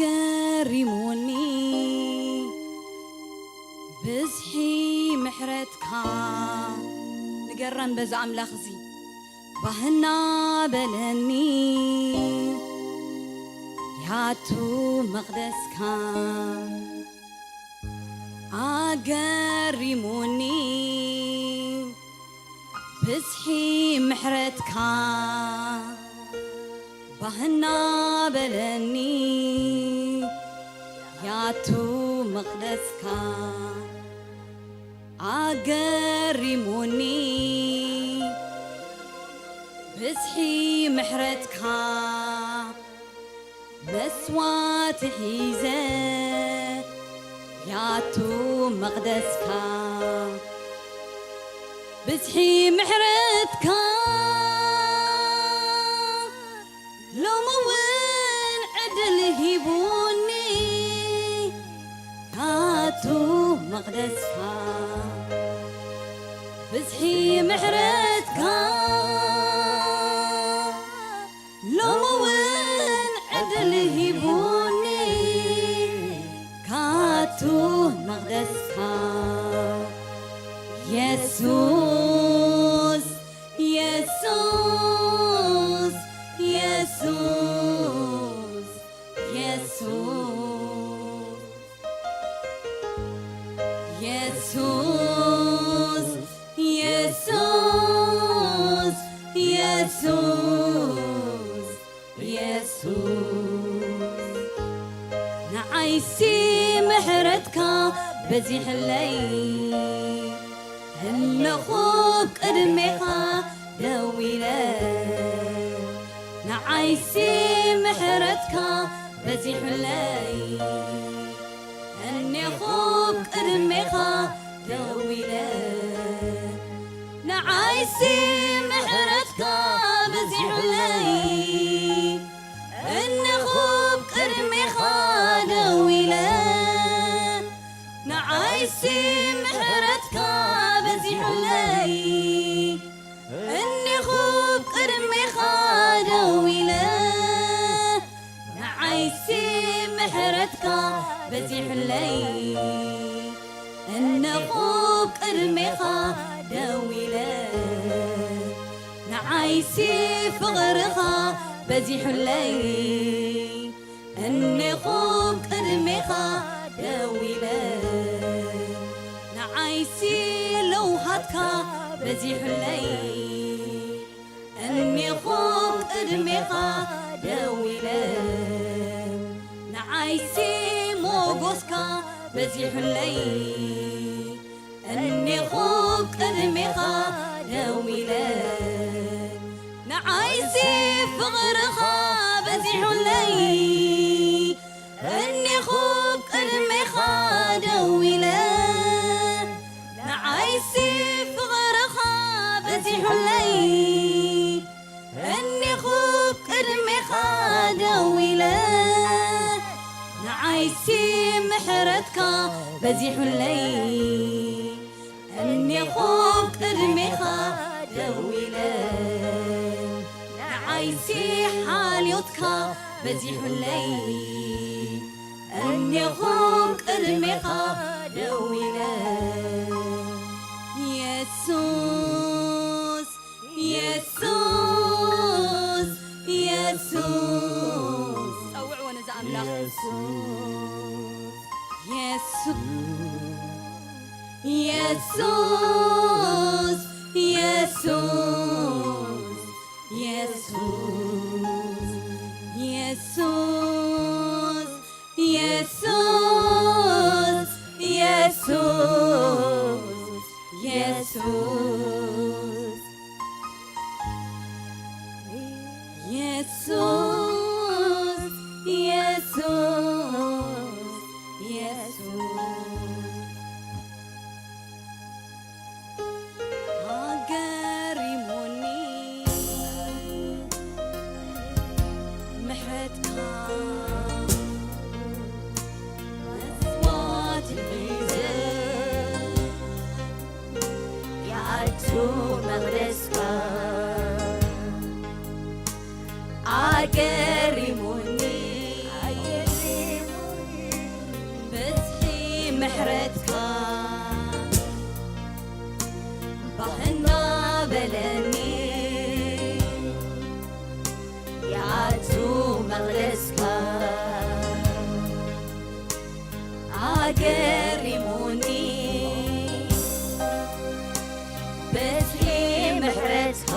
ኣገሪሙኒ ብዝሒ ምሕረትካ። ንገረም በዚ ኣምላኽ እዚ ባህና በለኒ ያቱ መቕደስካ። ኣገሪሙኒ ብዝሒ ምሕረትካ ባህና በለኒ ያቱ መቕደስካ። ኣገሪሙኒ ብዝሒ ምሕረትካ መስዋዕቲ ሒዘ ያቱ መቕደስካ። ብዝሒ ምሕረትካ ሎሚ እውን ዕድል ሂቡኒ ያቱ መቕደስካ። ብዝሒ ምሕረትካ ሎሚ እውን ዕድል ሂቡኒ ካቱ መቕደስካ። የሱስ፣ የሱስ፣ የሱስ፣ የሱስ። የሱስ፣ የሱስ፣ የሱስ፣ የሱስ። ንዓይሲ ምሕረትካ በዚሕለይ፣ እነኹ ቅድሜኻ ደው ኢለ። ንዓይሲ ምሕረትካ በዚሑለይ፣ እኔኹ ቅድሜኻ ደው ኢለ። ንዓይሲ ምሕረትካ በዚሑለይ፣ እነኹ ቅድሜኻ ደው ኢለ። ንዓይሲ ምሕረትካ በዚሑለይ፣ እኔኹ ቅድሜኻ ደው ኢለ። ንዓይሲ ምሕረትካ በዚሑለይ፣ እነኹ ቅድሜኻ ደው ኢለ። ንዓይሲ ፍቕርኻ በዚሑለይ፣ እኔኹ ቅድሜኻ ደው ኢለ። ንዓይሲ ለውሃትካ በዚሑለይ፣ እኔኹ ቅድሜኻ ደው ኢለ። ንዓይሲ ሞጎስካ በዚሑለይ፣ እኔኹ ቅድሜኻ ደው ኢለ። ንዓይሲ ፍቕርኻ በዚሑለይ፣ እኔኹ ቅድሜኻ ደው ኢለ። ንዓይሲ ፍቕርኻ በዚሑለይ፣ እኔኹ ቅድሜኻ ደው ኢለ። ንዓይሲ ምሕረትካ በዚሑለይ፣ እኔኹ ቅድሜኻ ደው ኢለ። ንዓይሲ ሓልዮትካ በዚሑለይ፣ እኔኹ ቅድሜኻ ደው ኢለ። የሱስ፣ የሱስ፣ የሱስ። ጸውዕዎ ነዚ ኣምላኽ። የሱስ፣ የሱስ፣ የሱስ፣ የሱስ፣ የሱስ፣ የሱስ፣ የሱስ፣ የሱስ፣ የሱስ፣ የሱስ፣ የሱስ። ኣገሪሙኒ ምሕረትካ፣ መስዋዕቲ ሒዘ ይኣቱ መቕደስካ። ኣገሪሙኒ ገሪሙኒ ብዝሒ ምሕረትካ፣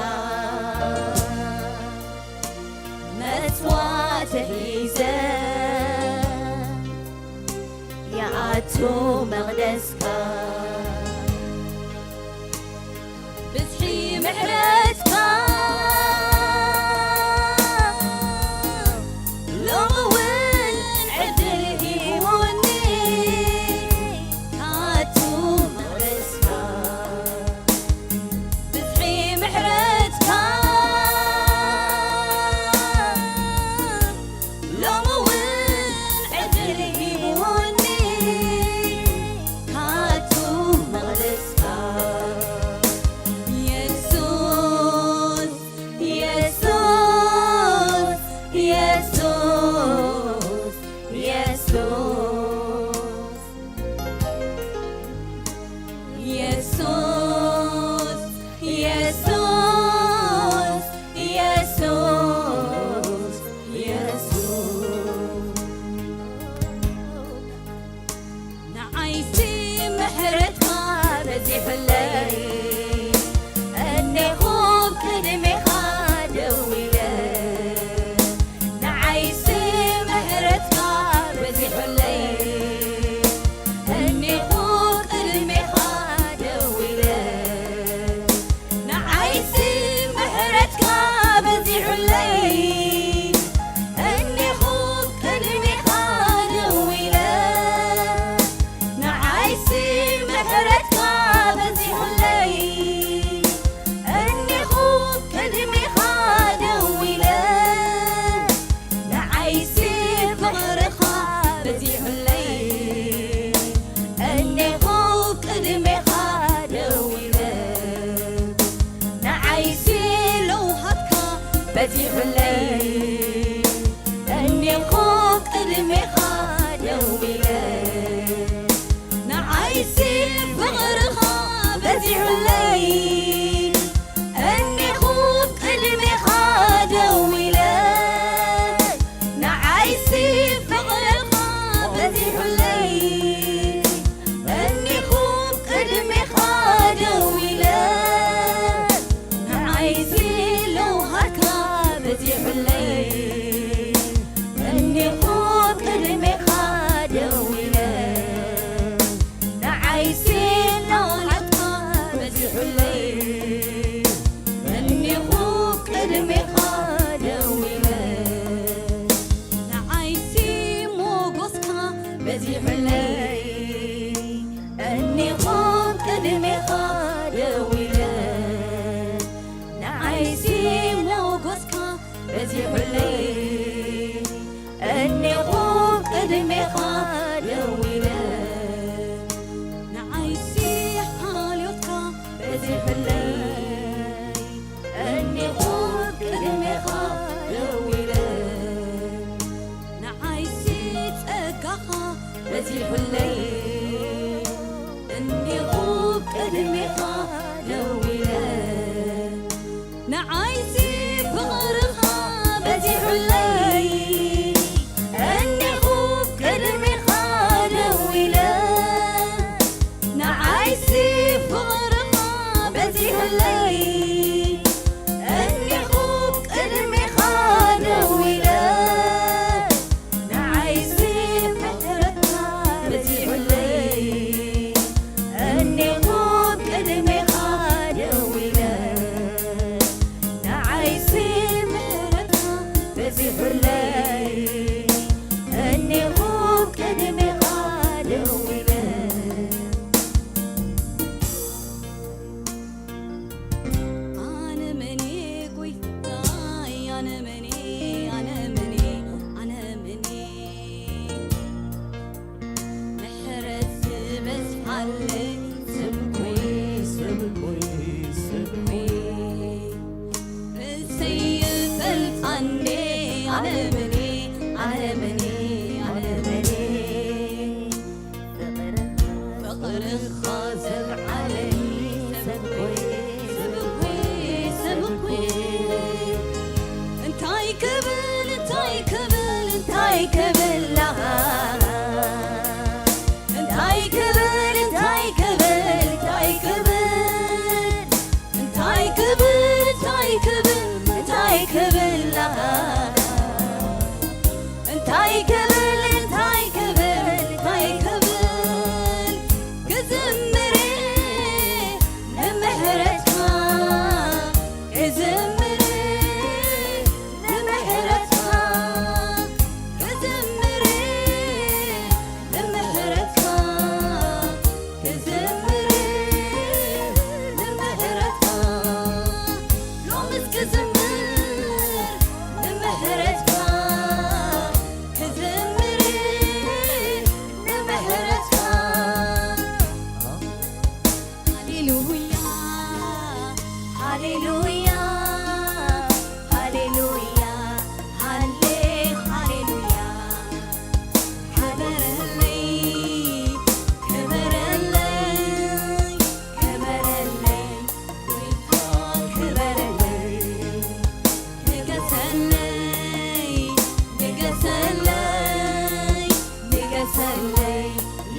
መስዋእቲ ሒዘ ይኣቱ መቕደስካ። ብዝሒ ምሕረትካ ሎሚ እውን ዕድል ሂቡኒ ክኣቱ መቕደስካ። ብዝሒ ምሕረትካ ሎሚ እውን ዕድል ሂቡኒ ክኣቱ መቕደስካ። የሱስ፣ የሱስ፣ የሱስ፣ የሱስ። የሱስ፣ የሱስ፣ የሱስ፣ የሱስ። ንዓይሲ ምሕረትካ በዚሑለይ፣ እኔኹ ቅድሜኻ ደው ኢለ። ንዓይሲ ምሕረትካ በዚሑለይ፣ እኔኹ ቅድሜኻ ደው ኢለ። ንዓይሲ ምሕረትካ በዚሑለይ፣ እኔኹ ቅድሜኻ ደው ኢለ። ንዓይሲ ምሕረትካ በዚሑለይ፣ እኔኹ ቅድሜኻ ደው ኢለ። ንዓይሲ ፍቕርኻ በዚሑለይ፣ እኔኹ ቅድሜኻ ደው ኢለ። ንዓይሲ ለውሃትካ በዚሑለይ፣ እኔኹ ቅድሜኻ ደው ኢለ። ንዓይሲ ፍቕርኻ በዚሑለይ፣ እኔኹ ቅድሜኻ ደው ኢለ። ንዓይሲ ፍቕርኻ በዚሑለይ፣ እኔኹ ቅድሜኻ ደው ኢለ። ንዓይሲ ለውሃትካ በዚሑለይ፣ እኔኹ ቅድሜኻ ደው ኢለ። ንዓይሲ ለውሃትካ በዚሑለይ፣ እኔኹ ቅድሜኻ ደው ኢለ። ንዓይሲ ሞጎስካ በዚሑለይ፣ እኔኹ ቅድሜኻ ደው ኢለ። ንዓይሲ ሞጎስካ በዚሑለይ፣ እኔኹ ቅድሜኻ ደው ኢለ። ንዓይሲ ሓልዮትካ በዚሑለይ፣ እኔኹ ቅድሜኻ ደው ኢለ። ንዓይሲ ጸጋኻ በዚሑለይ፣ እኔኹ ቅድሜኻ ደው ኢለ። ንዓይሲ ፍቕርኻ በዚሑለይ፣ እኔኹ ቅድሜኻ ደው ኢለ። ንዓይሲ ፍቕርኻ በዚሑለይ፣ እኔኹ ቅድሜኻ ደው ኢለ። ንዓይሲ ምሕረትካ በዚሑለይ፣ እኔኹ ቅድሜኻ ደው ኢለ። ንዓይሲ ምሕረትካ በዚሑለይ፣ እኔኹ ቅድሜኻ ደው ኢለ። ኣነ መን እየ ጎይታይ? ኣነ መን እየ? ኣነ መን እየ? ኣነ መን እየ? ምሕረት ዝበዝሓለይ ስምኩይ፣ ስምኩይ፣ ስምኩይ። ርእሰይ ይፈልጣ እንዴ? ኣነ መን እየ? ኣነ መን እየ? ኣነ መን እየ? ፍቕርኻ ዘብዓለኒ ሰብኮይ፣ ሰብኮይ፣ ሰብኮይ። እንታይ ክብል፣ እንታይ ክብል፣ እንታይ ክብል ኣሃ?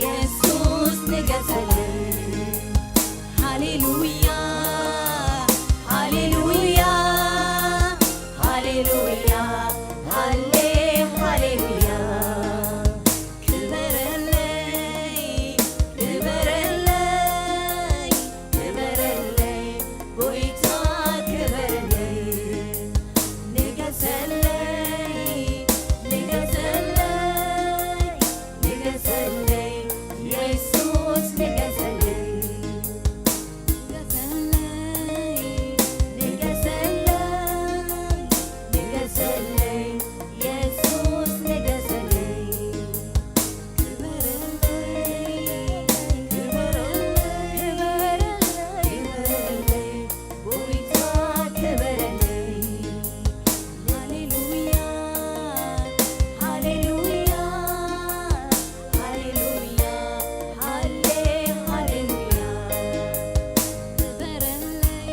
የሱስ ንገሰለይ። ሃሌሉያ፣ ሃሌሉያ፣ ሃሌሉያ፣ ሃሌ፣ ሃሌሉያ። ክበረለይ፣ ክበረለይ፣ ክበረለይ፣ ጎይታ ክበረለይ። ንገሰለይ፣ ንገሰለይ፣ ንገሰለይ፣ የሱስ ንገሰለይ። ንገሰለይ፣ ንገሰለይ፣ ንገሰለይ፣ የሱስ ንገሰለይ። ክበረለይ፣ ክበረለይ፣ ክበረለይ፣ ጎይታ ክበረለይ። ሃሌሉያ፣ ሃሌሉያ፣ ሃሌሉያ፣ ሃሌ፣ ሃሌሉያ። ክበረለይ፣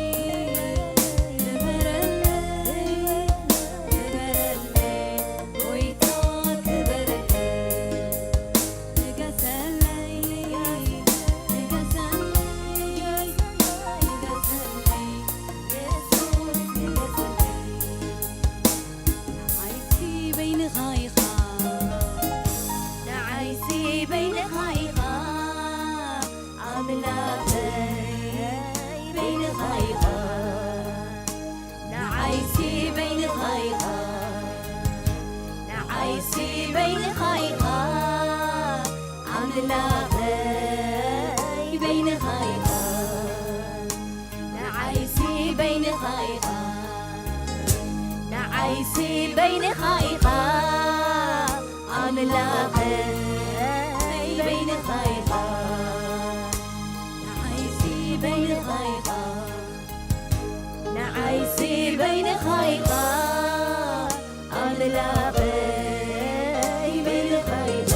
ክበረለይ፣ ክበረለይ፣ ጎይታ ክበረለይ። ንገሰለይ፣ ንገሰለይ፣ ንገሰለይ፣ የሱስ ንገሰለይ። ንዓይሲ በይንኻ ኢኻ፣ ንዓይሲ በይንኻ ኢኻ፣ ኣምላኸይ በይንኻ ኢኻ። ንዓይሲ በይንኻ ኢኻ፣ ንዓይሲ በይንኻ ኢኻ፣ ኣምላኸይ በይንኻ ኢኻ። ንዓይሲ በይንኻ ኢኻ፣ ንዓይሲ በይንኻ ኢኻ፣ ኣምላኸይ በይንኻ ኢኻ። ንዓይሲ በይንኻ ኢኻ፣ ንዓይሲ በይንኻ ኢኻ፣ ኣምላኸይ በይንኻ ኢኻ።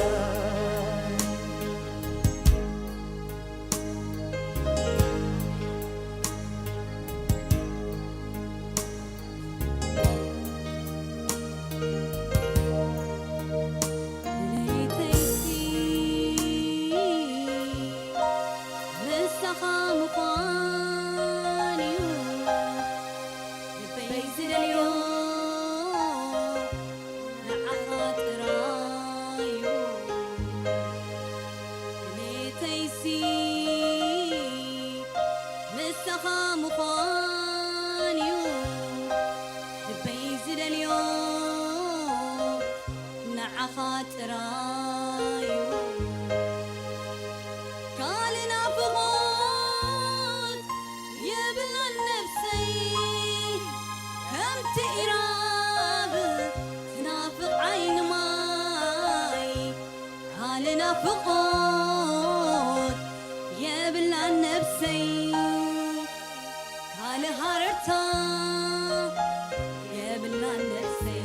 ለይተይሲ ምሳኻ ምዃን እዩ ልበይ ዝደልዮ፣ ንዓኻ ጥራይ እዩ። ድሌተይሲ ንስኻ ምዃን እዩ ልበይ ዝደልዮ፣ ንዓኻ ጥራይ እዩ። ካልእ ናፍቖት የብላን ነፍሰይ፣ ከምቲ ኢራብ ትናፍቕ ዓይኒ ማይ። ካልእ ናፍቖት የብላን ነፍሰይ፣ ካልእ ሃረርታ የብላን ነፍሰይ።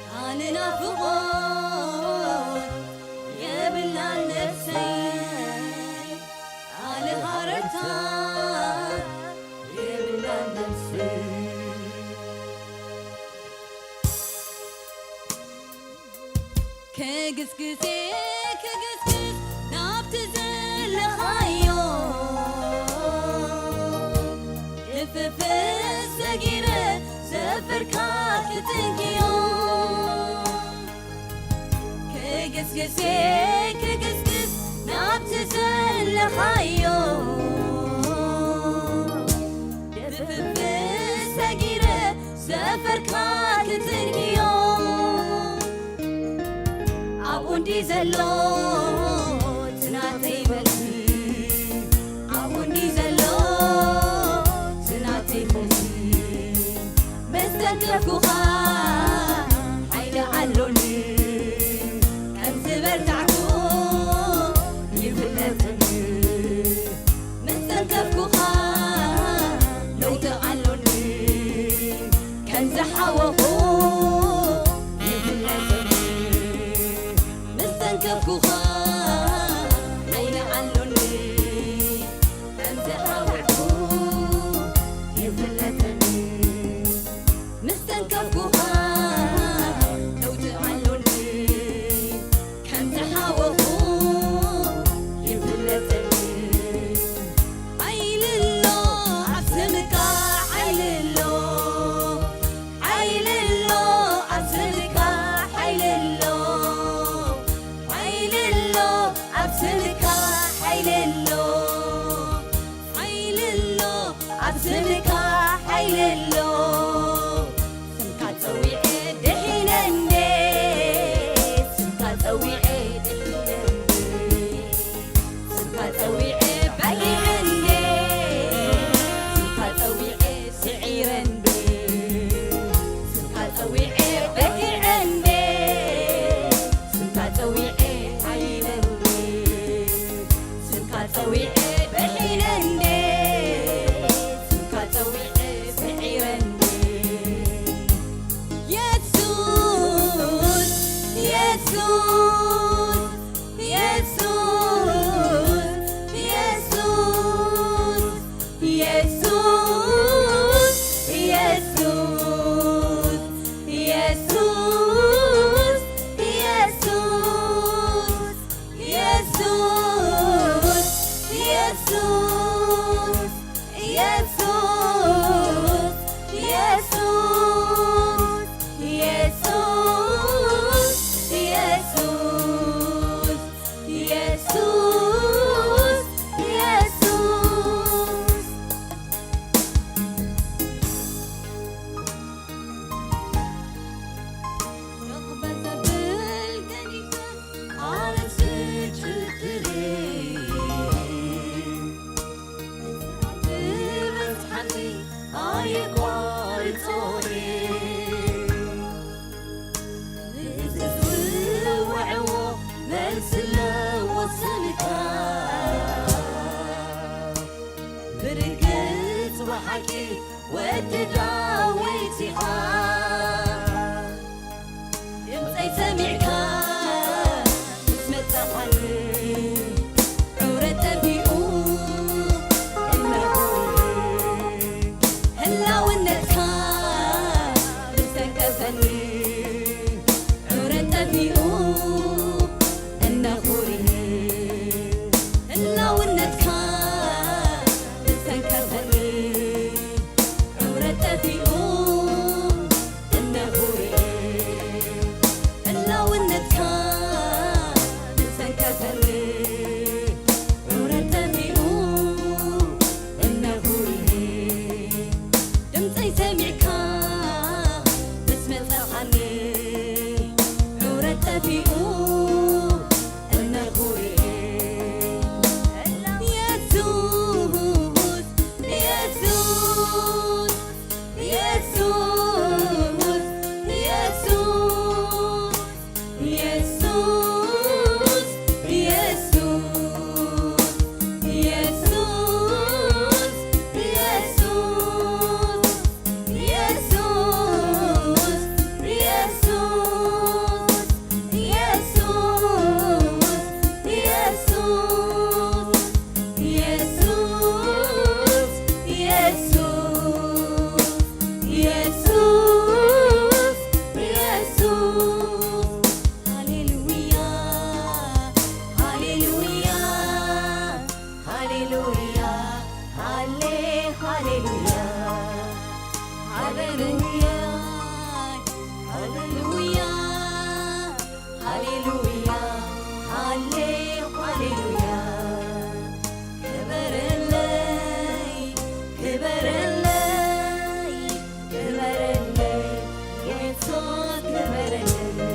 ካልእ ናፍቖት የብላን ነፍሰይ፣ ካልእ ሃረርታ የብላን ነፍሰይ። ክግስግስ ክግስግስ ናብቲ ዘለኻዮ፣ ድፍፍስ ሰጊረ ሰፈርካ ክትንክዮ። ክግስግስ ክግስግስ ናብቲ ዘለኻዮ፣ ድፍፍስ ሰጊረ ሰፈርካ ክትንክዮ። ኣብኡ እንዲ ዘሎ እቲ ናተይ መልሲ፣ ኣብኡ እንዲ ዘሎ እቲ ናተይ ፈውሲ። ምስ ተንከፍኩኻ ሓይሊ ኣሎኒ፣ ከም ዝበርታዕኩ ይፍለጠኒ። ምስ ተንከፍኩኻ ለውጢ ኣሎኒ፣ ከም ዝሓወኹ ይፍለጠኒ። ምስ ተንከፍኩኻ ሓይሊ ኣሎኒ፣ ከም ዝሓወኹ ይፍለጠኒ። ምስ ተንከፍኩኻ ስምካ ሓይሊ ኣሎ። ስምካ ጸዊዐ ድሒነ እንዴ፣ ስምካ ጸዊዐ ድሒነ እንዴ፣ ስምካ ጸዊዐ በሊዐ እንዴ፣ ስምካ ጸዊዐ ስዒረ እንዴ፣ ስምካ ጸዊዐ በሊዐ እንዴ፣ ስምካ ጸዊዐ ሓይለ እንዴ፣ ስምካ ጸዊዐ በሊዐ እንዴ፣ ስምካ ጸዊዐ ስዒረ እንዴ። የሱስ፣ የሱስ፣ የሱስ፣ የሱስ፣ የሱስ፣ የሱስ፣ የሱስ፣ የሱስ፣ የሱስ፣ የሱስ፣ የሱስ፣ የሱስ፣ የሱስ፣ የሱስ፣ የሱስ፣ የሱስ። ስቕ በል ዘብል ገኒፈ ኣነ ስጭድሪ። ትበጽሓኒ ኣየቋርጾኒ። ንዝጽውዕዎ መልሲ ኣለዎ ስምካ። ብርግጽ ብሓቂ ወዲ ዳዊት ኢኻ። ድምፀይ ሰሚዕካ ምስ መፀኻኒ፣ ዕውረ ጠፊኡ እነሆ ህላውነትካ ምስ ተንከፈኒ፣ ዕውረ ጠፊኡ እነሆ ህላውነትካ ምስ ተንከፈኒ፣ ዕውረ ጠፊኡ እነሆ ህላውነትካ ምስ ተንከፈኒ፣ ዕውረ ጠፊኡ እነሆ ድምፀይ ሰሚዕካ ምስ መፀኻኒ፣ ዕውረ ጠፊኡ እነሆ የሱስ፣ የሱስ፣ የሱስ፣ የሱስ፣ የሱስ፣ የሱስ፣ የሱስ፣ የሱስ፣ የሱስ፣ የሱስ፣ የሱስ፣ የሱስ፣ የሱስ፣ የሱስ። ሃሌሉያ፣ ሃሌሉያ፣ ሃሌሉያ፣ ሃሌ፣ ሃሌሉያ፣ ሃሌሉያ፣ ሃሌሉያ፣ ሃሌሉያ፣ ሃሌ፣ ሃሌሉያ። ክበረለይ፣ ክበረለይ፣ ክበረለይ፣ የሱስ ክበረለይ።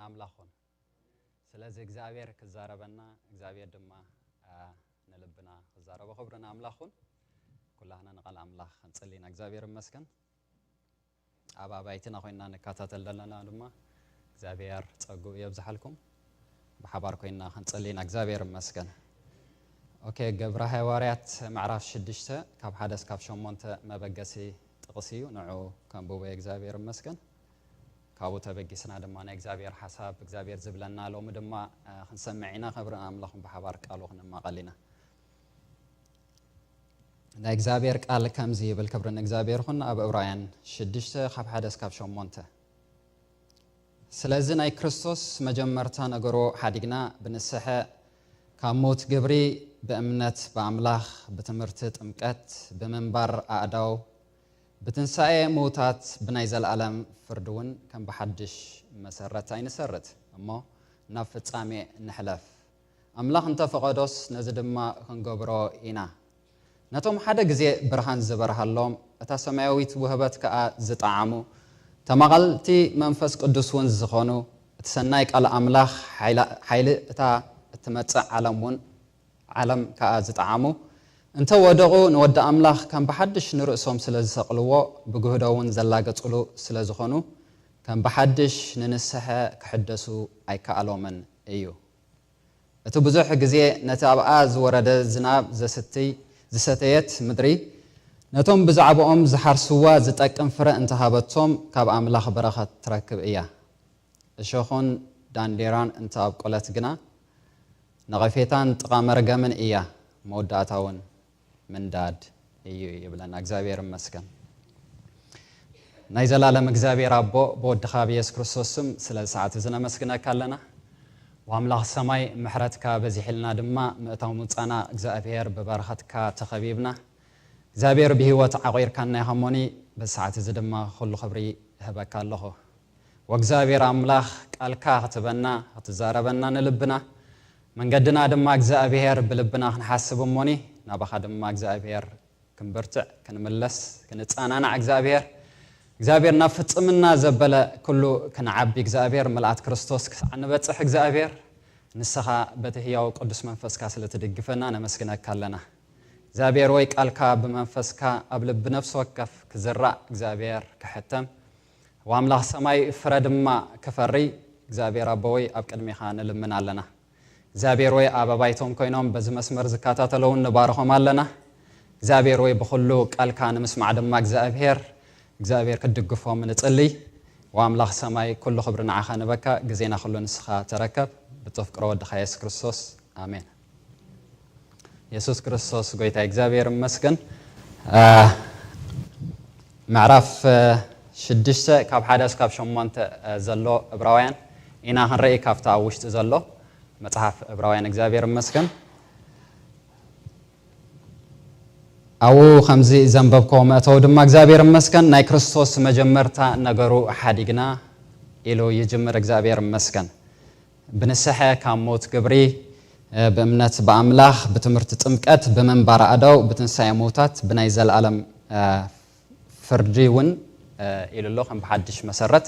ኣምላኽ ኩን። ስለዚ እግዚኣብሔር ክዛረበና፣ እግዚኣብሔር ድማ፣ ኣ፣ ንልብና ክዛረቦ። ክብሪ ንኣምላኽ ኩን። ኩላህና ንቓል ኣምላኽ ክንጽሊ ኢና። እግዚኣብሔር ይመስገን። ኣብ ኣባይትና ኮይንና ንከታተል ዘለና ድማ እግዚኣብሔር ጸግኡ የብዝሓልኩም። ብሓባር ኮይንና ክንጽሊ ኢና። እግዚኣብሔር ይመስገን። ኦኬ፣ ግብረ ሃዋርያት ምዕራፍ ሽዱሽተ ካብ ሓደ እስካብ ሸሞንተ መበገሲ ጥቕሲ እዩ። ንዑ ከንብቦ። እግዚኣብሔር ይመስገን። ካብኡ ተበጊስና ድማ ናይ እግዚኣብሔር ሓሳብ፣ እግዚኣብሔር ዝብለና ሎሚ ድማ፣ እ፣ ክንሰምዕ ኢና። ክብሪ ንኣምላኽ። ብሓባር ቃሉ ክንማቐል ኢና። ናይ እግዚኣብሔር ቃል ከምዚ ይብል፣ ክብሪ ንእግዚኣብሔር ይኹን። ኣብ ዕብራውያን ሽዱሽተ ካብ ሓደ እስካብ ሸሞንተ። ስለዚ ናይ ክርስቶስ መጀመርታ ነገሩ ሓዲግና ብንስሐ ካብ ሞት ግብሪ ብእምነት ብኣምላኽ ብትምህርቲ ጥምቀት ብምንባር ኣእዳው ብትንሳኤ ምዉታት ብናይ ዘለኣለም ፍርዲ እውን ከም ብሓድሽ መሰረት ኣይንሰርት እሞ ናብ ፍጻሜ ንሕለፍ። ኣምላኽ እንተፈቐዶስ ነዚ ድማ ክንገብሮ ኢና። ነቶም ሓደ ግዜ ብርሃን ዝበርሃሎም እታ ሰማያዊት ውህበት ከኣ ዝጠዓሙ ተማቐልቲ መንፈስ ቅዱስ እውን ዝኾኑ እቲ ሰናይ ቃል ኣምላኽ ሓይላ-፣ ሓይሊ እታ እትመጽእ ዓለም እውን ዓለም ከኣ ዝጠዓሙ እንተ ወደቑ ንወዲ ኣምላኽ ከም ብሓድሽ ንርእሶም ስለ ዝሰቕልዎ ብግህዶ እውን ዘላገጽሉ ስለ ዝኾኑ ከም ብሓድሽ ንንስሐ ክሕደሱ ኣይከኣሎምን እዩ። እቲ ብዙሕ ግዜ ነቲ ኣብኣ ዝወረደ ዝናብ ዘስትይ ዝሰተየት ምድሪ ነቶም ብዛዕባኦም ዝሓርስዋ ዝጠቅም ፍረ እንተሃበቶም ካብ ኣምላኽ በረኸት ትረክብ እያ። እሾኹን ዳንዴራን እንተኣብቆለት ግና ነቐፌታን ጥቓ መርገምን እያ፣ መወዳእታውን ምንዳድ እዩ ይብለና። እግዚኣብሔር ይመስገን። ናይ ዘላለም እግዚኣብሔር ኣቦ ብወድኻ ብየሱስ ክርስቶስ ስም ስለዚ ሰዓት እዚ ነመስግነካ ኣለና። ወኣምላኽ ሰማይ ምሕረትካ በዚሕልና ድማ ምእታው ምውጻና እግዚኣብሔር ብበረኸትካ ተኸቢብና እግዚኣብሔር ብህይወት ዓቒርካና ኢኻ እሞኒ በዚ ሰዓት እዚ ድማ ኩሉ ክብሪ እህበካ ኣለኹ። ወእግዚኣብሔር ኣምላኽ ቃልካ ክትበና ክትዛረበና ንልብና መንገድና ድማ እግዚኣብሔር ብልብና ክንሓስብ እሞኒ ናባኻ ድማ እግዚኣብሔር ክንብርትዕ ክንምለስ ክንጸናናዕ እግዚኣብሔር እግዚኣብሔር ናብ ፍጽምና ዘበለ ኩሉ ክንዓቢ እግዚኣብሔር ምልኣት ክርስቶስ ክሳዕ ንበጽሕ እግዚኣብሔር ንስኻ በቲ ህያው ቅዱስ መንፈስካ ስለ ትድግፈና ነመስግነካ ኣለና። እግዚኣብሔር ወይ ቃልካ ብመንፈስካ ኣብ ልቢ ነፍሲ ወከፍ ክዝራእ እግዚኣብሔር ክሕተም ወኣምላኽ ሰማይ ፍረ ድማ ክፈሪ እግዚኣብሔር ኣቦወይ ኣብ ቅድሚኻ ንልምን ኣለና። እግዚኣብሔር ወይ ኣብ ኣባይቶም ኮይኖም በዚ መስመር ዝከታተለውን ንባርኾም ኣለና። እግዚኣብሔር ወይ ብኹሉ ቃልካ ንምስማዕ ድማ እግዚኣብሔር እግዚኣብሔር ክትድግፎም ንጽልይ። ወኣምላኽ ሰማይ ኩሉ ክብሪ ንዓኻ ንበካ ግዜና ኩሉ ንስኻ ተረከብ ብተፍቅሮ ወድኻ የሱስ ክርስቶስ ኣሜን። የሱስ ክርስቶስ ጎይታ እግዚኣብሔር ይመስገን። አ፣ ምዕራፍ፣ አ፣ ሽዱሽተ ካብ ሓደ እስካብ ሸሞንተ፣ አ፣ ዘሎ ዕብራውያን ኢና ክንርኢ ካብታ ኣብ ውሽጢ ዘሎ መጽሓፍ ዕብራውያን እግዚኣብሔር ይመስገን። ኣብኡ ከምዚ ዘንበብኮ መእተው ድማ እግዚኣብሔር ይመስገን ናይ ክርስቶስ መጀመርታ ነገሩ ሓዲግና ኢሉ ይጅምር። እግዚኣብሔር ይመስገን። ብንስሐ ካብ ሞት ግብሪ፣ እ፣ ብእምነት ብኣምላኽ፣ ብትምህርቲ ጥምቀት፣ ብምንባር ኣእዳው፣ ብትንሳኤ ምውታት፣ ብናይ ዘለኣለም፣ እ፣ ፍርዲ እውን፣ እ፣ ኢሉ ኣሎ። ከም ብሓድሽ መሰረት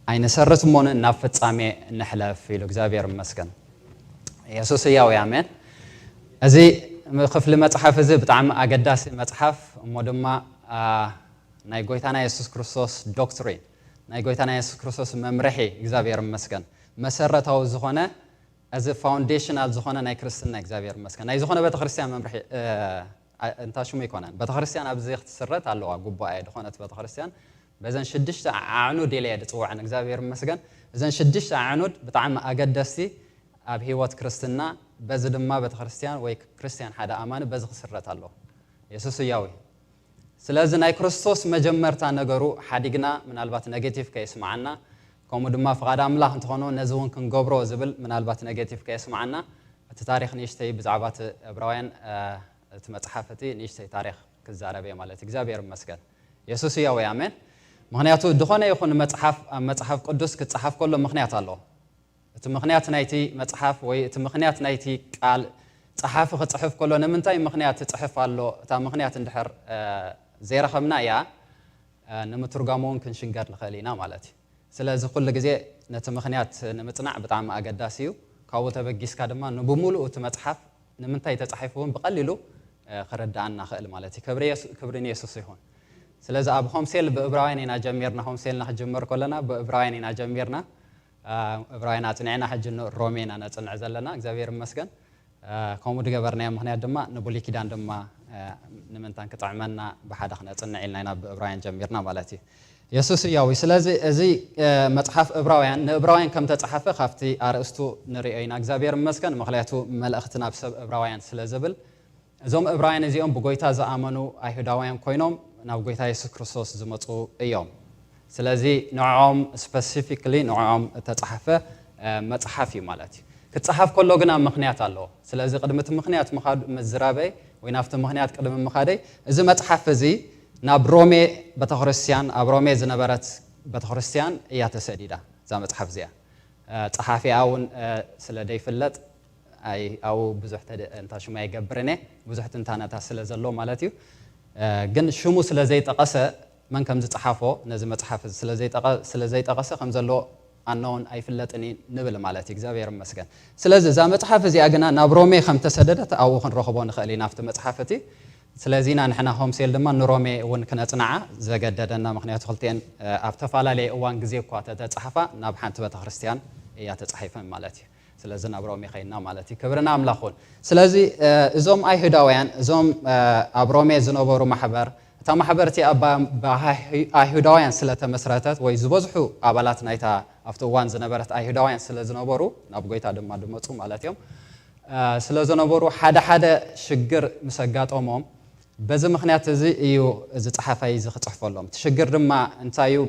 ኣይንሰርት እሞ ናብ ፍጻሜ ንሕለፍ ኢሉ እግዚኣብሔር ይመስገን። የሱስ ህያው እዩ፣ ኣሜን። እዚ ክፍሊ መጽሓፍ እዚ ብጣዕሚ ኣገዳሲ መጽሓፍ እሞ ድማ፣ አ፣ ናይ ጎይታና የሱስ ክርስቶስ ዶክትሪን፣ ናይ ጎይታና የሱስ ክርስቶስ መምርሒ እግዚኣብሔር ይመስገን መሰረታዊ ዝኾነ እዚ ፋውንዴሽናል ዝኾነ ናይ ክርስትና እግዚኣብሔር ይመስገን ናይ ዝኾነ ቤተክርስትያን መምርሒ፣ እ፣ ኣ-፣ እንታ ሽሙ ኣይኮነን። ቤተክርስትያን ኣብዚ ክትስረት ኣለዋ፣ ግቡኣ እያ ዝኾነት ቤተክርስትያን። በዘን ሽዱሽተ ኣዕኑድ ኢለ እየ ዝጽውዐን፣ እግዚኣብሔር ይመስገን። እዘን ሽዱሽተ ኣዕኑድ ብጣዕሚ ኣገደስቲ ኣብ ህይወት ክርስትና፣ በዚ ድማ ቤተክርስትያን ወይ ክርስትያን ሓደ ኣማኒ በዚ ክስረት ኣለዎ። የሱስ ህያው እዩ። ስለዚ ናይ ክርስቶስ መጀመርታ ነገሩ ሓዲግና፣ ምናልባት ኔጌቲቭ ከየስምዓና፣ ከምኡ ድማ ፍቓድ ኣምላኽ እንተኾነ ነዚ እውን ክንገብሮ ዝብል ምናልባት ኔጌቲቭ ከየስምዓና፣ እቲ ታሪኽ ንእሽተይ ብዛዕባ እቲ ዕብራውያን፣ እ፣ እቲ መጽሓፍ እቲ ንእሽተይ ታሪኽ ክዛረብ እየ ማለት እዩ። እግዚኣብሔር ይመስገን። የሱስ ህያው እዩ፣ ኣሜን። ምኽንያቱ ዝኾነ ይኹን መጽሓፍ ኣብ መጽሓፍ ቅዱስ ክጸሓፍ ከሎ ምኽንያት ኣለዎ። እቲ ምኽንያት ናይቲ መጽሓፍ ወይ እቲ ምኽንያት ናይቲ ቃል ጸሓፊ ክጽሕፍ ከሎ ንምንታይ ምኽንያት ትጽሕፍ ኣሎ? እታ ምኽንያት እንድሕር፣ እ፣ ዘይረኸብና እያ፣ እ፣ ንምትርጓሙ እውን ክንሽንገር ንኽእል ኢና ማለት እዩ። ስለዚ ኩሉ ግዜ ነቲ ምኽንያት ንምጽናዕ ብጣዕሚ ኣገዳሲ እዩ። ካብኡ ተበጊስካ ድማ ንብሙሉኡ እቲ መጽሓፍ ንምንታይ ተጻሒፉ እውን ብቐሊሉ ክርዳኣና ክእል ማለት እዩ። ክብሪ ንየሱስ ይኹን። ስለዚ ኣብ ሆምሴል ብእብራውያን ኢና ጀሚርና። ሆምሴልና ክጅምር ከለና ብእብራውያን ኢና ጀሚርና። እብራውያን ኣጽኒዕና ሕጂ ሮሜ ኢና ነጽንዕ ዘለና። እግዚኣብሔር ይመስገን። ከምኡ ዝገበርናዮ ምኽንያት ድማ ንብሉይ ኪዳን ድማ ንምንታን ክጥዕመና ብሓደ ክነጽንዕ ኢልና ኢና ብእብራውያን ጀሚርና ማለት እዩ። የሱስ እያዊ ስለዚ እዚ መጽሓፍ እብራውያን ንእብራውያን ከም ተጻሓፈ ካብቲ ኣርእስቱ ንሪኦ ኢና። እግዚኣብሔር ይመስገን፣ ምኽንያቱ መልእኽቲ ናብ ሰብ እብራውያን ስለ ዝብል። እዞም እብራውያን እዚኦም ብጎይታ ዝኣመኑ ኣይሁዳውያን ኮይኖም ናብ ጎይታ የሱስ ክርስቶስ ዝመፁ እዮም። ስለዚ ንዕኦም ስፐሲፊክሊ ንዕኦም እተፃሓፈ መፅሓፍ እዩ ማለት እዩ። ክፀሓፍ ከሎ ግና ምኽንያት ኣለዎ። ስለዚ ቅድሚ እቲ ምኽንያት ምኻድ ምዝራበይ ወይ ናብቲ ምኽንያት ቅድሚ ምኻደይ እዚ መፅሓፍ እዚ ናብ ሮሜ ቤተክርስትያን ኣብ ሮሜ ዝነበረት ቤተክርስትያን እያ ተሰዲዳ እዛ መፅሓፍ እዚኣ። ፀሓፊኣ እውን ስለ ደይፍለጥ ኣብኡ ብዙሕ እንታ ሽሙ ኣይገብርን እየ። ብዙሕ ትንታነታት ስለ ዘሎ ማለት እዩ። ግን ሽሙ ስለ ዘይጠቐሰ መን ከም ዝፀሓፎ ነዚ መፅሓፍ እዚ ስለ ዘይጠቐሰ ከም ዘሎ ኣነውን ኣይፍለጥን እዩ ንብል ማለት እዩ። እግዚኣብሔር ይመስገን። ስለዚ እዛ መፅሓፍ እዚኣ ግና ናብ ሮሜ ከም ተሰደደት ኣብኡ ክንረኽቦ ንኽእል ኢና ኣብቲ መፅሓፍ እቲ። ስለዚ ኢና ንሕና ሆምሴል ድማ ንሮሜ እውን ክነፅንዓ ዘገደደና። ምኽንያቱ ክልቲኤን ኣብ ተፈላለየ እዋን ግዜ እኳ ተተፃሕፋ ናብ ሓንቲ ቤተክርስትያን እያ ተፃሒፈን ማለት እዩ። ስለዚ ናብ ሮሜ ኸይና ማለት እዩ። ክብሪ ንኣምላኽ ይኹን። ስለዚ እዞም ኣይሁዳውያን እዞም ኣብ ሮሜ ዝነበሩ ማሕበር እታ ማሕበር እቲኣ ብኣይሁዳውያን ስለ ተመስረተት ወይ ዝበዝሑ ኣባላት ናይታ ኣብቲ እዋን ዝነበረት ኣይሁዳውያን ስለ ዝነበሩ ናብ ጎይታ ድማ ዝመፁ ማለት እዮም። ስለ ዝነበሩ ሓደ ሓደ ሽግር ምስ ኣጋጠሞም በዚ ምኽንያት እዚ እዩ እዚ ፀሓፋይ እዚ ክፅሕፈሎም። እቲ ሽግር ድማ እንታይ እዩ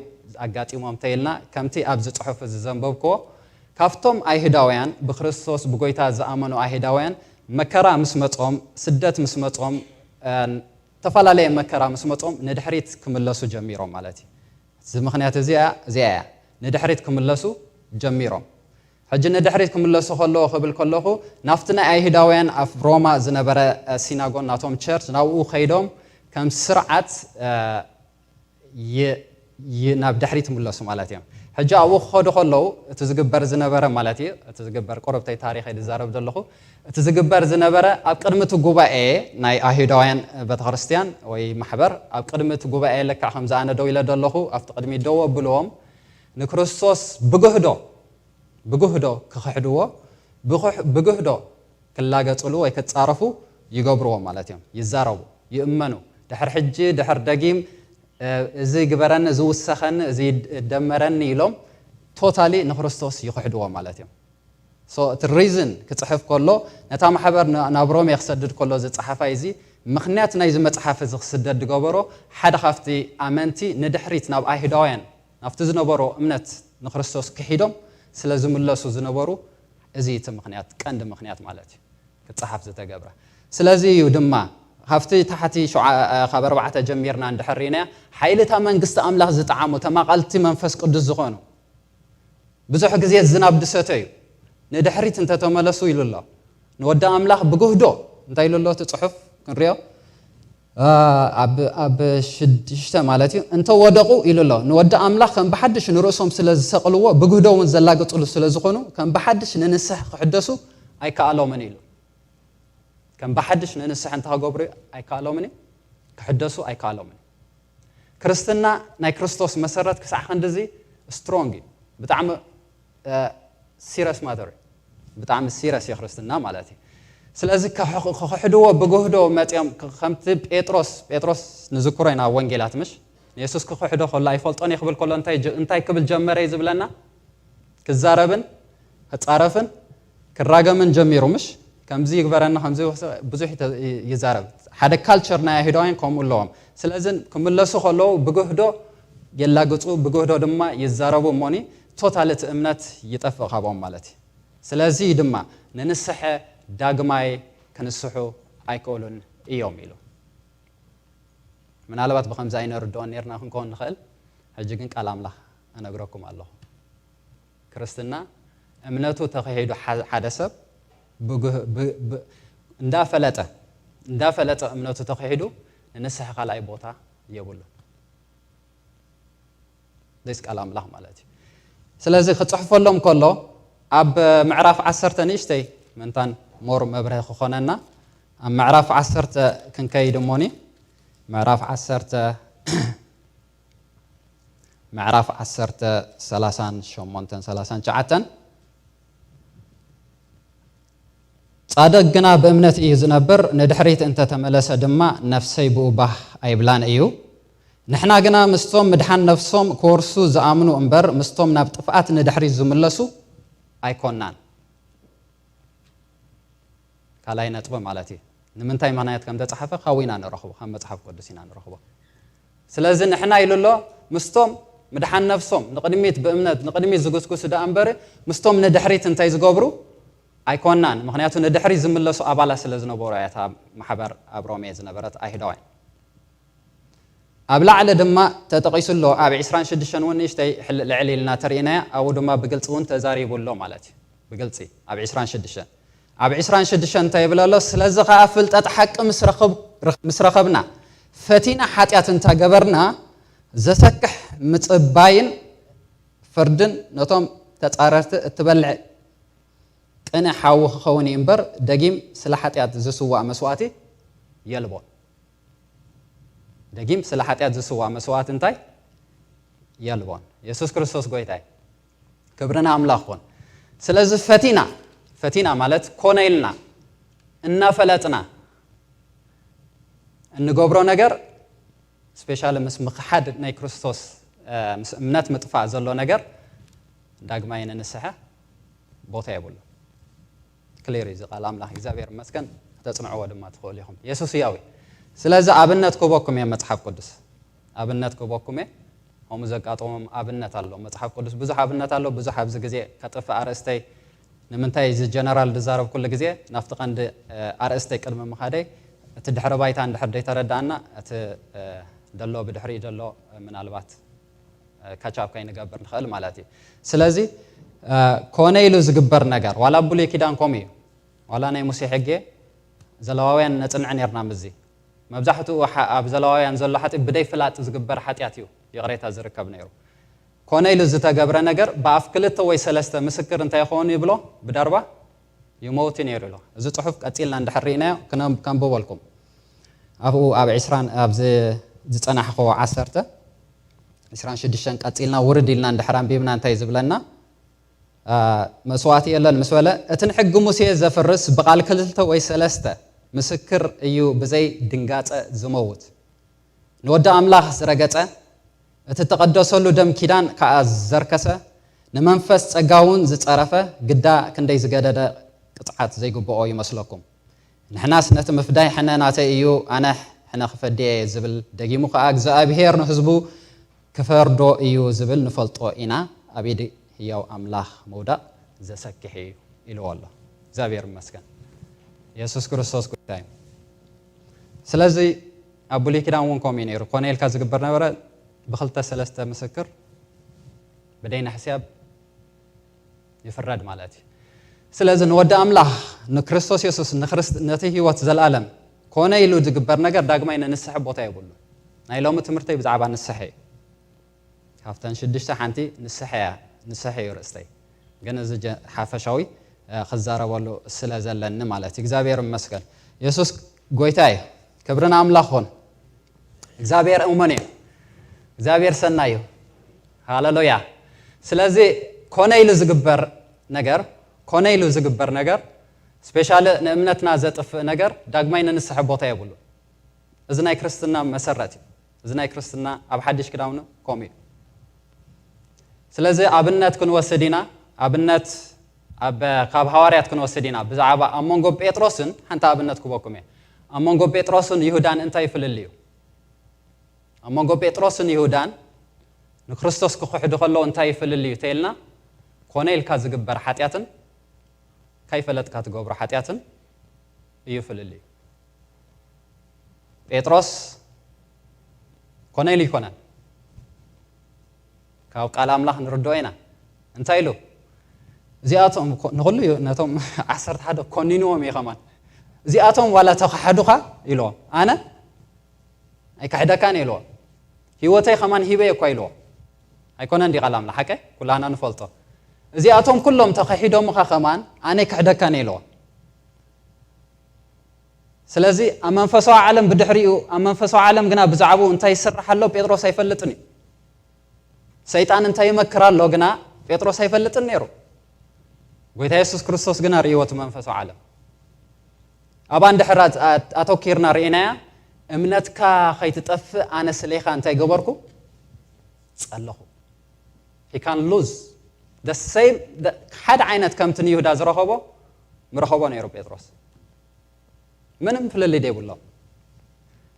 ኣጋጢሞም እንተኢልና ከምቲ ኣብዚ ፅሑፍ እዚ ዘንበብክዎ ካብቶም ኣይሁዳውያን ብክርስቶስ ብጎይታ ዝኣመኑ ኣይሁዳውያን መከራ ምስ መጾም ስደት ምስ መጾም ዝተፈላለየ መከራ ምስ መጾም ንድሕሪት ክምለሱ ጀሚሮም ማለት እዩ። እዚ ምኽንያት እዚኣ እዚኣ እያ ንድሕሪት ክምለሱ ጀሚሮም። ሕጂ ንድሕሪት ክምለሱ ከለዉ ክብል ከለኹ ናብቲ ናይ ኣይሁዳውያን ኣብ ሮማ ዝነበረ ሲናጎን ናቶም ቸርች ናብኡ ከይዶም ከም ስርዓት ናብ ድሕሪት ይምለሱ ማለት እዮም። ሕጂ ኣብኡ ክኸዱ ከለዉ እቲ ዝግበር ዝነበረ ማለት እዩ እቲ ዝግበር ቁርብተይ ታሪኸይ ዝዛረብ ዘለኹ እቲ ዝግበር ዝነበረ ኣብ ቅድሚ እቲ ጉባኤ ናይ ኣይሁዳውያን ቤተክርስትያን ወይ ማሕበር ኣብ ቅድሚ እቲ ጉባኤ ለካ ከምዚ ኣነ ደው ኢለ ዘለኹ ኣብቲ ቅድሚ ደው ኣብልዎም ንክርስቶስ ብግህዶ ብግህዶ ክኽሕድዎ ብግህዶ ክላገፅሉ ወይ ክፃረፉ ይገብርዎ ማለት እዮም። ይዛረቡ፣ ይእመኑ። ድሕር ሕጂ ድሕር ደጊም እዚ ግበረኒ፣ እዚ ውሰኸኒ፣ እዚ ደመረኒ ኢሎም ቶታሊ ንክርስቶስ ይኽሕድዎ ማለት እዮም። እቲ ሪዝን ክፅሕፍ ከሎ ነታ ማሕበር ናብ ሮሜ ክሰድድ ከሎ እዚ ፀሓፋይ እዚ ምኽንያት ናይዚ መፅሓፍ እዚ ክስደድ ዝገበሮ ሓደ ካብቲ ኣመንቲ ንድሕሪት ናብ ኣይሁዳውያን ናብቲ ዝነበሮ እምነት ንክርስቶስ ክሒዶም ስለ ዝምለሱ ዝነበሩ እዚ እቲ ምኽንያት ቀንዲ ምኽንያት ማለት እዩ ክፀሓፍ ዝተገብረ። ስለዚ እዩ ድማ ካብቲ ታሕቲ ካብ ኣርባዕተ ጀሚርና እንድሕር ርኢናያ ሓይሊ እታ መንግስቲ ኣምላኽ ዝጠዓሙ ተማቐልቲ መንፈስ ቅዱስ ዝኾኑ ብዙሕ ግዜ ዝናብ ድሰተዩ ንድሕሪት እንተተመለሱ ኢሉ ኣሎ። ንወዲ ኣምላኽ ብግህዶ እንታይ ኢሉ ኣሎ እቲ ጽሑፍ ክንሪኦ ኣብ ሽዱሽተ ማለት እዩ እንተ ወደቑ ኢሉ ኣሎ። ንወዲ ኣምላኽ ከም ብሓድሽ ንርእሶም ስለ ዝሰቕልዎ ብግህዶ እውን ዘላግጽሉ ስለ ዝኾኑ ከም ብሓድሽ ንንስሕ ክሕደሱ ኣይከኣሎምን ኢሉ። ከም ብሓድሽ ንንስሕ እንተ ክገብሩ ኣይከኣሎምን እዩ፣ ክሕደሱ ኣይከኣሎምን። ክርስትና ናይ ክርስቶስ መሰረት ክሳዕ ክንድዚ ስትሮንግ እዩ። ብጣዕሚ ሲረስ ማተር ብጣዕሚ ሲረስ እዩ ክርስትና ማለት እዩ። ስለዚ ክኽሕድዎ ብግህዶ መፅኦም ከምቲ ጴጥሮስ ጴጥሮስ ንዝክሮ ኢና ኣብ ወንጌላት ምሽ ንየሱስ ክኽሕዶ ከሎ ኣይፈልጦን እየ ክብል ከሎ እንታይ ክብል ጀመረ እዩ ዝብለና ክዛረብን ክፃረፍን ክራገምን ጀሚሩ ምሽ ከምዚ ይግበረና ከምዚ ብዙሕ ይዛረብ ሓደ ካልቸር ናይ ኣይሁዳውያን ከምኡ ኣለዎም ስለዚ ክምለሱ ከለዉ ብግህዶ የላግፁ ብግህዶ ድማ ይዛረቡ እሞኒ ቶታል እቲ እምነት ይጠፍእ ካብኦም ማለት እዩ ስለዚ ድማ ንንስሐ ዳግማይ ክንስሑ ኣይክእሉን እዮም ኢሉ ምናልባት ብከምዚ ኣይነርድኦን ነርና ክንከውን ንኽእል ሕጂ ግን ቃል ኣምላኽ እነግረኩም ኣለኹ ክርስትና እምነቱ ተኸሒዱ ሓደ ሰብ እንዳፈለጠ እንዳፈለጠ እምነቱ ተኸሒዱ ንንስሐ ካልኣይ ቦታ የብሉን ስ ቃል ኣምላኽ ማለት እዩ ስለዚ ክጽሕፈሎም ከሎ ኣብ ምዕራፍ ዓሰርተ ንእሽተይ ምእንታን ሞር መብርሂ ክኾነና ኣብ ምዕራፍ ዓሰርተ ክንከይድ እሞኒ ምዕራፍ ዓሰርተ ምዕራፍ ዓሰርተ ሰላሳን ሸሞንተን ሰላሳን ትሽዓተን ጻድቕ ግና ብእምነት እዩ ዝነብር፣ ንድሕሪት እንተ ተመለሰ ድማ ነፍሰይ ብኡ ባህ ኣይብላን እዩ። ንሕና ግና ምስቶም ምድሓን ነፍሶም ክወርሱ ዝኣምኑ እምበር ምስቶም ናብ ጥፍኣት ንድሕሪት ዝምለሱ ኣይኮናን። ካልኣይ ነጥቢ ማለት እዩ። ንምንታይ ምኽንያት ከም ተጻሓፈ ካብኡ ኢና ንረኽቦ፣ ካብ መጽሓፍ ቅዱስ ኢና ንረኽቦ። ስለዚ ንሕና ኢሉ ኣሎ ምስቶም ምድሓን ነፍሶም ንቕድሚት ብእምነት ንቕድሚት ዝጉስጉሱ ደኣ እምበር ምስቶም ንድሕሪት እንታይ ዝገብሩ ኣይኮናን። ምኽንያቱ ንድሕሪት ዝምለሱ ኣባላት ስለ ዝነበሩ እያ እታ ማሕበር ኣብ ሮሜ ዝነበረት ኣይሁዳውያን። ኣብ ላዕሊ ድማ ተጠቒሱ ኣሎ። ኣብ ዕስራን ሽዱሽተን እውን ንእሽተይ ሕል-፣ ልዕል ኢልና ተርእናያ፣ ኣብኡ ድማ ብግልፂ እውን ተዛሪቡ ኣሎ ማለት እዩ። ብግልፂ ኣብ ዕስራን ሽዱሽተን ኣብ ዕስራን ሽዱሽተን እንታይ ይብል ኣሎ? ስለዚ ከዓ ፍልጠት ሓቂ ምስ ረኸብ-፣ ምስ ረኸብና ፈቲና ሓጢኣት እንተገበርና ዘሰክሕ ምፅባይን ፍርድን ነቶም ተፃረርቲ እትበልዕ ቅነ ሓዊ ክኸውን እዩ እምበር ደጊም ስለ ሓጢኣት ዝስዋእ መስዋእቲ የልቦን። ደጊም ስለ ሓጢኣት ዝስዋእ መስዋእቲ እንታይ የልቦን። የሱስ ክርስቶስ ጎይታይ ክብርና ኣምላኽ ኹን። ስለዚ ፈቲና ፈቲና ማለት ኮነ ኢልና እናፈለጥና እንገብሮ ነገር ስፔሻሊ ምስ ምኽሓድ ናይ ክርስቶስ እ፣ ምስ እምነት ምጥፋእ ዘሎ ነገር ዳግማይ ንንስሐ ቦታ የብሉ። ክሊር እዚ ቃል ኣምላኽ እግዚኣብሔር ይመስገን። ከተጽንዕዎ ድማ ትኽእሉ ኢኹም። የሱስ ህያው እዩ። ስለዚ ኣብነት ክህበኩም እየ መጽሓፍ ቅዱስ ኣብነት ክህበኩም እየ። ከምኡ ዘጋጠሞም ኣብነት ኣሎ። መጽሓፍ ቅዱስ ብዙሕ ኣብነት ኣሎ። ብዙሕ ኣብዚ ግዜ ከጥፍእ ኣርእስተይ ንምንታይ እዚ ጀነራል ዝዛረብ ኩሉ ግዜ ናብቲ ቀንዲ እ፣ ኣርእስተይ ቅድሚ ምኻደይ እቲ ድሕረ ባይታ እንድሕር ደይተረዳእና እቲ እ፣ ደሎ ብድሕሪኡ ደሎ እ፣ ምናልባት ካቻፕ ከይንገብር ንኽእል ማለት እዩ። ስለዚ እ፣ ኮነ ኢሉ ዝግበር ነገር ዋላ ብሉይ ኪዳን ከምኡ እዩ። ዋላ ናይ ሙሴ ሕጌ ዘለዋውያን ነፅንዕ ነርና ምዚ መብዛሕትኡ ሓ- ኣብ ዘለዋውያን ዘሎ ሓጢ ብደይ ፍላጥ ዝግበር ሓጢኣት እዩ ይቕሬታ ዝርከብ ነይሩ። ኮነ ኢሉ ዝተገብረ ነገር ብኣፍ ክልተ ወይ ሰለስተ ምስክር እንታይ ይኸውን ይብሎ ብደርባ ይመውት ነይሩ ኢሎ። እዚ ፅሑፍ ቀፂልና እንድሕር ርኢናዮ ክነ- ከንብበልኩም ኣብኡ ኣብ ዕስራን ኣብዚ ዝፀናሕኮ ዓሰርተ ዕስራን ሽዱሽተን ቀፂልና ውርድ ኢልና እንድሕር ኣንቢብና እንታይ ዝብለና እ፣ መስዋእቲ የለን ምስ በለ እቲ ንሕጊ ሙሴ ዘፍርስ ብቓል ክልተ ወይ ሰለስተ ምስክር እዩ ብዘይ ድንጋፀ ዝመውት። ንወዲ ኣምላኽ ዝረገጸ እቲ እተቐደሰሉ ደም ኪዳን ከኣ ዘርከሰ ንመንፈስ ጸጋ እውን ዝጸረፈ ግዳ ክንደይ ዝገደደ ቅጽዓት ዘይግብኦ ይመስለኩም። ንሕናስ ነቲ ምፍዳይ ሕነ ናተይ እዩ ኣነ ሕነ ክፈዲ እየ ዝብል ደጊሙ ከኣ እግዚኣብሄር ንህዝቡ ክፈርዶ እዩ ዝብል ንፈልጦ ኢና። ኣብ ኢድ ህያው ኣምላኽ ምውዳቕ ዘሰክሕ እዩ ኢልዎ ኣሎ። እግዚኣብሔር ይመስገን። የሱስ ክርስቶስ ጎይታ እዩ። ስለዚ ኣብ ብሉይ ኪዳን እውን ከምኡ እዩ ነይሩ። ኮነ ኢልካ ዝግበር ነበረ። ብክልተ ሰለስተ ምስክር ብደይና ሕስያብ ይፍረድ ማለት እዩ። ስለዚ ንወዲ ኣምላኽ ንክርስቶስ የሱስ ንክርስት ነቲ ህይወት ዘለኣለም ኮነ ኢሉ ዝግበር ነገር ዳግማይ ንንስሐ ቦታ የብሉ። ናይ ሎሚ ትምህርተይ ብዛዕባ ንስሐ እዩ። ካብተን ሽዱሽተ ሓንቲ ንስሐ እያ። ንስሐ እዩ ርእስተይ። ግን እዚ ሓፈሻዊ ክዛረበሉ ስለ ዘለኒ ማለት እዩ። እግዚኣብሔር ይመስገን። የሱስ ጎይታ እዩ። ክብርን ኣምላኽ ኹን። እግዚኣብሔር እሙን እዩ። እግዚኣብሔር ሰናይ እዩ። ሃሌሉያ። ስለዚ ኮነ ኢሉ ዝግበር ነገር ኮነ ኢሉ ዝግበር ነገር ስፔሻሊ ንእምነትና ዘጥፍእ ነገር ዳግማይ ንንስሐ ቦታ የብሉ። እዚ ናይ ክርስትና መሰረት እዩ። እዚ ናይ ክርስትና ኣብ ሓድሽ ክዳውኑ ከምኡ እዩ። ስለዚ ኣብነት ክንወስድ ኢና። ኣብነት ኣብ ካብ ሃዋርያት ክንወስድ ኢና። ብዛዕባ ኣብ መንጎ ጴጥሮስን ሓንቲ ኣብነት ክበኩም እየ። ኣብ መንጎ ጴጥሮስን ይሁዳን እንታይ ይፍልል እዩ? ኣብ መንጎ ጴጥሮስን ይሁዳን ንክርስቶስ ክኽሕዱ ከለዉ እንታይ ይፍልል እዩ ተይልና ኮነ ኢልካ ዝግበር ሓጢኣትን ካይፈለጥካ ትገብሮ ሓጢኣትን እዩ ፍልል እዩ። ጴጥሮስ ኮነ ኢሉ ይኮነን። ካብ ቃል ኣምላኽ ንርድኦ ኢና። እንታይ ኢሉ? እዚኣቶም ንኹሉ እዩ ነቶም ዓሰርተ ሓደ ኮኒንዎም እዩ ከማን። እዚኣቶም ዋላ ተኸሓዱኻ ኢልዎም። ኣነ ኣይክሕደካን ኢልዎ። ህይወተይ ከማን ሂበ እኳ ኢልዎ። ኣይኮነን ድዩ ቃል ኣምላኽ ሓቀ? ኩላና ንፈልጦ። እዚኣቶም ኩሎም ተኸሒዶምኻ ከማን ኣነ ክሕደካን ኢልዎ። ስለዚ ኣብ መንፈሳዊ ዓለም ብድሕሪኡ ኣብ መንፈሳዊ ዓለም ግና ብዛዕባኡ እንታይ ይስራሕ ኣሎ ጴጥሮስ ኣይፈልጥን እዩ። ሰይጣን እንታይ ይመክር ኣሎ ግና ጴጥሮስ ኣይፈልጥን ነይሩ። ጎይታ የሱስ ክርስቶስ ግና ርእይዎ እቲ መንፈሳዊ ዓለም። ኣብኣ እንድሕር ኣት- ኣት- ኣተኪርና ርኢናያ፣ እምነትካ ከይትጠፍእ ኣነ ስሌኻ እንታይ ገበርኩ? ጸለኹ። He can lose the same ሓደ ዓይነት ከምቲ ንይሁዳ ዝረኸቦ ምረኸቦ ነይሩ ጴጥሮስ። ምንም ፍልልይ ዘይብሎም።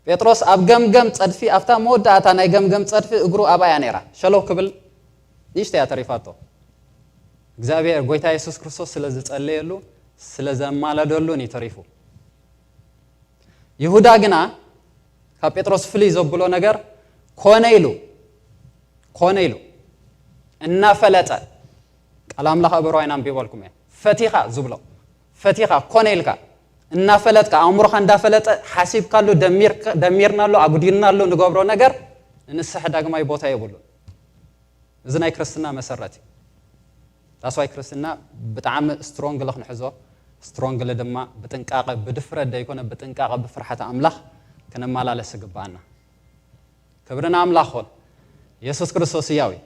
ጴጥሮስ ኣብ ገምገም ጸድፊ ኣብታ መወዳእታ ናይ ገምገም ጸድፊ እግሩ ኣብኣ እያ ነይራ። ሸለው ክብል ንእሽተይ እያ ተሪፋቶ። እግዚኣብሔር ጎይታ የሱስ ክርስቶስ ስለ ዝጸለየሉ ስለ ዘማለደሉን እዩ ተሪፉ። ይሁዳ ግና ካብ ጴጥሮስ ፍልይ ዘብሎ ነገር ኮነ ኢሉ ኮነ ኢሉ እናፈለጠ ቃል ኣምላኽ ኣብ ሮይና ኣንቢበልኩም እየ። ፈቲኻ ዝብሎ ፈቲኻ ኮነ ኢልካ እናፈለጥካ ኣእምሮኻ እንዳፈለጠ ሓሲብካሉ ደሚርናሉ ኣጉዲልናሉ ንገብሮ ነገር ንንስሐ ዳግማይ ቦታ የብሉን። እዚ ናይ ክርስትና መሰረት እዩ። ታስዋይ ክርስትና ብጣዕሚ ስትሮንግሊ ክንሕዞ ስትሮንግሊ ድማ ብጥንቃቐ ብድፍረት ዘይኮነ ብጥንቃቐ ብፍርሓት ኣምላኽ ክንመላለስ ይግብኣና። ክብሪ ንኣምላኽ ኹን። የሱስ ክርስቶስ ህያው እዩ።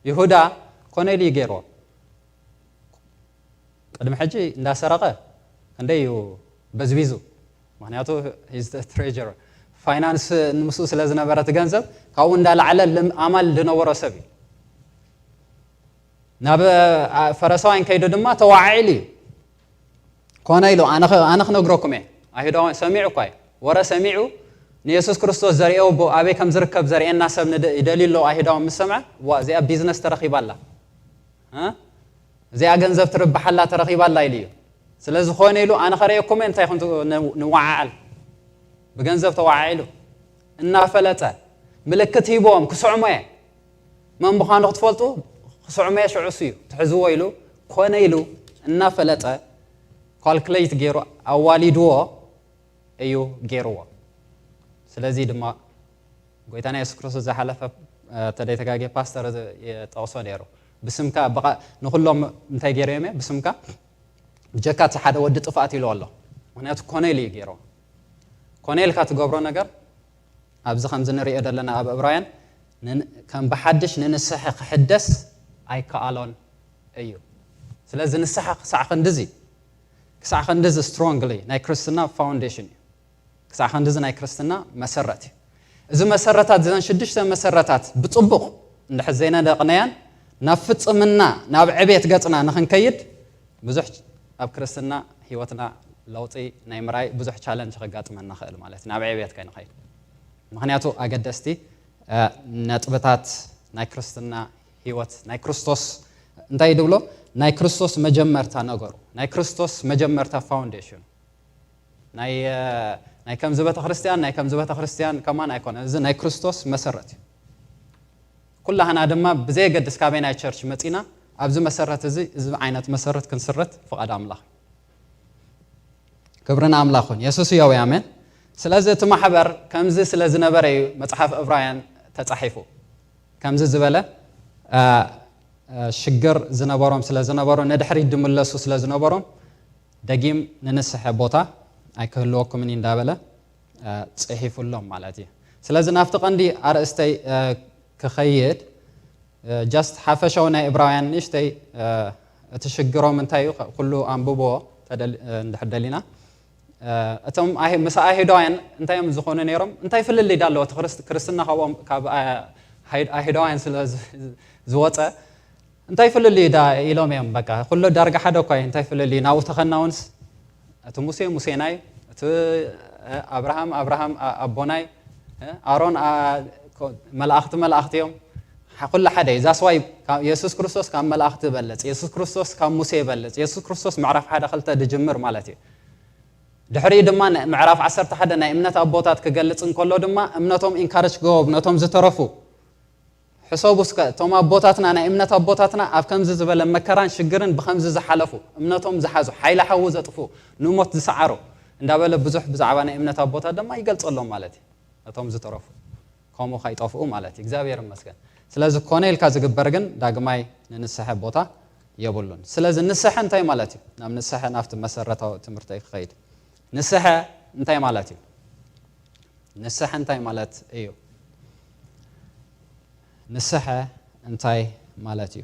ይሁዳ ኮነ ኢሉ እዩ ገይርዎ። ቅድሚ ሕጂ እንዳሰረቐ ክንደይ እዩ በዝቢዙ። ምክንያቱ ትሬር ፋይናንስ ንምስኡ ስለ ዝነበረ እቲ ገንዘብ ካብኡ እንዳላዕለ ኣማል ዝነበሮ ሰብ እዩ። ናብ ፈረሳውያን ከይዱ ድማ ተዋዓዒሉ እዩ። ኮነ ኢሉ ኣነ ክነግረኩም እየ። ኣይሁዳውያን ሰሚዑ እኳ እዩ ወረ ሰሚዑ ንየሱስ ክርስቶስ ዘርእየው ኣበይ ከም ዝርከብ ዘርእየና ሰብ ይደልዩ ኣለዉ። ኣይሁዳውያን ምስ ሰምዐ እዚኣ ቢዝነስ ተረኺባ ኣላ፣ እዚኣ ገንዘብ ትርብሓላ ተረኺባ ኣላ ኢሉ እዩ። ስለዝኾነ ኢሉ ኣነ ከርእየኩም እየ እንታይ ንወዓዓል ብገንዘብ ተወዓዒሉ እናፈለጠ ምልክት ሂቦም ክስዕሞ እየ መን ምዃኑ ክትፈልጡ ክስዕሞ እየ ሽዑ እሱ እዩ ትሕዝዎ ኢሉ ኮነ ኢሉ እናፈለጠ ካልኩሌት ገይሩ ኣዋሊድዎ እዩ ገይርዎ። ስለዚ ድማ ጎይታና የሱስ ክርስቶስ ዝሓለፈ ተደይተጋጌ ፓስተር የጠቕሶ ነይሩ ብስምካ ንኩሎም እንታይ ገይሩ እዮም ብስምካ ብጀካ እቲ ሓደ ወዲ ጥፍኣት ኢሉ ኣሎ። ምክንያቱ ኮነ ኢሉ እዩ ገይርዎ። ኮነ ኢልካ ትገብሮ ነገር ኣብዚ ከምዚ ንሪኦ ዘለና ኣብ እብራውያን ከም ብሓድሽ ንንስሐ ክሕደስ ኣይከኣሎን እዩ። ስለዚ ንስሓ ክሳዕ ክንድዚ ክሳዕ ክንድዚ ስትሮንግሊ ናይ ክርስትና ፋውንዴሽን እዩ። ክሳዕ ክንድዚ ናይ ክርስትና መሰረት እዩ። እዚ መሰረታት እዘን ሽዱሽተ መሰረታት ብፅቡቕ እንድሕር ዘይነደቕነያን ናብ ፍፅምና ናብ ዕቤት ገፅና ንክንከይድ ብዙሕ ኣብ ክርስትና ህይወትና ለውጢ ናይ ምርኣይ ብዙሕ ቻለንጅ ከጋጥመና ክእል ማለት ናብ ዕቤት ከይንኸይድ። ምክንያቱ ኣገደስቲ ነጥብታት ናይ ክርስትና ህይወት ናይ ክርስቶስ እንታይ ድብሎ ናይ ክርስቶስ መጀመርታ ነገሩ ናይ ክርስቶስ መጀመርታ ፋውንዴሽን ናይ ከምዚ ቤተክርስትያን ናይ ከምዚ ቤተክርስትያን ከማን ኣይኮነ እዚ ናይ ክርስቶስ መሰረት እዩ። ኩላህና ድማ ብዘየገድስ ካበይ ናይ ቸርች መፂና ኣብዚ መሰረት እዚ እዚ ዓይነት መሰረት ክንስረት ፍቓድ ኣምላኽ። ክብሪ ንኣምላኽ ይኹን። የሱስ ህያው እዩ። ኣሜን። ስለዚ እቲ ማሕበር ከምዚ ስለ ዝነበረ እዩ መጽሓፍ ዕብራውያን ተጻሒፉ። ከምዚ ዝበለ ሽግር ዝነበሮም ስለ ዝነበሩ ንድሕሪት ዝምለሱ ስለ ዝነበሮም ደጊም ንንስሐ ቦታ ኣይክህልወኩምን እዩ እንዳበለ ጽሒፉሎም ማለት እዩ። ስለዚ ናብቲ ቀንዲ ኣርእስተይ ክኸይድ ጃስት ሓፈሻዊ ናይ እብራውያን ንእሽተይ እቲ ሽግሮም እንታይ እዩ ኩሉ ኣንብቦ እንድሕር ደሊና እቶም ምስ ኣይሁዳውያን እንታይ እዮም ዝኾኑ ነይሮም እንታይ ፍልልይ ዳ ኣለዎ እቲ ክርስትና ካብኦም ካብ ኣይሁዳውያን ስለ ዝወፀ እንታይ ፍልልይ ዳ ኢሎም እዮም በቃ ኩሉ ዳርጋ ሓደ እኳ እዩ እንታይ ፍልልይ ናብኡ ተኸናውንስ እቲ ሙሴ ሙሴናይ እቲ ኣብርሃም ኣብርሃም ኣቦናይ ኣሮን መላእኽቲ መላእኽቲ እዮም ኩሉ ሓደ እዩ that's why የሱስ ክርስቶስ ካብ መላእኽቲ ይበልፅ የሱስ ክርስቶስ ካብ ሙሴ ይበልፅ የሱስ ክርስቶስ ምዕራፍ ሓደ ክልተ ድጅምር ማለት እዩ ድሕሪኡ ድማ ምዕራፍ ዓሰርተ ሓደ ናይ እምነት ኣቦታት ክገልፅ እንከሎ ድማ እምነቶም ኢንካረጅ ክገብሩ ነቶም ዝተረፉ ሕሰቡ እስከ እቶም ኣቦታትና ናይ እምነት ኣቦታትና ኣብ ከምዚ ዝበለ መከራን ሽግርን ብከምዚ ዝሓለፉ እምነቶም ዝሓዙ ሓይሊ ሓዊ ዘጥፉ ንሞት ዝሰዓሩ እንዳበለ ብዙሕ ብዛዕባ ናይ እምነት ኣቦታት ድማ ይገልፀሎም ማለት እዩ ነቶም ዝተረፉ ከምኡ ከይጠፍኡ ማለት እዩ እግዚኣብሔር ይመስገን ስለዚ ኮነ ኢልካ ዝግበር ግን ዳግማይ ንንስሐ ቦታ የብሉን። ስለዚ ንስሐ እንታይ ማለት እዩ? ናብ ንስሐ፣ ናብቲ መሰረታዊ ትምህርተይ ክኸይድ፣ ንስሐ እንታይ ማለት እዩ? ንስሐ እንታይ ማለት እዩ? ንስሐ እንታይ ማለት እዩ?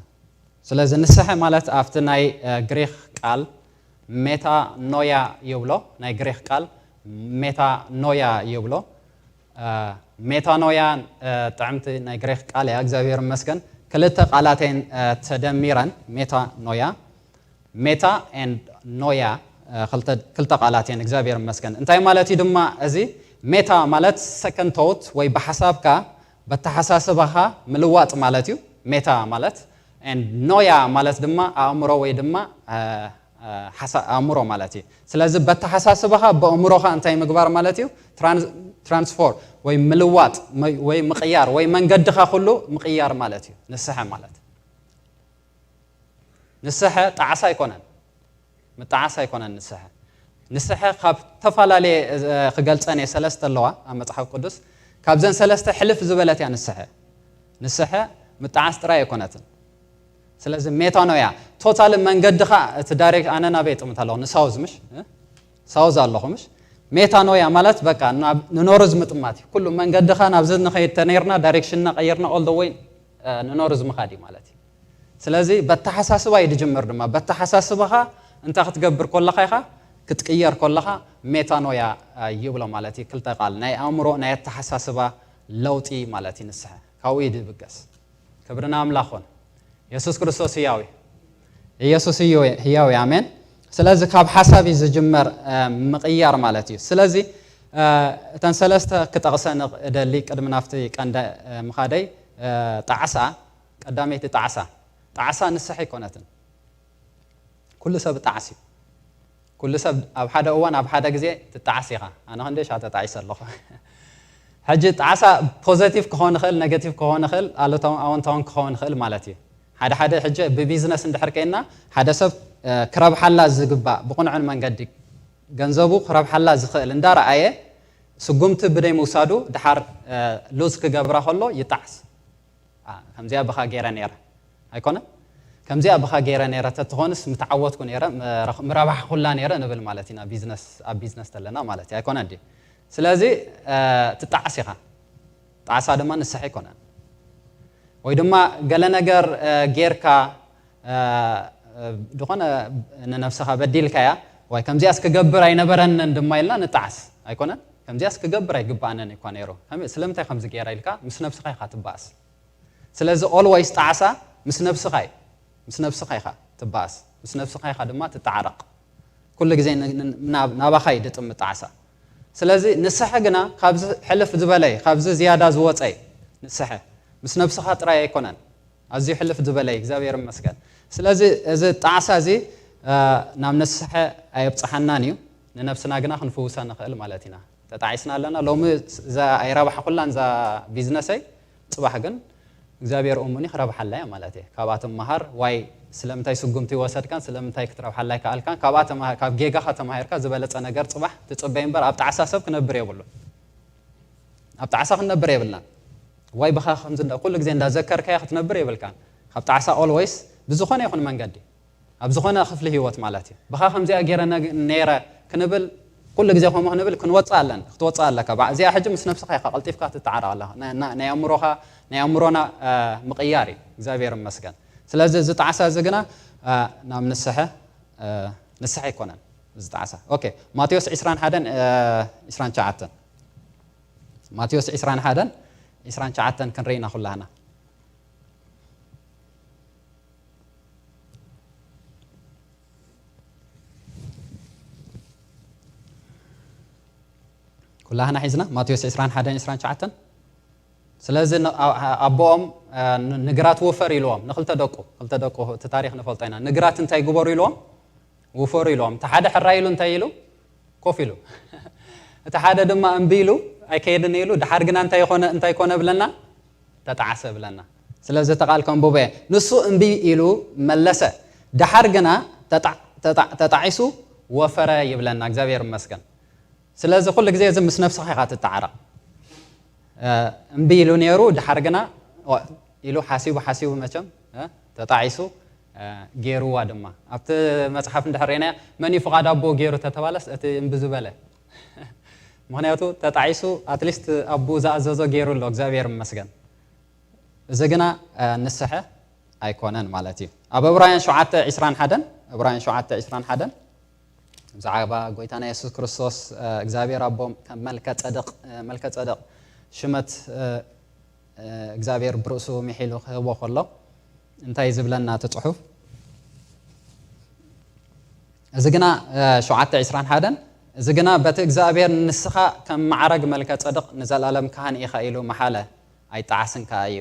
ስለዚ ንስሐ ማለት ኣብቲ ናይ ግሪክ ቃል ሜታኖያ ይብሎ። ናይ ግሪክ ቃል ሜታኖያ ይብሎ። ሜታኖያ ጥዕምቲ ናይ ግሪክ ቃል እያ። እግዚኣብሔር ይመስገን። ክልተ ቃላት እየን ተደሚረን፣ ሜታኖያ፣ ሜታ and ኖያ፣ ክልተ ቃላት እየን። እግዚኣብሔር ይመስገን። እንታይ ማለት እዩ ድማ እዚ? ሜታ ማለት second thought ወይ ብሓሳብካ፣ በተሓሳስባኻ ምልዋጥ ማለት እዩ። ሜታ ማለት፣ and ኖያ ማለት ድማ ኣእምሮ ወይ ድማ ኣእምሮ ማለት እዩ። ስለዚ በተሓሳስባኻ፣ በእምሮኻ እንታይ ምግባር ማለት እዩ? ትራንስፎር ወይ ምልዋጥ ወይ ምቕያር ወይ መንገድኻ ኩሉ ምቕያር ማለት እዩ ንስሐ ማለት። ንስሐ ጣዕሳ ኣይኮነን፣ ምጣዓስ ኣይኮነን ንስሐ። ንስሐ ካብ ተፈላለየ ክገልጸን እየ፣ ሰለስተ ኣለዋ ኣብ መጽሓፍ ቅዱስ። ካብዘን ሰለስተ ሕልፍ ዝበለት እያ ንስሐ። ንስሐ ምጣዓስ ጥራይ ኣይኮነትን። ስለዚ ሜታኖያ ቶታል መንገድኻ፣ እቲ ዳይሬክት፣ ኣነ ናበይ ጥምት ኣለኹ? ንሳውዝ ምሽ? ሳውዝ ኣለኹ ምሽ? ሜታኖያ ማለት በቃ ንኖርዝ ምጥማት እዩ። ኩሉ መንገድኻ ናብዚ ንኸይድ ተነይርና፣ ዳይሬክሽንና ቀይርና all the way ንኖርዝ ምኻድ እዩ ማለት እዩ። ስለዚ በተሓሳስባ እዩ ዝጅምር ድማ። በተሓሳስባኻ እንታይ ክትገብር ከለኻ ኢኻ? ክትቅየር ከለኻ ሜታኖያ ይብሎ ማለት እዩ። ክልተ ቃል ናይ ኣእምሮ ናይ ኣተሓሳስባ ለውጢ ማለት እዩ ንስሐ። ካብኡ እዩ ዝብገስ። ክብሪ ንኣምላኽ ኮን። የሱስ ክርስቶስ ህያው እዩ። ኢየሱስ እዩ ህያው እዩ። ኣሜን። ስለዚ ካብ ሓሳብ እዩ ዝጅመር ምቕያር ማለት እዩ። ስለዚ እተን ሰለስተ ክጠቕሰን እደሊ ቅድሚ ናብቲ ቀንደ ምኻደይ፣ ጣዕሳ፣ ቀዳመይቲ ጣዕሳ። ጣዕሳ ንስሐ ኣይኮነትን። ኩሉ ሰብ ጣዕስ እዩ። ኩሉ ሰብ ኣብ ሓደ እዋን ኣብ ሓደ ግዜ ትጣዕስ ኢኻ። ኣነ ክንደይ ሻ ተጣዒሰ ኣለኹ። ሕጂ ጣዕሳ ፖዘቲቭ ክኾን ይኽእል፣ ኔጋቲቭ ክኾን ይኽእል፣ ኣሉታውን ኣወንታውን ክኾን ይኽእል ማለት እዩ። ሓደ ሓደ ሕጂ ብቢዝነስ እንድሕር ከይና ሓደ ሰብ ክረብሓላ ዝግባእ ብቕኑዕን መንገዲ ገንዘቡ ክረብሓላ ዝኽእል እንዳረኣየ ስጉምቲ ብደይ ምውሳዱ ድሓር ሉዝ ክገብራ ከሎ ይጣዕስ። ከምዚኣ ብኻ ገይረ ነይረ ኣይኮነን? ከምዚኣ ብኻ ገይረ ነይረ ተትኾንስ ምተዓወትኩ ነይረ፣ ምረባሕኩላ ነይረ ንብል ማለት ኢና። ቢዝነስ፣ ኣብ ቢዝነስ ተለና ማለት እዩ ኣይኮነን ድዩ? ስለዚ ትጣዕስ ኢኻ። ጣዕሳ ድማ ንስሐ ኣይኮነን። ወይ ድማ ገለ ነገር ጌርካ ዝኾነ ንነብስኻ በዲልካያ፣ ወይ ከምዚኣስ ክገብር ኣይነበረንን ድማ ኢልና ንጣዕስ ኣይኮነን? ከምዚኣስ ክገብር ኣይግባኣንን እኳ ነይሩ፣ ስለምንታይ ከምዚ ገይራ ኢልካ ምስ ነብስኻ ኢኻ ትባኣስ። ስለዚ ኦልወይስ ጣዕሳ ምስ ነብስኻ እዩ። ምስ ነብስኻ ኢኻ ትባኣስ፣ ምስ ነብስኻ ኢኻ ድማ ትተዓረቕ። ኩሉ ግዜ ናባኻ እዩ ድጥምት ጣዕሳ። ስለዚ ንስሐ ግና ካብዚ ሕልፍ ዝበለ እዩ፣ ካብዚ ዝያዳ ዝወፀ እዩ። ንስሐ ምስ ነብስኻ ጥራይ ኣይኮነን፣ ኣዝዩ ሕልፍ ዝበለ እዩ። እግዚኣብሔር ይመስገን። ስለዚ እዚ ጣዕሳ እዚ ናብ ንስሐ ኣየብፅሓናን እዩ፣ ንነብስና ግና ክንፍውሳ ንኽእል ማለት ኢና። ተጣዒስና ኣለና። ሎሚ እዛ ኣይረባሕኩላን እዛ ቢዝነሰይ፣ ፅባሕ ግን እግዚኣብሔር እሙኒ ክረብሓላ እያ ማለት እየ። ካብኣ ትመሃር፣ ዋይ ስለምንታይ ስጉምቲ ይወሰድካን ስለምንታይ ክትረብሓላ ኣይከኣልካን፣ ካብኣ ተመሃር፣ ካብ ጌጋኻ ተማሂርካ ዝበለጸ ነገር ፅባሕ ትፅበይ እምበር ኣብ ጣዕሳ ሰብ ክነብር የብሉን። ኣብ ጣዕሳ ክንነብር የብልናን። ዋይ ብኻ ከምዚ እንዳ ኩሉ ግዜ እንዳዘከርካያ ክትነብር የብልካን። ካብ ጣዕሳ ኦልወይስ ብዝኾነ ይኹን መንገዲ ኣብ ዝኾነ ክፍሊ ህይወት ማለት እዩ። ብኻ ከምዚኣ ገይረ ነይረ ክንብል ኩሉ ግዜ ከምኡ ክንብል ክንወፅእ ኣለና፣ ክትወፅእ ኣለካ። እዚኣ ሕጂ ምስ ነብስኻ ኢኻ ቀልጢፍካ ትተዓረቕ ኣለኻ። ናይ ኣእምሮኻ፣ ናይ ኣእምሮና ምቕያር እዩ። እግዚኣብሔር ይመስገን። ስለዚ እዚ ጣዕሳ እዚ ግና ናብ ንስሐ፣ ንስሐ ኣይኮነን እዚ ጣዕሳ። ኦኬ፣ ማቴዎስ ዕስራን ሓደን ዕስራን ትሽዓተን። ማቴዎስ ዕስራን ሓደን ዕስራን ትሽዓተን ክንርኢ ኢና ኩላህና። ኩላህና ሒዝና ማቴዎስ ዕስራን ሓደን ዕስራን ትሽዓተን። ስለዚ ኣቦኦም ንግራት ውፈር ኢልዎም ንክልተ ደቁ፣ ክልተ ደቁ እቲ ታሪክ ንፈልጦ ኢና። ንግራት እንታይ ግበሩ ኢልዎም? ውፈሩ ኢልዎም። እቲ ሓደ ሕራይ ኢሉ እንታይ ኢሉ? ኮፍ ኢሉ። እቲ ሓደ ድማ እምቢ ኢሉ ኣይከይድን ኢሉ። ድሓር ግና እንታይ ኮነ፣ እንታይ ኮነ ብለና? ተጣዕሰ ብለና። ስለዚ እቲ ቃል ከንብቦ እየ። ንሱ እምቢ ኢሉ መለሰ። ድሓር ግና ተጣ-፣ ተጣ-፣ ተጣዒሱ ወፈረ ይብለና። እግዚኣብሔር ይመስገን። ስለዚ ኩሉ ግዜ እዚ ምስ ነብስኻ ኢኻ ትተዓረቕ። እምቢ ኢሉ ነይሩ፣ ድሓር ግና ኢሉ ሓሲቡ ሓሲቡ መቸም እ፣ ተጣዒሱ እ፣ ገይርዋ ድማ ኣብቲ መፅሓፍ እንድሕር ርኢናያ መን እዩ ፍቓድ ኣቦ ገይሩ ተተባለስ እቲ እምቢ ዝበለ። ምክንያቱ ተጣዒሱ ኣትሊስት ኣቦ ዝኣዘዞ ገይሩ ኣሎ እግዚኣብሔር ይመስገን። እዚ ግና እ፣ ንስሐ ኣይኮነን ማለት እዩ። ኣብ ዕብራውያን ሸውዓተ ዕስራን ሓደን ዕብራውያን ሸውዓተ ዕስራን ሓደን ብዛዕባ ጎይታና የሱስ ክርስቶስ እግዚኣብሔር ኣቦ ከም መልከ ጸደቕ መልከ ጸደቕ ሽመት እግዚኣብሔር ብርእሱ ሚሒሉ ክህቦ ከሎ እንታይ ዝብለና እቲ ጽሑፍ? እዚ ግና ሸውዓተ ዕስራን ሓደን እዚ ግና በቲ እግዚኣብሔር ንስኻ ከም ማዕረግ መልከ ጸድቕ ንዘለኣለም ካህን ኢኻ ኢሉ መሓለ ኣይጠዓስን ከኣ እዩ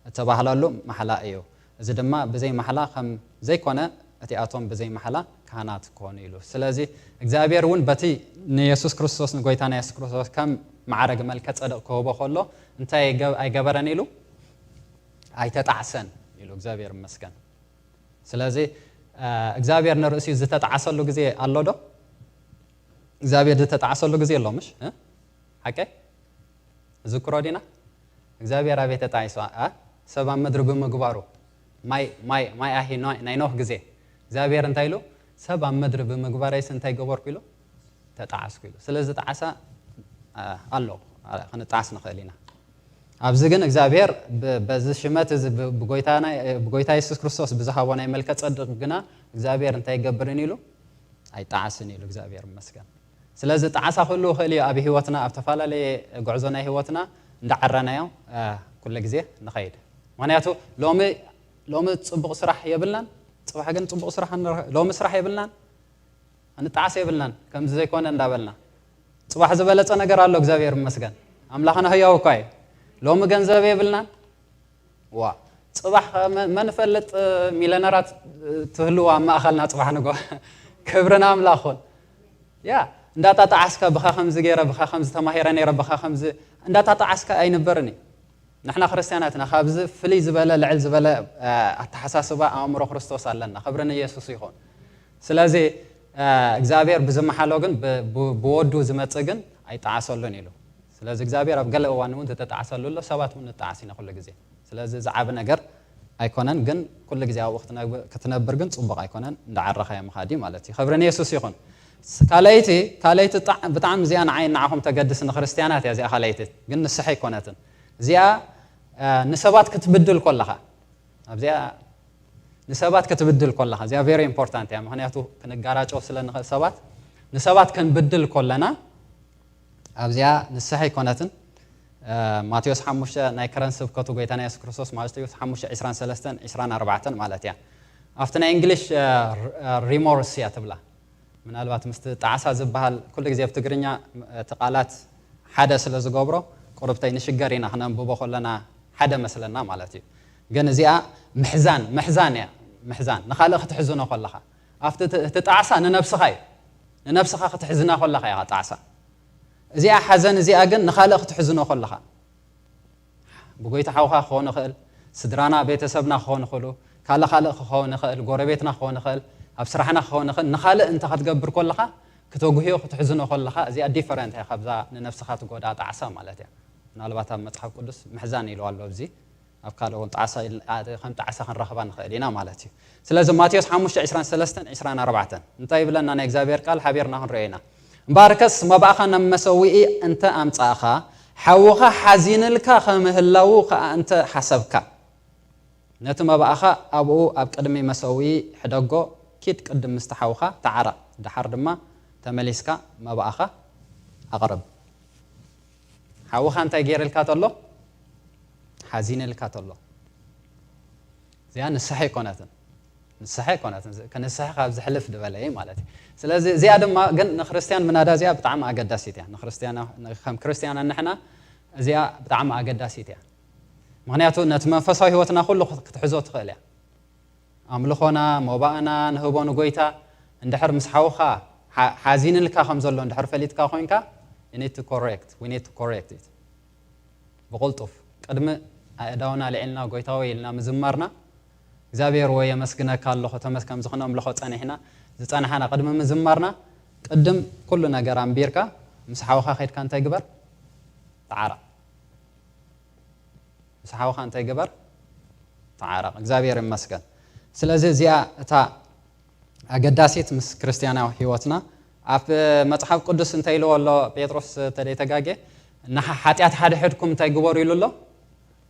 እተባህለሉ ማሕላ እዩ። እዚ ድማ ብዘይ ማሕላ ከም ዘይኮነ እቲኣቶም ብዘይ ማሕላ ካህናት ክኾኑ ኢሉ። ስለዚ እግዚኣብሔር እውን በቲ ንየሱስ ክርስቶስ ንጎይታና የሱስ ክርስቶስ ከም ማዕረግ መልከ ጸድቕ ክህቦ ከሎ እንታይ ኣይገ- ኣይገበረን ኢሉ ኣይተጣዕሰን ኢሉ። እግዚኣብሔር ይመስገን። ስለዚ እግዚኣብሔር ንርእሲኡ ዝተጣዕሰሉ ግዜ ኣሎ ዶ? እግዚኣብሔር ዝተጣዕሰሉ ግዜ ኣሎ ምሽ ሓቀይ? ዝክሮ ዲና እግዚኣብሔር ኣበይ ተጣዒሱ? ሰብ ኣብ ምድሪ ብምግባሩ ማይ ኣሂ ናይ ኖህ ግዜ እግዚኣብሔር እንታይ ኢሉ? ሰብ ኣብ ምድሪ ብምግባረይስ እንታይ ገበርኩ ኢሉ? ተጣዓስኩ ኢሉ። ስለዚ ጣዕሳ ኣሎ ክንጣዓስ ንኽእል ኢና። ኣብዚ ግን እግዚኣብሔር በዚ ሽመት እዚ ብጎይታ የሱስ ክርስቶስ ብዝሃቦ ናይ መልከ ጸድቅ ግና እግዚኣብሔር እንታይ ይገብርን ኢሉ? ኣይጣዓስን ኢሉ። እግዚኣብሔር ይመስገን። ስለዚ ጣዕሳ ክህሉ ይኽእል እዩ ኣብ ህይወትና ኣብ ተፈላለየ ጉዕዞ ናይ ህይወትና እንዳዓረናዮ ኩሉ ግዜ ንኸይድ። ምክንያቱ ሎሚ ሎሚ ጽቡቕ ስራሕ የብልናን። ጽባሕ ግን ጽቡቕ ስራሕ ሎሚ ስራሕ የብልናን። ንጣዓስ የብልናን። ከምዚ ዘይኮነ እንዳበልና ጽባሕ ዝበለጸ ነገር ኣሎ። እግዚኣብሔር ይመስገን ኣምላኽና ህያው እኳ እዩ። ሎሚ ገንዘብ የብልናን። ዋ ጽባሕ መን ፈልጥ ሚለነራት ትህልዋ ኣብ ማእኸልና ጽባሕ ንጎ ክብርና ኣምላኽ ኹን። ያ እንዳጣጣዓስካ ብኻ ከምዚ ገይረ ብኻ ከምዚ ተማሂረ ነይረ ብኻ ከምዚ እንዳጣጣዓስካ ኣይንበርን እዩ። ንሕና ክርስትያናትና ካብዚ ፍልይ ዝበለ ልዕል ዝበለ ኣተሓሳስባ ኣእምሮ ክርስቶስ ኣለና። ክብሪ ንየሱስ ይኹን። ስለዚ እግዚኣብሔር ብዝመሓሎ ግን ብወዱ ዝመፅእ ግን ኣይጠዓሰሉን ኢሉ። ስለዚ እግዚኣብሔር ኣብ ገለ እዋን እውን ዝተጠዓሰሉ ኣሎ። ሰባት እውን ንጠዓስ ኢና ኩሉ ግዜ። ስለዚ ዝዓቢ ነገር ኣይኮነን፣ ግን ኩሉ ግዜ ኣብኡ ክትነብር ግን ፅቡቕ ኣይኮነን። እንዳዓረኻዮ ምኻድ እዩ ማለት እዩ። ክብሪ ንየሱስ ይኹን። ካልኣይቲ ካልኣይቲ ብጣዕሚ እዚኣ ንዓይ ንዓኹም ተገድስ ንክርስትያናት እያ። እዚኣ ካልኣይቲ ግን ንስሐ ኣይኮነትን። እዚኣ ንሰባት ክትብድል ከለኻ ኣብዚኣ ንሰባት ክትብድል ከለኻ እዚኣ very important እያ። ምክንያቱ ክንጋራጨው ስለ ንኽእል ሰባት ንሰባት ክንብድል ከለና ኣብዚኣ ንስሐ ኣይኮነትን። ማቴዎስ ሓሙሽተ ናይ ከረን ስብከቱ ጎይታና የሱስ ክርስቶስ ማቴዎስ ሓሙሽተ ዕስራን ሰለስተን ዕስራን ኣርባዕተን ማለት እያ። ኣብቲ ናይ እንግሊሽ ሪሞርስ እያ ትብላ። ምናልባት ምስቲ ጣዕሳ ዝበሃል ኩሉ ግዜ ኣብ ትግርኛ እቲ ቃላት ሓደ ስለ ዝገብሮ ቁርብተይ ንሽገር ኢና ክነንብቦ ከለና ሓደ መስለና ማለት እዩ። ግን እዚኣ ምሕዛን ምሕዛን እያ። ምሕዛን ንኻልእ ክትሕዝኖ ከለኻ ኣብቲ እቲ ጣዕሳ ንነብስኻ እዩ። ንነብስኻ ክትሕዝና ከለኻ እያ ጣዕሳ። እዚኣ ሓዘን እዚኣ ግን ንኻልእ ክትሕዝኖ ከለኻ ብጎይታ ሓውኻ ክኸውን ይኽእል፣ ስድራና ቤተሰብና ክኸውን ይኽእሉ፣ ካልእ ካልእ ክኸውን ይኽእል፣ ጎረቤትና ክኸውን ይኽእል፣ ኣብ ስራሕና ክኸውን ይኽእል። ንኻልእ እንተ ክትገብር ከለኻ ክተጉህዮ ክትሕዝኖ ከለኻ እዚኣ ዲፈረንት እያ ካብዛ ንነብስኻ ትጎዳ ጣዕሳ ማለት እያ። ምናልባት ኣብ መጽሓፍ ቅዱስ ምሕዛን ኢሉ ኣሎ ኣብዚ ኣብ ካልእ እውን ጣዕሳ ከም ጣዕሳ ክንረኽባ ንኽእል ኢና ማለት እዩ። ስለዚ ማቴዎስ ሓሙሽተ ዕስራን ሰለስተን ዕስራን ኣርባዕተን እንታይ ይብለና ናይ እግዚኣብሔር ቃል ሓቢርና ክንሪኦ ኢና። እምበኣርከስ መባእኻ ናብ መሰውኢ እንተ ኣምጻእኻ ሓውኻ ሓዚንልካ ከምህላዉ ከኣ እንተ ሓሰብካ ነቲ መባእኻ ኣብኡ ኣብ ቅድሚ መሰውኢ ሕደጎ። ኪድ ቅድም ምስቲ ሓውኻ ተዓረቕ፣ ደሓር ድማ ተመሊስካ መባእኻ ኣቕርብ። ሓውኻ እንታይ ገይርልካ ተሎ? ሓዚንልካ ተሎ። እዚኣ ንስሐ ኣይኮነትን። ንስሐ ኣይኮነትን። ክንስሐ ካብ ዝሕልፍ ዝበለ እዩ ማለት እዩ። ስለዚ እዚኣ ድማ ግን ንክርስትያን ምናዳ እዚኣ ብጣዕሚ ኣገዳሲት እያ። ንክርስትያና ከም ክርስትያና ንሕና እዚኣ ብጣዕሚ ኣገዳሲት እያ። ምክንያቱ ነቲ መንፈሳዊ ህይወትና ኩሉ ክትሕዞ ትኽእል እያ። ኣምልኾና፣ ሞባእና ንህቦ ንጎይታ እንድሕር ምስ ሓውኻ ሓዚንልካ ከም ዘሎ እንድሕር ፈሊጥካ ኮይንካ you need to correct, we need to correct it ብቕልጡፍ ቅድሚ ኣእዳውና ልዒልና ጎይታ ወይ ኢልና ምዝማርና እግዚኣብሔር ወይ የመስግነካ ኣለኹ ተመስ ከምዚ ክነምልኾ ጸኒሕና ዝጸናሓና ቅድሚ ምዝማርና ቅድም ኩሉ ነገር ኣንቢርካ ምስ ሓውኻ ከድካ እንታይ ግበር ተዓረቕ። ምስ ሓውኻ እንታይ ግበር ተዓረቕ። እግዚኣብሔር ይመስገን። ስለዚ እዚኣ እታ ኣገዳሲት ምስ ክርስትያናዊ ህይወትና ኣብ መጽሓፍ ቅዱስ እንታይ ኢልዎ ኣሎ ጴጥሮስ ተደይተጋጌ ንሓጢኣት ሓድሕድኩም እንታይ ግበሩ ኢሉ ኣሎ?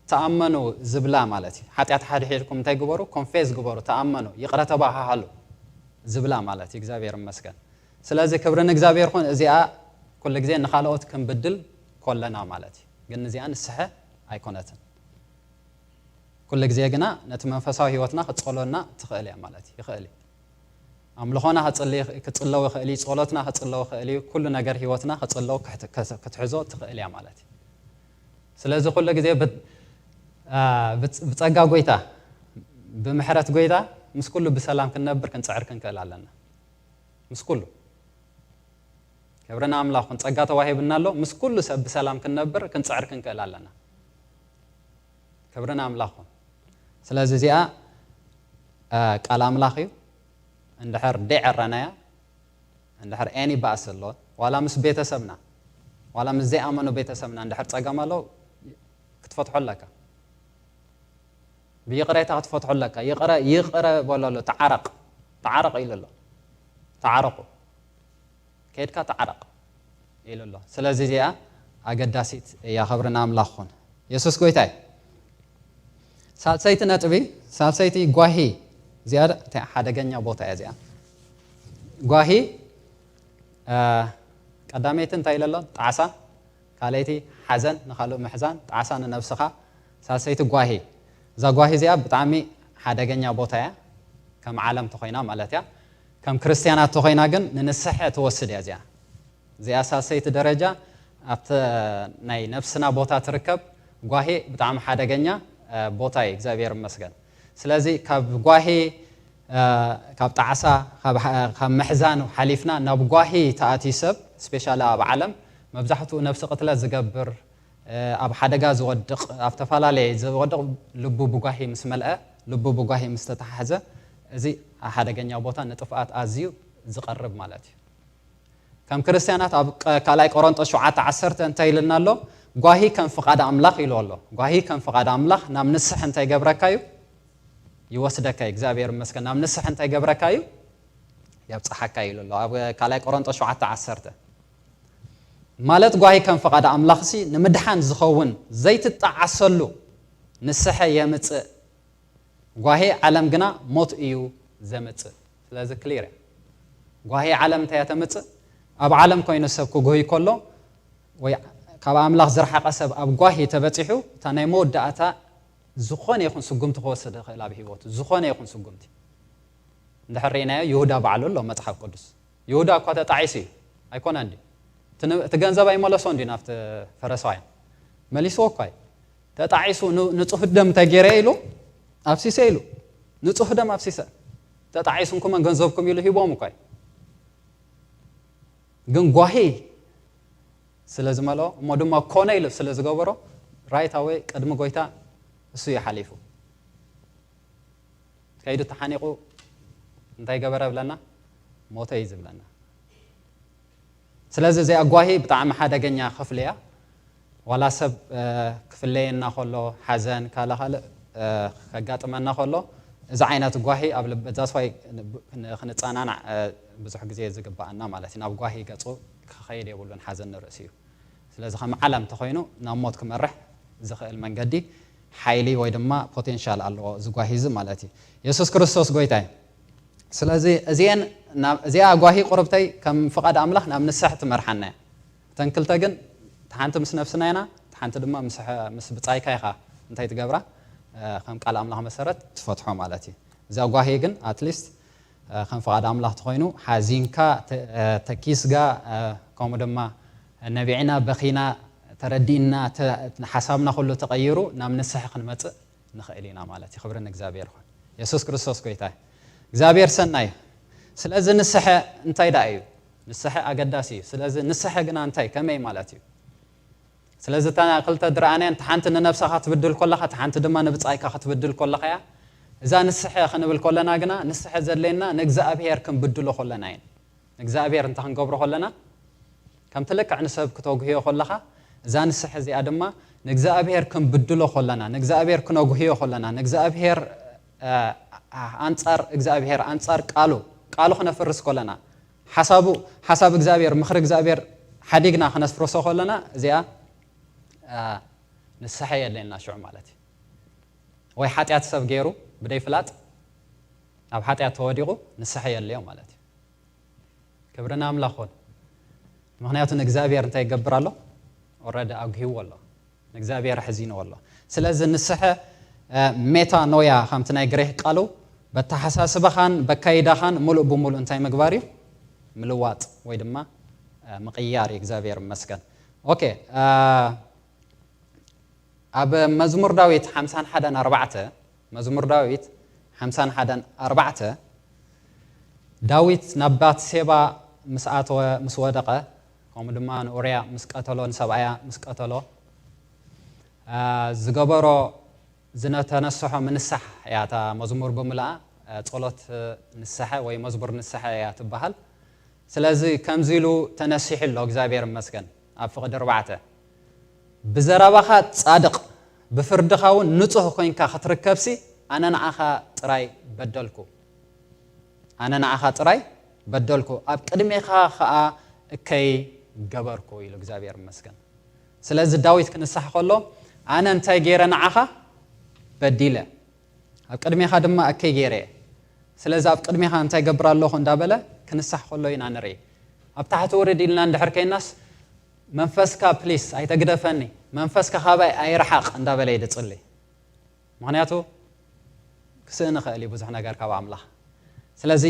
ተኣመኑ ዝብላ ማለት እዩ። ሓጢኣት ሓድሕድኩም እንታይ ግበሩ? ኮንፌስ ግበሩ፣ ተኣመኑ፣ ይቕረ ተባሃሃሉ ዝብላ ማለት እዩ። እግዚኣብሔር ይመስገን። ስለዚ ክብሪ ንእግዚኣብሔር ይኹን። እዚኣ ኩሉ ግዜ ንኻልኦት ክንብድል ኮለና ማለት እዩ። ግን እዚኣ ንስሐ ኣይኮነትን። ኩሉ ግዜ ግና ነቲ መንፈሳዊ ህይወትና ክትጸሎና ትኽእል እያ ማለት እዩ። ይኽእል እዩ። ኣምልኾና ክጽሊ-፣ ክጽለው ይኽእል እዩ። ጸሎትና ክጽለው ይኽእል እዩ። ኩሉ ነገር ህይወትና ክጽለው ክሕት-፣ ከ-፣ ክትሕዞ ትኽእል እያ ማለት እዩ። ስለዚ ኩሉ ግዜ ብ-፣ አ፣ ብጽ-፣ ብጸጋ ጎይታ፣ ብምሕረት ጎይታ ምስ ኩሉ ብሰላም ክንነብር ክንጽዕር ክንክእል ኣለና። ምስ ኩሉ። ክብሪ ንኣምላኽ ይኹን። ጸጋ ተዋሂብና ኣሎ። ምስ ኩሉ ሰብ ብሰላም ክንነብር ክንጽዕር ክንክእል ኣለና። ክብሪ ንኣምላኽ ይኹን። ስለዚ እዚኣ፣ አ፣ ቃል ኣምላኽ እዩ። እንድሕር ደይዕረናያ፣ እንድሕር ኤኒ ባእሲ ኣሎ፣ ዋላ ምስ ቤተሰብና፣ ዋላ ምስ ዘይኣመኑ ቤተሰብና እንድሕር ጸገም ኣሎ፣ ክትፈትሖ ኣለካ። ብይቕሬታ ክትፈትሖ ኣለካ። ይቕረ፣ ይቕረ በሎ ኣሎ። ተዓረቕ፣ ተዓረቕ ኢሉ ኣሎ። ተዓረቑ። ከይድካ ተዓረቕ ኢሉ ኣሎ። ስለዚ እዚኣ ኣገዳሲት እያ። ክብሪ ንኣምላኽ ይኹን። የሱስ ጎይታ እዩ። ሳልሰይቲ ነጥቢ፣ ሳልሰይቲ ጓሂ። እዚኣ ደ-፣ እታ ሓደገኛ ቦታ እያ እዚኣ። ጓሂ፣ አ፣ ቀዳመይቲ እንታይ ኢለ ኣሎ? ጣዕሳ። ካልኣይቲ ሓዘን፣ ንኻልእ ምሕዛን፣ ጣዕሳ ንነብስኻ። ሳልሰይቲ ጓሂ። እዛ ጓሂ እዚኣ ብጣዕሚ ሓደገኛ ቦታ እያ። ከም ዓለም ተኾይና ማለት እያ። ከም ክርስትያናት ተኾይና ግን ንንስሐ ትወስድ እያ እዚኣ። እዚኣ ሳልሰይቲ ደረጃ ኣብቲ ናይ ነብስና ቦታ ትርከብ። ጓሂ ብጣዕሚ ሓደገኛ፣ እ፣ ቦታ እዩ። እግዚኣብሔር ይመስገን። ስለዚ ካብ ጓሂ፣ እ፣ ካብ ጣዕሳ፣ ካብ ሓ-፣ ካብ ምሕዛን ሓሊፍና ናብ ጓሂ ተኣትዩ ሰብ፣ ስፔሻሊ ኣብ ዓለም መብዛሕትኡ ነብሲ ቅትለት ዝገብር፣ እ፣ ኣብ ሓደጋ ዝወድቕ፣ ኣብ ተፈላለየ ዝወድቕ ልቡ ብጓሂ ምስ መልአ፣ ልቡ ብጓሂ ምስ ተተሓሕዘ፣ እዚ ሓደገኛ ቦታ ንጥፍኣት ኣዝዩ ዝቐርብ ማለት እዩ። ከም ክርስትያናት ኣብ ቀ-፣ ካልኣይ ቆሮንጦስ ሸውዓተ ዓሰርተ እንታይ ኢልና ኣሎ? ጓሂ ከም ፍቓድ ኣምላኽ ኢሉ ኣሎ። ጓሂ ከም ፍቓድ ኣምላኽ ናብ ንስሐ እንታይ ገብረካ እዩ? ይወስደካ እዩ። እግዚኣብሔር ይመስገን። ናብ ንስሐ እንታይ ገብረካ እዩ? የብጽሓካ እዩ ኢሉ ኣሎ። ኣብ ካልኣይ ቆሮንጦስ ሸውዓተ ዓሰርተ። ማለት ጓሂ ከም ፍቓድ ኣምላኽሲ ንምድሓን ዝኸውን ዘይትጠዓሰሉ ንስሐ የምጽእ። ጓሂ ዓለም ግና ሞት እዩ ዘምጽእ። ስለዚ ክሊር እያ። ጓሂ ዓለም እንታይ እያ ተምጽእ? ኣብ ዓለም ኮይኑ ሰብ ክጉህይ ከሎ ወይ ካብ ኣምላኽ ዝረሓቐ ሰብ ኣብ ጓሂ ተበጺሑ፣ እታ ናይ መወዳእታ ዝኾነ ይኹን ስጉምቲ ክወስድ ይኽእል ኣብ ህይወቱ፣ ዝኾነ ይኹን ስጉምቲ። እንድሕር ርኢናዮ፣ ይሁዳ ባዕሉ ኣሎ መጽሓፍ ቅዱስ። ይሁዳ እኳ ተጣዒሱ እዩ፣ ኣይኮነን ድዩ? እቲ ን-፣ እቲ ገንዘብ ኣይመለሶን ድዩ ናብቲ ፈረሳውያን? መሊስዎ እኳ እዩ። ተጣዒሱ፣ ን-፣ ንጹህ ደም እንታይ ገይረ ኢሉ፣ ኣፍሲሰ ኢሉ። ንጹህ ደም ኣፍሲሰ። ተጣዒሱ እንኩመን ገንዘብኩም ኢሉ ሂቦም እኳ እዩ። ግን ጓሂ ስለ ዝመልኦ፣ እሞ ድማ ኮነ ኢሉ ስለ ዝገበሮ፣ ራይት ኣወይ ቅድሚ ጎይታ እሱ እዩ ሓሊፉ። ከይዱ ተሓኒቑ እንታይ ገበረ ብለና? ሞተ እዩ ዝብለና። ስለዚ እዚኣ ጓሂ ብጣዕሚ ሓደገኛ ክፍሊ እያ። ዋላ ሰብ፣ እ፣ ክፍለየና ከሎ፣ ሓዘን፣ ካልእ ካልእ፣ እ፣ ከጋጥመና ከሎ፣ እዚ ዓይነት ጓሂ ኣብ ልብ-፣ that's why ን-፣ ን-፣ ክንጸናናዕ፣ እ፣ ብዙሕ ግዜ ዝግበኣና ማለት እዩ። ናብ ጓሂ ገጹ ክኸይድ የብሉን፣ ሓዘን ንርእሲ እዩ። ስለዚ ከም ዓለም እንተኾይኑ ናብ ሞት ክመርሕ ዝኽእል መንገዲ ሓይሊ ወይ ድማ ፖቴንሻል ኣለዎ እዚ ጓሂ እዚ ማለት እዩ። የሱስ ክርስቶስ ጎይታ እዩ። ስለዚ እዚኤን ናብ፣ እዚኣ ጓሂ ቁርብተይ ከም ፍቓድ ኣምላኽ ናብ ንስሐ ትመርሓና እያ። እተን ክልተ ግን፣ እታ ሓንቲ ምስ ነፍስና ኢና፣ እታ ሓንቲ ድማ ምስ ሕ-፣ ምስ ብጻይካ ኢኻ እንታይ ትገብራ፣ እ፣ ከም ቃል ኣምላኽ መሰረት ትፈትሖ ማለት እዩ። እዛ ጓሂ ግን ኣትሊስት፣ እ፣ ከም ፍቓድ ኣምላኽ ተኾይኑ ሓዚንካ፣ ተ-፣ እ፣ ተኪስጋ፣ እ፣ ከምኡ ድማ ነቢዕና፣ በኺና፣ ተረዲእና፣ ተ-፣ ሓሳብና ኩሉ ተቐይሩ ናብ ንስሐ ክንመጽእ ንኽእል ኢና ማለት እዩ። ክብሪ ንእግዚኣብሔር ይኹን። የሱስ ክርስቶስ ጎይታ እዩ። እግዚኣብሔር ሰናይ እዩ። ስለዚ ንስሐ እንታይ ደኣ እዩ? ንስሐ ኣገዳሲ እዩ። ስለዚ ንስሐ ግና እንታይ፣ ከመይ ማለት እዩ? ስለዚ እታ ክልተ ዝረኣናየን፣ እታ ሓንቲ ንነብስኻ ክትብድል ከለኻ፣ እታ ሓንቲ ድማ ንብጻይካ ክትብድል ከለኻ እያ። እዛ ንስሐ ክንብል ከለና ግና፣ ንስሐ ዘድልየና ንእግዚኣብሔር ክንብድሎ ከለና እየን። ንእግዚኣብሔር እንታይ ክንገብሮ ከለና፣ ከምቲ ልክዕ ንሰብ ክተጉህዮ ከለኻ፣ እዛ ንስሐ እዚኣ ድማ ንእግዚኣብሔር ክንብድሎ ከለና፣ ንእግዚኣብሔር ክነጉህዮ ከለና፣ ንእግዚኣብሔር ኣንጻር እግዚኣብሔር፣ ኣንጻር ቃሉ፣ ቃሉ ክነፍርስ ከለና፣ ሓሳቡ ሓሳብ እግዚኣብሔር፣ ምኽሪ እግዚኣብሔር ሓዲግና ክነፍርሶ ከለና፣ እዚኣ ንስሐ የድልየና ሽዑ ማለት እዩ። ወይ ሓጢኣት ሰብ ገይሩ ብደይ ፍላጥ ናብ ሓጢኣት ተወዲቑ ንስሐ የድልዮ ማለት እዩ። ክብሪ ንኣምላኽ ይኹን። ምኽንያቱ ንእግዚኣብሔር እንታይ ይገብር ኣሎ? ኦረዲ ኣጉሂዎ ኣሎ። ንእግዚኣብሔር ኣሕዚንዎ ኣሎ። ስለዚ ንስሐ ሜታ ኖያ ከምቲ ናይ ግሪክ ቃሉ በተሓሳስባኻን በካይዳኻን ሙሉእ ብሙሉእ እንታይ ምግባር እዩ? ምልዋጥ ወይ ድማ ምቕያር እዩ። እግዚኣብሔር ይመስገን። ኦኬ፣ ኣብ መዝሙር ዳዊት ሓምሳን ሓደን ኣርባዕተ፣ መዝሙር ዳዊት ሓምሳን ሓደን ኣርባዕተ፣ ዳዊት ናብ ባትሴባ ምስ ኣተወ፣ ምስ ወደቐ፣ ከምኡ ድማ ንኡርያ ምስ ቀተሎ፣ ንሰብኣያ ምስ ቀተሎ፣ ዝገበሮ ዝነተነስሖ ምንሳሕ እያ እታ መዝሙር ብምልኣ፣ ጸሎት ንስሐ ወይ መዝሙር ንስሐ እያ ትበሃል። ስለዚ ከምዚ ኢሉ ተነሲሑ ኣሎ፣ እግዚኣብሔር ይመስገን። ኣብ ፍቕዲ ኣርባዕተ፣ ብዘረባኻ ጻድቕ፣ ብፍርድኻ እውን ንጹህ ኮይንካ ክትርከብሲ፣ ኣነ ንዓኻ ጥራይ በደልኩ። ኣነ ንዓኻ ጥራይ በደልኩ፣ ኣብ ቅድሜኻ ኸኣ እከይ ገበርኩ ኢሉ እግዚኣብሔር ይመስገን። ስለዚ ዳዊት ክንሳሕ ከሎ፣ ኣነ እንታይ ገይረ ንዓኻ በዲለ፣ ኣብ ቅድሜኻ ድማ እከይ ገይረ እየ። ስለዚ ኣብ ቅድሜኻ እንታይ ገብር ኣለኹ እንዳበለ ክንሳሕ ከሎ ኢና ንርኢ። ኣብ ታሕቲ ውርድ ኢልና እንድሕር ከይናስ፣ መንፈስካ ፕሊስ ኣይተግደፈኒ፣ መንፈስካ ካባይ ኣይርሓቕ እንዳበለ እዩ ዝጽሊ። ምኽንያቱ ክስእን ይኽእል እዩ ብዙሕ ነገር ካብ ኣምላኽ። ስለዚ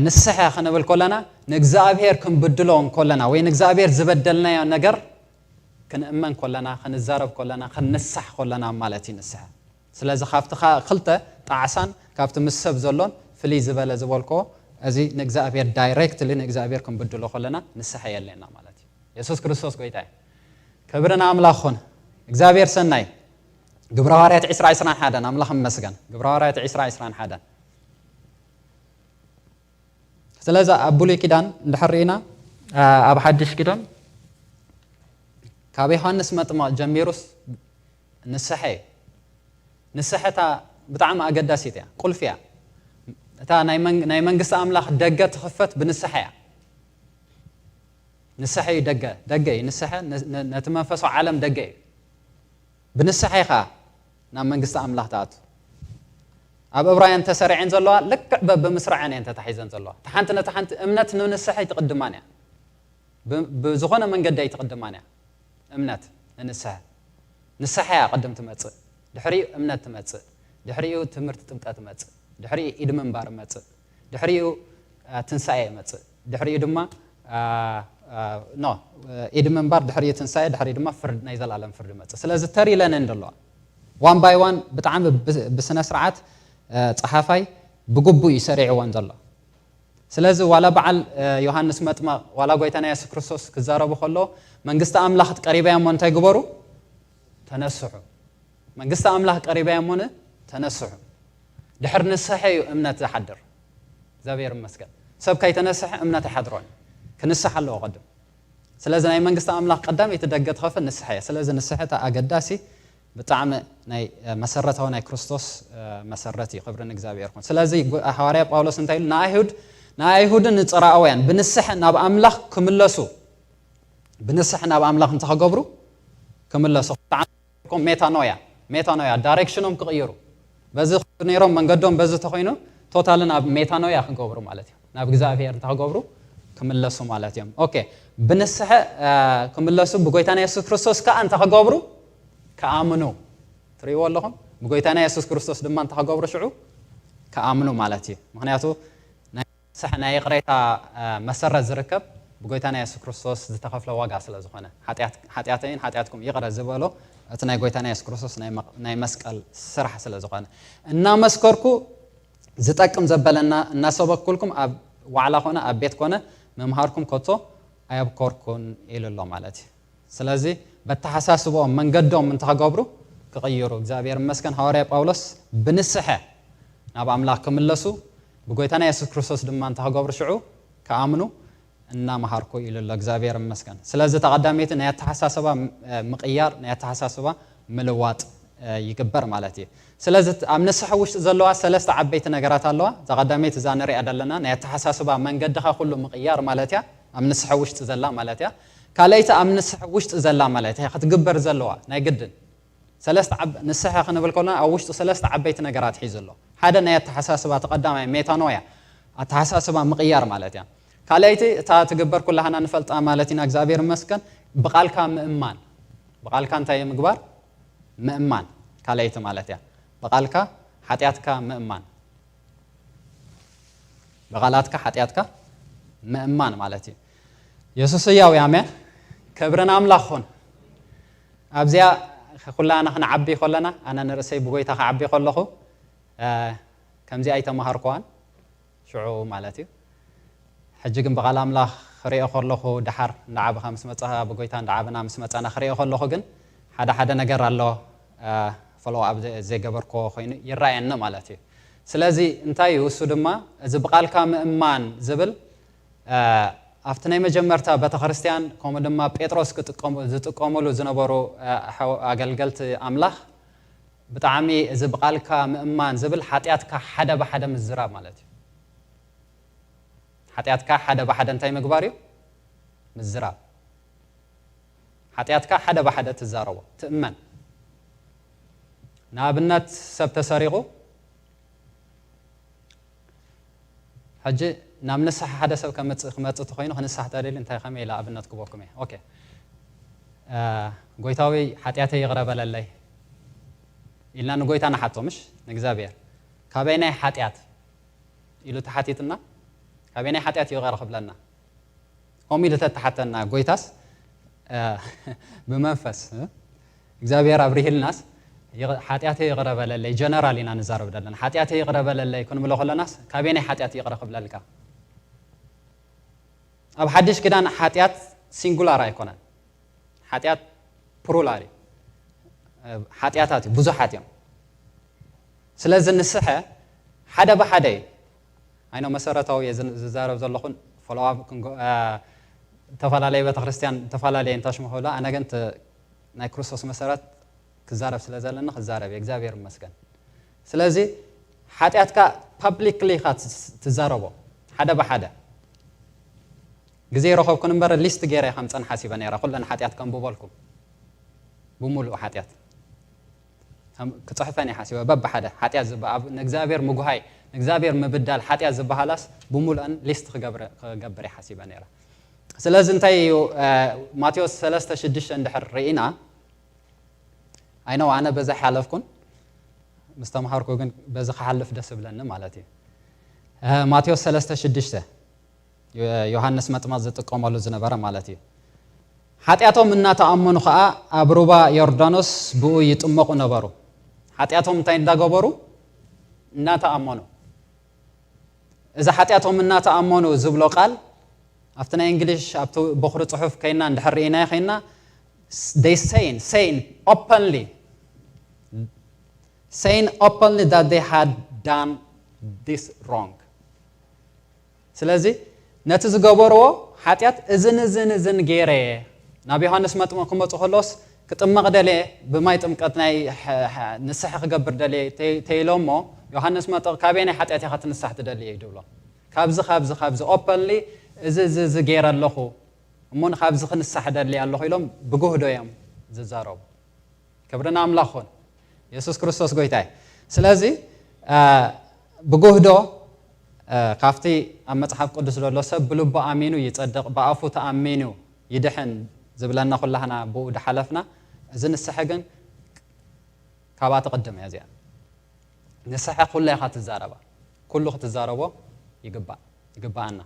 ንስሐ ክንብል ከለና ንእግዚኣብሔር ክንብድሎ እንከለና ወይ ንእግዚኣብሔር ዝበደልናዮ ነገር ክንእመን ከለና፣ ክንዛረብ ከለና፣ ክንንሳሕ ከለና ማለት እዩ ንስሐ። ስለዚ ካብቲ ክልተ ጣዕሳን ካብቲ ምስ ሰብ ዘሎን ፍልይ ዝበለ ዝበልኮ፣ እዚ ንእግዚኣብሔር ዳይሬክትሊ ንእግዚኣብሔር ክንብድሎ ከለና ንስሐ የለና ማለት እዩ። የሱስ ክርስቶስ ጎይታ እዩ። ክብሪ ንኣምላኽ ይኹን። እግዚኣብሔር ሰናይ። ግብረ ሃዋርያት ዕስራ ዕስራን ሓደን፣ ኣምላኽ ይመስገን። ግብረ ሃዋርያት ዕስራ ዕስራን ሓደን። ስለዚ ኣብ ብሉይ ኪዳን እንድሕር ርኢና፣ ኣብ ሓድሽ ኪዳን ካብ ዮሃንስ መጥምቕ ጀሚሩስ ንስሐ እዩ። ንስሐ እታ ብጣዕሚ ኣገዳሲት እያ፣ ቁልፊ እያ። እታ ናይ መን-፣ ናይ መንግስቲ ኣምላኽ ደገ ትኽፈት ብንስሐ እያ። ንስሐ እዩ ደገ፣ ደገ እዩ ንስሐ፣ ነ-፣ ነ-፣ ነቲ መንፈሳዊ ዓለም ደገ እዩ። ብንስሐ ኢኻ ናብ መንግስቲ ኣምላኽ ትኣቱ። ኣብ እብራውያን ተሰሪዐን ዘለዋ ልክዕ በብምስራዐን እየን ተታሒዘን ዘለዋ። እታ ሓንቲ ነታ ሓንቲ እምነት ንንስሐ ኣይትቕድማን እያ። ብ-፣ ብዝኾነ መንገዲ ኣይትቕድማን እያ። እምነት ንንስሐ። ንስሐ እያ ቅድም ትመጽእ። ድሕሪኡ እምነት ትመጽእ። ድሕሪኡ ትምህርቲ ጥምቀት ትመጽእ። ድሕሪኡ ኢድ ምንባር ይመጽእ። ድሕሪኡ፣ አ፣ ትንሳኤ ይመጽእ። ድሕሪኡ ድማ፣ አ፣ አ፣ ኖ፣ ኢድ ምንባር፣ ድሕሪኡ ትንሳኤ፣ ድሕሪኡ ድማ ፍርድ፣ ናይ ዘላለም ፍርድ ይመጽእ። ስለዚ ተር ኢለን እየን ዘለዋ። ዋን ባይ ዋን ብጣዕሚ ብ-፣ ብስነ ስርዓት፣ አ፣ ጸሓፋይ ብግቡእ እዩ ሰሪዕወን ዘሎ። ስለዚ ዋላ በዓል፣ እ፣ ዮሃንስ መጥመቕ፣ ዋላ ጎይታና የሱስ ክርስቶስ ክዛረቡ ከሎ፣ መንግስቲ ኣምላኽ ቀሪባ እያ እሞ እንታይ ግበሩ? ተነስሑ። መንግስቲ ኣምላኽ ቀሪባ እያ እሞ ን-፣ ተነስሑ። ድሕሪ ንስሐ እዩ እምነት ዝሓድር። እግዚኣብሔር ይመስገን። ሰብ ከይተነስሐ እምነት ኣይሓድሮን። ክንስሕ ኣለዎ ቅድም። ስለዚ ናይ መንግስቲ ኣምላኽ ቀዳመይቲ ደገ ትኸፍት ንስሐ እያ። ስለዚ ንስሐ እታ ኣገዳሲ ብጣዕሚ ናይ፣ እ፣ መሰረታዊ ናይ ክርስቶስ፣ እ፣ መሰረት እዩ። ክብሪ ንእግዚኣብሔር ይኹን። ስለዚ ጎ-፣ ሃዋርያ ጳውሎስ እንታይ ኢሉ? ንኣይሁድ፣ ንኣይሁድን ንጽራኣውያን ብንስሐ ናብ ኣምላኽ ክምለሱ፣ ብንስሐ ናብ ኣምላኽ እንተኸገብሩ ክምለሱ። ብጣዕሚ ሜታኖያ፣ ሜታኖያ፣ ዳይሬክሽኖም ክቕይሩ። በዚ ነይሮም መንገዶም በዚ ተኾይኑ ቶታሊ ናብ ሜታኖያ ክገብሩ ማለት እዩ። ናብ እግዚኣብሔር እንተኸገብሩ ክምለሱ ማለት እዮም። ኦኬ፣ ብንስሐ፣ እ፣ ክምለሱ፣ ብጎይታና የሱስ ክርስቶስ ከኣ እንተኸገብሩ ክኣምኑ። ትርእይዎ ኣለኹም? ብጎይታና የሱስ ክርስቶስ ድማ እንተኸገብሩ ሽዑ ክኣምኑ ማለት እዩ። ምኽንያቱ ናይ ንስሐ ናይ ይቕሬታ፣ እ፣ መሰረት ዝርከብ ብጎይታና የሱስ ክርስቶስ ዝተኸፍለ ዋጋ ስለ ዝኾነ፣ ሓጢኣት-፣ ሓጢኣተይን ሓጢኣትኩም ይቕረ ዝበሎ እቲ ናይ ጎይታና የሱስ ክርስቶስ ናይ መ-፣ ናይ መስቀል ስራሕ ስለ ዝኾነ፣ እናመስከርኩ ዝጠቅም ዘበለና እናሰበኩልኩም ኣብ ዋዕላ ኮነ ኣብ ቤት ኮነ ምምሃርኩም ከቶ ኣየብኮርኩን ኢሉ ኣሎ ማለት እዩ። ስለዚ በተሓሳስቦም መንገዶም እንተኸገብሩ ክቕይሩ፣ እግዚኣብሔር ይመስገን። ሃዋርያ ጳውሎስ ብንስሐ ናብ ኣምላኽ ክምለሱ፣ ብጎይታና የሱስ ክርስቶስ ድማ እንተኸገብሩ ሽዑ ክኣምኑ፣ እናመሃርኩ ኢሉ ኣሎ። እግዚኣብሔር ይመስገን። ስለዚ ተቐዳመይቲ ናይ ኣተሓሳስባ ምቕያር፣ ናይ ኣተሓሳስባ ምልዋጥ ይግበር ማለት እዩ። ስለዚ ኣብ ንስሐ ውሽጢ ዘለዋ ሰለስተ ዓበይቲ ነገራት ኣለዋ። እዛ ቀዳመይቲ እዛ ንሪኣ ዘለና ናይ ኣተሓሳስባ መንገድኻ ኩሉ ምቕያር ማለት እያ፣ ኣብ ንስሐ ውሽጢ ዘላ ማለት እያ። ካልኣይቲ ኣብ ንስሐ ውሽጢ ዘላ ማለት እያ፣ ክትግበር ዘለዋ ናይ ግድን ሰለስተ ዓብ ንስሐ ክንብል ከለና ኣብ ውሽጡ ሰለስተ ዓበይቲ ነገራት ሒዙ ኣሎ። ሓደ ናይ ኣተሓሳስባ፣ እቲ ቀዳማይ ሜታኖያ፣ ኣተሓሳስባ ምቕያር ማለት እያ። ካልኣይቲ እታ ትግበር ኩላህና ንፈልጣ ማለት ኢና፣ እግዚኣብሔር ይመስገን፣ ብቓልካ ምእማን። ብቓልካ እንታይ ምግባር? ምእማን። ካልኣይቲ ማለት እያ። ብቓልካ ሓጢኣትካ ምእማን። ብቓላትካ ሓጢኣትካ ምእማን ማለት እዩ። የሱስ ህያው እዩ፣ ኣሜን። ክብሪ ንኣምላኽ ይኹን። ኣብዚኣ ኩላና ክንዓቢ ከለና፣ ኣነ ንርእሰይ ብጎይታ ክዓቢ ከለኹ፣ እ፣ ከምዚኣ ኣይተማሃርኩዋን ሽዑ ማለት እዩ። ሕጂ ግን ብቓል ኣምላኽ ክሪኦ ከለኹ፣ ደሓር እንዳዓበኻ ምስ መጻኻ፣ ብጎይታ እንዳዓበና ምስ መጻና ክሪኦ ከለኹ ግን ሓደ ሓደ ነገር ኣሎ፣ እ፣ ፎሎው ኣፕ ዘ-፣ ዘይገበርኩዎ ኮይኑ ይረኣየኒ ማለት እዩ። ስለዚ እንታይ እዩ እሱ ድማ፣ እዚ ብቓልካ ምእማን ዝብል፣ እ፣ ኣብቲ ናይ መጀመርታ ቤተክርስትያን ከምኡ ድማ ጴጥሮስ ክጥቀሙ-፣ ዝጥቀሙሉ ዝነበሩ፣ እ፣ ኣሕው-፣ ኣገልገልቲ ኣምላኽ ብጣዕሚ እዚ ብቓልካ ምእማን ዝብል ሓጢኣትካ ሓደ ብሓደ ምዝራብ ማለት እዩ። ሓጢኣትካ ሓደ ብሓደ እንታይ ምግባር እዩ? ምዝራብ። ሓጢኣትካ ሓደ ብሓደ ትዛረቦ፣ ትእመን። ንኣብነት ሰብ ተሰሪቑ፣ ሕጂ ናብ ንስሓ ሓደ ሰብ ከመጽእ፣ ክመጽእ ተኾይኑ፣ ክንሳሕ ተደልዩ እንታይ ከመይ ኢለ ኣብነት ክበኩም እየ። ኦኬ። እ፣ ጎይታዊ ሓጢኣተይ ይቕረ በለለይ ኢልና ንጎይታ ንሓቶ፣ ምሽ? ንእግዚኣብሔር። ካበይ ናይ ሓጢኣት? ኢሉ ተሓቲትና፣ ካበይ ናይ ሓጢኣት ይቕረ ክብለና? ከምኡ ኢሉ ተተሓተና፣ ጎይታስ፣ እ፣ ብመንፈስ፣ እ፣ እግዚኣብሔር ኣብሪሂልናስ፣ ይቕ-፣ ሓጢኣተይ ይቕረ በለለይ፣ ጀነራል ኢና ንዛረብ ዘለና። ሓጢኣተይ ይቕረ በለለይ ክንብሎ ከለናስ፣ ካበይ ናይ ሓጢኣት ይቕረ ክብለልካ? ኣብ ሓድሽ ኪዳን ሓጢኣት ሲንጉላር ኣይኮነን። ሓጢኣት ፕሉራል እዩ። ሓጢኣታት እዩ፣ ብዙሓት እዮም። ስለዚ ንስሐ ሓደ ብሓደ እዩ። ኣይኖ መሰረታዊ እየ ዝን-፣ ዝዛረብ ዘለኹን ፎሎው ኣፕ ክንጎ-፣ እ፣ ዝተፈላለየ ቤተክርስትያን ዝተፈላለየ እንታሽሞ ክብላ፣ ኣነ ግን ተ-፣ ናይ ክርስቶስ መሰረት ክዛረብ ስለ ዘለኒ ክዛረብ እየ፣ እግዚኣብሔር ይመስገን። ስለዚ ሓጢኣትካ ፓብሊክሊ ኢኻ ትስ-፣ ትዛረቦ፣ ሓደ ብሓደ። ግዜ ረኸብኩን እምበር ሊስት ገይረ ከም ጸን ሓሲበ ነይረ፣ ኩለን ሓጢኣት ከንብበልኩም ብምሉእ ሓጢኣት። ከም ክጽሕፈን እየ ሓሲበ፣ በብሓደ ሓጢኣት ዝበ-፣ ኣብ ንእግዚኣብሔር ምጉሃይ፣ ንእግዚኣብሔር ምብዳል፣ ሓጢኣት ዝበሃላስ ብምሉኣን ሊስት ክገብረ-፣ ክገብር እየ ሓሲበ ነይረ። ስለዚ እንታይ እዩ፣ እ፣ ማቴዎስ ሰለስተ ሽዱሽተ እንድሕር ርኢና፣ ኣይነው ኣነ በዚ ሓለፍኩን፣ ምስ ተምሃርኩ ግን በዚ ክሓልፍ ደስ ይብለኒ ማለት እዩ። እ፣ ማቴዎስ ሰለስተ ሽዱሽተ፣ ዮ-፣ ዮሃንስ መጥመቕ ዝጥቀመሉ ዝነበረ ማለት እዩ። ሓጢኣቶም እናተኣመኑ ኸኣ ኣብ ሩባ ዮርዳኖስ ብኡ ይጥመቑ ነበሩ። ሓጢኣቶም እንታይ እንዳገበሩ? እናተኣመኑ። እዚ ሓጢኣቶም እናተኣመኑ ዝብሎ ቃል ኣብቲ ናይ እንግሊሽ፣ ኣብቲ በኹሪ ጽሑፍ ከይና እንድሕር ርኢናዮ ከይና፣ ስ-፣ they saying, saying openly, saying openly that they had done this wrong. ስለዚ ነቲ ዝገበርዎ ሓጢኣት እዝን እዝን እዝን ገይረ እየ፣ ናብ ዮሃንስ መጥምቕ ክመጹ ከለዎስ ክጥመቕ ደልየ፣ ብማይ ጥምቀት ናይ ሐ-፣ ሐ-፣ ንስሐ ክገብር ደልየ ተይ-፣ ተይሎሞ፣ ዮሃንስ መጥምቕ ካበየናይ ሓጢኣት ኢኻ ትንሳሕ ትደሊ እዩ ድብሎ። ካብዚ፣ ካብዚ፣ ካብዚ ኦፐንሊ እዚ፣ እዚ፣ እዚ ገይረ ኣለኹ፣ እሞ ንካብዚ ክንሳሕ ደሊ ኣለኹ ኢሎም ብጉህዶ እዮም ዝዛረቡ። ክብሪ ንኣምላኽ ይኹን። የሱስ ክርስቶስ ጎይታ እዩ። ስለዚ፣ እ፣ ብጉህዶ፣ እ፣ ካብቲ ኣብ መጽሓፍ ቅዱስ ዘሎ ሰብ ብልቡ ኣሚኑ ይጸድቕ፣ ብኣፉ ተኣሚኑ ይድሕን ዝብለና ኩላህና ብኡ ድሓለፍና፣ እዚ ንስሐ ግን ካብኣ ትቕድም እያ እዚኣ። ንስሐ ኩላ ኢኻ ትዛረባ። ኩሉ ክትዛረቦ ይግባእ፣ ይግባኣና።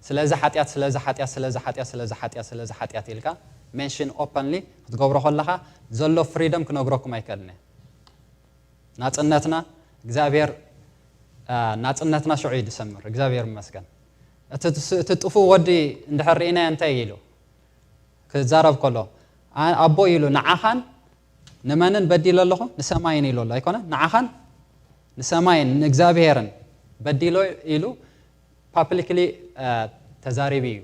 ስለዚ ሓጢኣት፣ ስለዚ ሓጢኣት፣ ስለዚ ሓጢኣት፣ ስለዚ ሓጢኣት፣ ስለዚ ሓጢኣት ኢልካ ሜንሽን ኦፐንሊ ክትገብሮ ከለኻ ዘሎ ፍሪደም ክነግረኩም ኣይክእልን እየ። ናጽነትና እግዚኣብሔር፣ አ፣ ናጽነትና ሽዑ እዩ ዝሰምር። እግዚኣብሔር ይመስገን። እቲ ትስ-፣ እቲ ጥፉእ ወዲ እንድሕር ርኢናዮ እንታይ ኢሉ ክዛረብ ከሎ፣ አ-፣ ኣቦ ኢሉ ንዓኻን ንመንን በዲለ ኣለኹ? ንሰማይን ኢሉ ኣሎ ኣይኮነ? ንዓኻን ንሰማይን ንእግዚኣብሔርን በዲሎ ኢሉ ፓብሊክሊ፣ አ፣ ተዛሪቡ እዩ።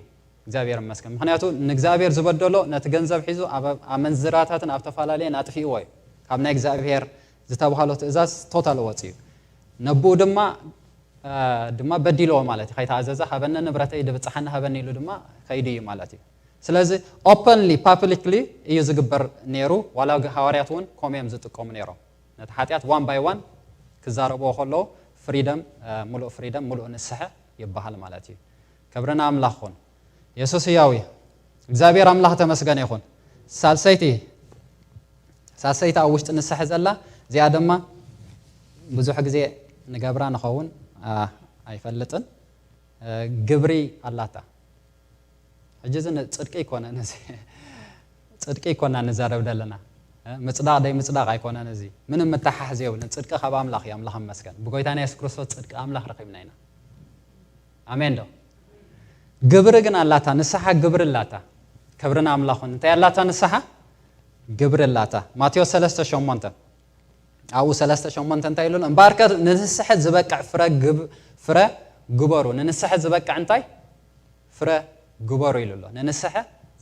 እግዚኣብሔር ይመስገን። ምክንያቱ ንእግዚኣብሔር ዝበደሎ ነቲ ገንዘብ ሒዙ ኣብ ኣመንዝራታትን ኣብ ተፈላለየን ኣጥፊእዎ እዩ። ካብ ናይ እግዚኣብሔር ዝተባህሎ ትእዛዝ ቶታል ወፂኡ። ነብኡ ድማ ድማ በዲልዎ ማለት እዩ። ከይተኣዘዘ ሃበኒ ንብረተይ ድብፅሓኒ ሃበኒ ኢሉ ድማ ከይዱ እዩ ማለት እዩ። ስለዚ ኦፐንሊ ፓብሊክሊ እዩ ዝግበር ነይሩ። ዋላ ሃዋርያት እውን ከምኡ እዮም ዝጥቀሙ ነይሮም። ነቲ ሓጢኣት ዋን ባይ ዋን ክዛረብዎ ከለዉ ፍሪደም፣ ሙሉእ ፍሪደም፣ ሙሉእ ንስሐ ይበሃል ማለት እዩ። ክብሪ ንኣምላኽ ይኹን። የሱስ ህያው እዩ። እግዚኣብሔር ኣምላኽ ተመስገነ ይኹን። ሳልሰይቲ ሳልሰይቲ ኣብ ውሽጢ ንስሐ ዘላ እዚኣ ድማ ብዙሕ ግዜ ንገብራ ንኸውን ኣይፈልጥን። ግብሪ ኣላታ። ሕጂ እዚ ጽድቂ ኣይኮነን፣ እዚ ጽድቂ ኣይኮና ንዛረብ ዘለና። ምጽዳቕ ደይ ምጽዳቕ ኣይኮነን፣ እዚ ምንም ምትሓሓዝ የብሉን። ጽድቂ ካብ ኣምላኽ እዩ። ኣምላኽ ይመስገን፣ ብጎይታና የሱስ ክርስቶስ ጽድቂ ኣምላኽ ረኺብና ኢና። ኣሜን ዶ? ግብሪ ግን ኣላታ፣ ንስሓ ግብሪ ኣላታ። ክብሪ ንኣምላኽ ይኹን። እንታይ ኣላታ ንስሓ? ግብሪ ኣላታ። ማቴዎስ ሰለስተ ሸሞንተ ኣብኡ ሰለስተ ሸሞንተ እንታይ ኢሉ ኣሎ? እምበኣርከ ንንስሐ ዝበቅዕ ፍረ ግብ-፣ ፍረ ግበሩ። ንንስሐ ዝበቅዕ እንታይ? ፍረ ግበሩ ኢሉ ኣሎ። ንንስሐ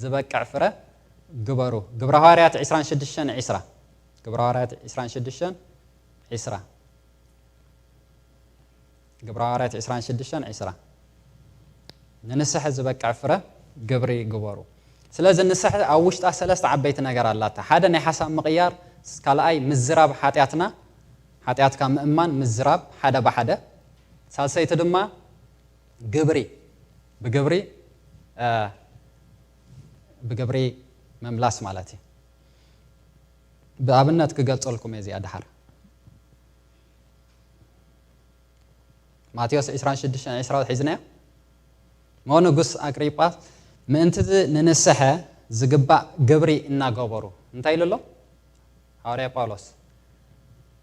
ዝበቅዕ ፍረ ግበሩ። ግብረ ሃዋርያት ዕስራን ሽዱሽተን ዕስራ። ግብረ ሃዋርያት ዕስራን ሽዱሽተን ዕስራ። ግብረ ሃዋርያት ዕስራን ሽዱሽተን ዕስራ። ንንስሐ ዝበቅዕ ፍረ ግብሪ ግበሩ። ስለዚ ንስሐ ኣብ ውሽጣ ሰለስተ ዓበይቲ ነገር ኣላታ። ሓደ ናይ ሓሳብ ምቕያር፣ ካልኣይ ምዝራብ ሓጢኣትና፣ ሓጢኣትካ ምእማን፣ ምዝራብ ሓደ ብሓደ። ሳልሰይቲ ድማ ግብሪ፣ ብግብሪ፣ እ፣ ብግብሪ ምምላስ ማለት እዩ። ብኣብነት ክገልጸልኩም እየ እዚኣ ድሓር። ማቴዎስ ዕስራን ሽዱሽተን ዕስራ ሒዝናዮ። እሞ ንጉስ ኣግሪጳ ምእንትዚ ንንስሐ ዝግባእ ግብሪ እናገበሩ፣ እንታይ ኢሉ ኣሎ? ሃዋርያ ጳውሎስ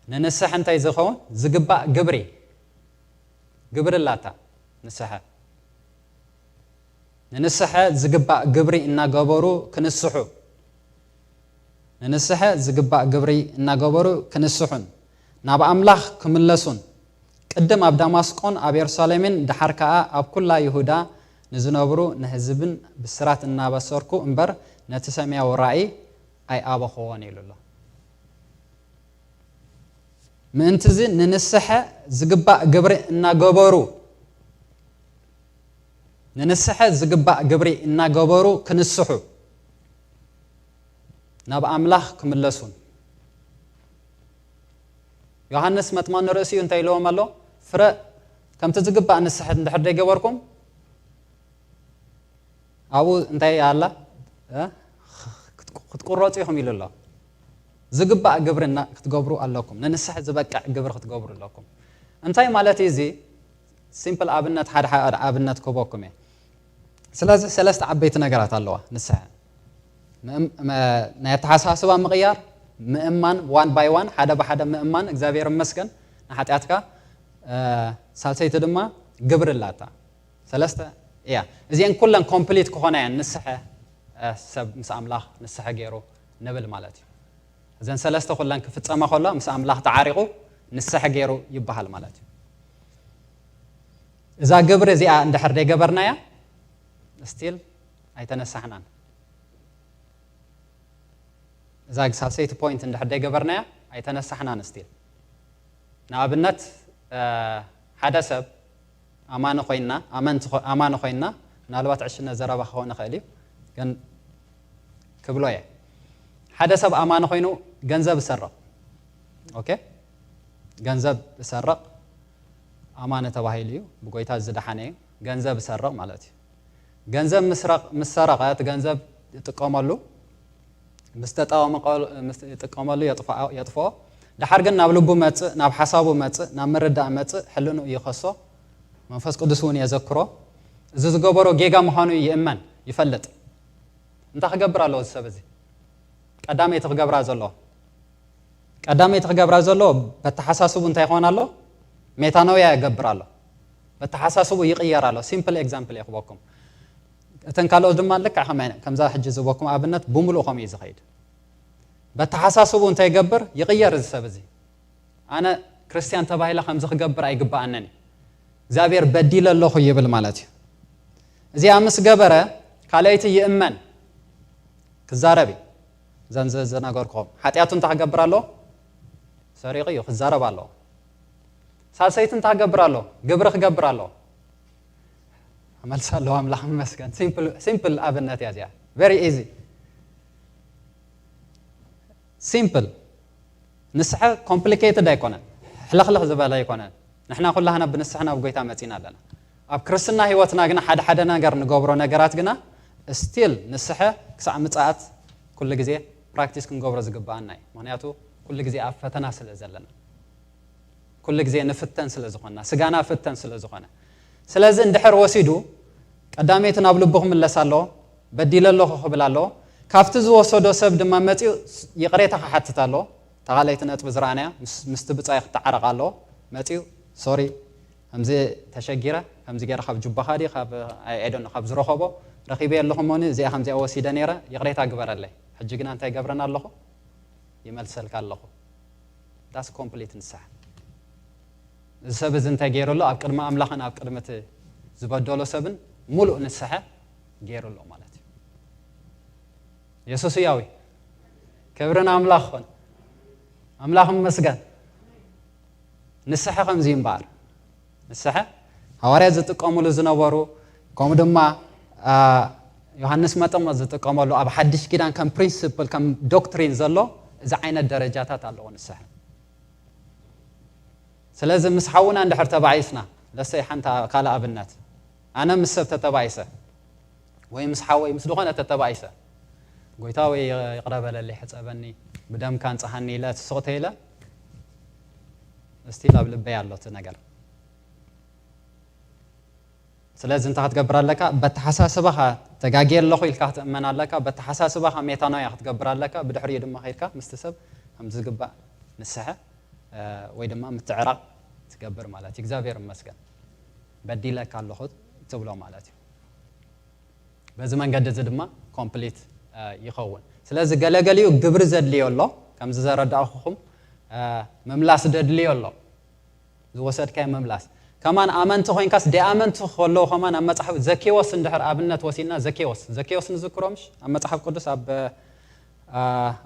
ንንስሐ እንታይ ዝኸውን ዝግባእ ግብሪ፣ ግብሪ ኣላታ ንስሐ። ንንስሐ ዝግባእ ግብሪ እናገበሩ ክንስሑ፣ ንንስሐ ዝግባእ ግብሪ እናገበሩ ክንስሑን ናብ ኣምላኽ ክምለሱን፣ ቅድም ኣብ ዳማስቆን ኣብ የሩሳሌምን ድሓር ከኣ ኣብ ኩላ ይሁዳ ንዝነብሩ ንህዝብን ብስራት እናበሰርኩ እምበር፣ ነቲ ሰማያዊ ራእይ ኣይኣበኽዎን ኢሉ ኣሎ። ምእንትዚ ንንስሐ ዝግባእ ግብሪ እናገበሩ፣ ንንስሐ ዝግባእ ግብሪ እናገበሩ ክንስሑ፣ ናብ ኣምላኽ ክምለሱን። ዮሃንስ መጥምቕ ንርእሲኡ እንታይ ኢልዎም ኣሎ? ፍረ ከምቲ ዝግባእ ንስሐ እንድሕር ዘይገበርኩም፣ ኣብኡ እንታይ ኣላ? እ? ክትቁ-፣ ክትቁረጹ ኢኹም ኢሉ ኣሎ። ዝግባእ ግብሪ እና-፣ ክትገብሩ ኣለኩም። ንንስሐ ዝበቅዕ ግብሪ ክትገብሩ ኣለኩም። እንታይ ማለት እዩ እዚ? ሲምፕል ኣብነት፣ ሓደ ሓደ ኣብነት ክህበኩም እየ። ስለዚ ሰለስተ ዓበይቲ ነገራት ኣለዋ ንስሐ። ምእም-፣ መ-፣ ናይ ኣተሓሳስባ ምቕያር፣ ምእማን፣ ዋን ባይ ዋን፣ ሓደ ብሓደ ምእማን፣ እግዚኣብሔር ይመስገን ንሓጢኣትካ። እ፣ ሳልሰይቲ ድማ ግብሪ ኣላታ። ሰለስተ እያ። እዚአን ኩለን ኮምፕሊት ክኾና እየን ንስሐ፣ እ፣ ሰብ ምስ ኣምላኽ ንስሐ ገይሩ ንብል ማለት እዩ። እዘን ሰለስተ ኩለን ክፍጸማ ከሎ ምስ ኣምላኽ ተዓሪቑ ንስሐ ገይሩ ይበሃል ማለት እዩ። እዛ ግብሪ እዚኣ እንድሕር ዘይገበርናያ፣ ስቲል ኣይተነሳሕናን። እዛ ሳልሰይቲ ፖይንት እንድሕር ዘይገበርናያ፣ ኣይተነሳሕናን ስቲል። ንኣብነት፣ እ፣ ሓደ ሰብ ኣማኒ ኮይንና፣ ኣመንቲ ኮ-፣ ኣማኒ ኮይንና፣ ምናልባት ዕሽነት ዘረባ ክኸውን ይኽእል እዩ፣ ግን ክብሎ እየ። ሓደ ሰብ ኣማኒ ኮይኑ ገንዘብ ይሰርቕ። ኦኬ? ገንዘብ ይሰርቕ፣ ኣማኒ ተባሂሉ እዩ፣ ብጎይታ ዝደሓነ እዩ፣ ገንዘብ ይሰርቕ ማለት እዩ። ገንዘብ ምስረቕ-፣ ምስ ሰረቐ፣ እቲ ገንዘብ ይጥቀመሉ፣ ምስ ተጠቐመ-፣ ምስ ይጥቀመሉ የጥፍኦ፣ የጥፍኦ። ደሓር ግን ናብ ልቡ መጽእ፣ ናብ ሓሳቡ መጽእ፣ ናብ ምርዳእ መጽእ፣ ሕልንኡ ይኸሶ፣ መንፈስ ቅዱስ እውን የዘክሮ። እዚ ዝገበሮ ጌጋ ምዃኑ ይእመን፣ ይፈልጥ። እንታይ ክገብር ኣለዎ እዚ ሰብ እዚ? ቀዳመይቲ ክገብራ ዘለዎ፣ ቀዳመይቲ ክገብራ ዘለዎ በተሓሳስቡ እንታይ ይኾን ኣሎ? ሜታኖያ ይገብር ኣሎ። በተሓሳስቡ ይቕየር ኣሎ። ሲምፕል ኤግዛምፕል እየ ክበኩም። እተን ካልኦት ድማ ልክዕ ከመይ፣ ከምዛ ሕጂ ዝበኩም ኣብነት ብምሉእ ከምኡ እዩ ዝኸይድ። በተሓሳስቡ እንታይ ይገብር? ይቕየር እዚ ሰብ እዚ። ኣነ ክርስትያን ተባሂለ ከምዚ ክገብር ኣይግብኣንን እዩ። እግዚኣብሔር በዲለ ኣለኹ ይብል ማለት እዩ። እዚኣ ምስ ገበረ ካልኣይቲ ይእመን፣ ክዛረብ እዩ። እዘን ዘ- ዝነገርኩኹም ሓጢኣቱ እንታይ ክገብር ኣለዎ? ሰሪቑ እዩ፣ ክዛረብ ኣለዎ። ሳልሰይቲ እንታይ ክገብር ኣለዎ? ግብሪ ክገብር ኣለዎ። መልሲ ኣለዎ። ኣምላኽ ይመስገን። ሲምፕል ኣብነት እያ እዚኣ። Very easy። ሲምፕል። ንስሐ ኮምፕሊኬትድ ኣይኮነን፣ ሕልኽልኽ ዝበለ ኣይኮነን። ንሕና ኩላህና ብንስሐ ናብ ጎይታ መጺና ኣለና። ኣብ ክርስትና ህይወትና ግና ሓደ ሓደ ነገር ንገብሮ ነገራት ግና ስቲል ንስሐ ክሳዕ ምጽኣት ኩሉ ግዜ ፕራክቲስ ክንገብሮ ዝግብኣና እዩ። ምኽንያቱ ኩሉ ግዜ ኣብ ፈተና ስለ ዘለና፣ ኩሉ ግዜ ንፍተን ስለ ዝኾንና፣ ስጋና ፍተን ስለ ዝኾነ። ስለዚ እንድሕር ወሲዱ ቀዳመይቲ ናብ ልቡ ክምለስ ኣለዎ፣ በዲለ ኣለኹ ክብል ኣለዎ። ካብቲ ዝወሰዶ ሰብ ድማ መጺኡ ይቕሬታ ክሓትት ኣለዎ። እታ ካልኣይቲ ነጥቢ ዝረኣናያ ምስ- ምስቲ ብጻይ ክተዓረቕ ኣለዎ። መጺኡ ሶሪ፣ ከምዚ ተሸጊረ፣ ከምዚ ገይረ ካብ ጁባኻ ድዩ ካብ ኣይ ዶንት ኖ ካብ ዝረኸቦ ረኺበ ኣለኹ እሞኒ እዚኣ ከምዚኣ ወሲደ ነይረ፣ ይቕሬታ ግበረለይ። ሕጂ ግና እንታይ ገብረን ኣለኹ? ይመልሰልካ ኣለኹ። ዳስ ኮምፕሊት ንስሓ። እዚ ሰብ እዚ እንታይ ገይሩ ኣሎ? ኣብ ቅድሚ ኣምላኽን ኣብ ቅድሚ እቲ ዝበደሎ ሰብን ሙሉእ ንስሐ ገይሩ ኣሎ ማለት እዩ። የሱስ ህያው እዩ። ክብሪ ንኣምላኽ ይኹን። ኣምላኽ ይመስገን። ንስሐ ከምዚ እዩ እምበኣር። ንስሐ ሃዋርያት ዝጥቀሙሉ ዝነበሩ፣ ከምኡ ድማ ዮሃንስ መጠመቕ ዝጥቀመሉ ኣብ ሓድሽ ኪዳን ከም ፕሪንስፕል ከም ዶክትሪን ዘሎ እዚ ዓይነት ደረጃታት ኣለዎ ንስሐ። ስለዚ ምስ ሓውና እንድሕር ተባኢስና፣ ለሰይ ሓንቲ ካልእ ኣብነት፣ ኣነ ምስ ሰብ ተተባኢሰ ወይ ምስ ሓወይ ምስ ዝኾነ ተተባኢሰ፣ ጎይታ ወይ ይቕረ በለለይ ሕፀበኒ ብደምካ ንፅሃኒ ኢለ ትስቕተ ኢለ እስቲል ኣብ ልበይ ኣሎ እቲ ነገር። ስለዚ እንታይ ክትገብር ኣለካ? በተሓሳስባኻ ተጋግየ ኣለኹ ኢልካ ክትእመን ኣለካ። በተሓሳስባኻ ሜታኖያ ክትገብር ኣለካ። ብድሕሪኡ ድማ ከይድካ ምስቲ ሰብ ከም ዝግባእ ንስሐ ወይ ድማ ምትዕራቕ ትገብር ማለት እዩ። እግዚኣብሔር ይመስገን በዲለካ ኣለኹ ትብሎ ማለት እዩ። በዚ መንገዲ እዚ ድማ ኮምፕሊት ይኸውን። ስለዚ ገለገሊኡ ግብሪ ዘድልዮ ኣሎ፣ ከምዚ ዘረዳእኹኹም ምምላስ ደድልዮ ኣሎ። ዝወሰድካዮ ምምላስ ከማን ኣመንቲ ኮይንካስ ደኣመንቲ ከለዉ ከማን ኣብ መፅሓፍ ዘኬዎስ እንድሕር ኣብነት ወሲድና ዘኬዎስ ዘኬዎስ ንዝክሮ ምሽ ኣብ መፅሓፍ ቅዱስ ኣብ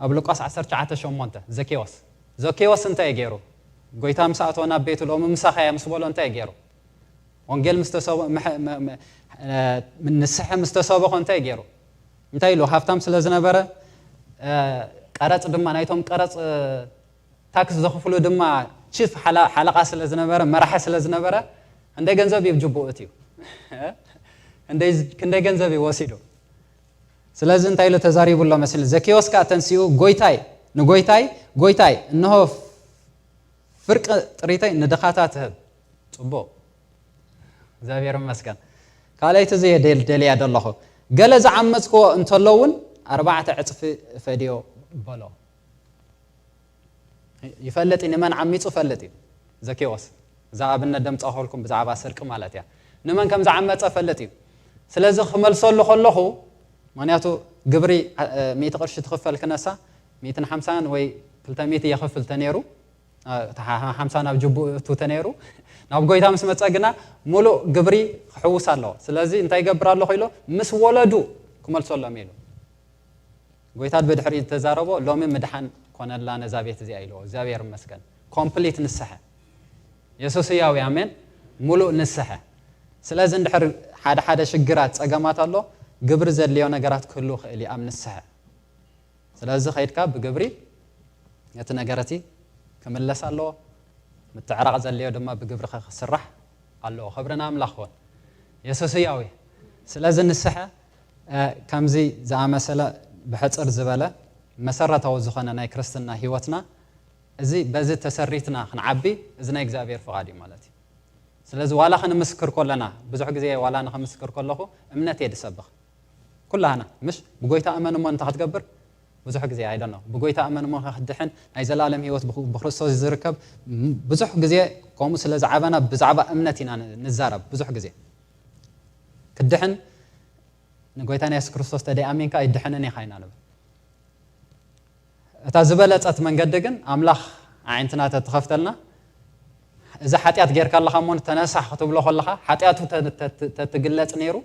ኣብ ሉቃስ ዓሰርተ ትሽዓተ ሸሞንተ ዘኬዎስ ዘኬዎስ እንታይ ገይሩ? ጎይታ ምስ ኣተወ ናብ ቤቱ ሎሚ ምሳኻ እየ ምስ በሎ እንታይ ገይሩ? ወንጌል ምስ ተሰበ ንስሐ ምስ ተሰበኾ እንታይ ገይሩ? እንታይ ኢሉ? ሃብታም ስለ ዝነበረ ቀረፅ ድማ ናይቶም ቀረፅ ታክስ ዘኽፍሉ ድማ ቺፍ ሓለቓ ስለ ዝነበረ መራሒ ስለ ዝነበረ ክንደይ ገንዘብ እዩ ጅቡኡ እትዩ ክንደይ ገንዘብ እዩ ወሲዱ። ስለዚ እንታይ ኢሉ ተዛሪቡ ኣሎ መሲል? ዘኬዎስ ከኣ ተንሲኡ ጎይታይ ንጎይታይ ጎይታይ እንሆ ፍርቂ ጥሪተይ ንድኻታት ህብ። ጽቡቕ እግዚኣብሔር ይመስገን። ካልኣይቲ እዚ ደልያ ደለኹ ገለ ዝዓመፅክዎ እንተሎ እውን ኣርባዕተ ዕፅፊ ፈድዮ በሎ። ይፈልጥ እዩ ንመን ዓሚፁ ፈልጥ እዩ። ዘኬዎስ እዛ ኣብነት ደምፃኸልኩም ብዛዕባ ስርቂ ማለት እያ። ንመን ከም ዝዓመፀ ፈልጥ እዩ። ስለዚ ክመልሰሉ ከለኹ ምክንያቱ ግብሪ ሚእቲ ቅርሺ ትኽፈል ክነሳ ሚእትን ሓምሳን ወይ ክልተ ሚእቲ የኽፍል ተነይሩ ሓምሳ ናብ ጅቡኡ እቱ ተነይሩ ናብ ጎይታ ምስ መፀ ግና ሙሉእ ግብሪ ክሕውስ ኣለዎ። ስለዚ እንታይ ይገብር ኣለኹ ኢሎ ምስ ወለዱ ክመልሰሎም ኢሉ ጎይታ ብድሕሪ ዝተዛረቦ ሎሚ ምድሓን ኮነላ ነዛ ቤት እዚኣ ኢልዎ። እግዚኣብሔር ይመስገን። ኮምፕሊት ንስሐ የሱስ ህያው ኣሜን። ሙሉእ ንስሐ። ስለዚ እንድሕር ሓደ ሓደ ሽግራት ፀገማት ኣሎ ግብሪ ዘድልዮ ነገራት ክህሉ ይኽእል እዩ ኣብ ንስሐ። ስለዚ ከይድካ ብግብሪ ነቲ ነገር እቲ ክምለስ ኣለዎ። ምትዕራቕ ዘድልዮ ድማ ብግብሪ ክስራሕ ኣለዎ። ክብሪ ንኣምላኽ ይኹን። የሱስ ህያው እዩ። ስለዚ ንስሐ ከምዚ ዝኣመሰለ ብሕፅር ዝበለ መሰረታዊ ዝኾነ ናይ ክርስትና ህይወትና እዚ በዚ ተሰሪትና ክንዓቢ እዚ ናይ እግዚኣብሔር ፍቓድ እዩ ማለት እዩ። ስለዚ ዋላ ክንምስክር ከለና ብዙሕ ግዜ ዋላ ንክምስክር ከለኹ እምነት እየ ዝሰብኽ። ኩላህና ምሽ ብጎይታ እመን እሞ እንታይ ክትገብር ብዙሕ ግዜ ኣይደኖ ብጎይታ እመን እሞ ክትድሕን ናይ ዘላለም ህይወት ብክርስቶስ ዝርከብ ብዙሕ ግዜ ከምኡ ስለ ዝዓበና ብዛዕባ እምነት ኢና ንዛረብ ብዙሕ ግዜ ክድሕን ንጎይታ ናይ የሱስ ክርስቶስ ተደይ ኣሚንካ ኣይድሕንን ኢኻ ኢና ንብል። እታ ዝበለጸት መንገዲ ግን ኣምላኽ ኣዒንትና ተትኸፍተልና እዚ ሓጢኣት ጌርካ ኣለኻ እሞ ተነሳሕ ክትብሎ ከለኻ ሓጢኣቱ ተትግለጽ ነይሩ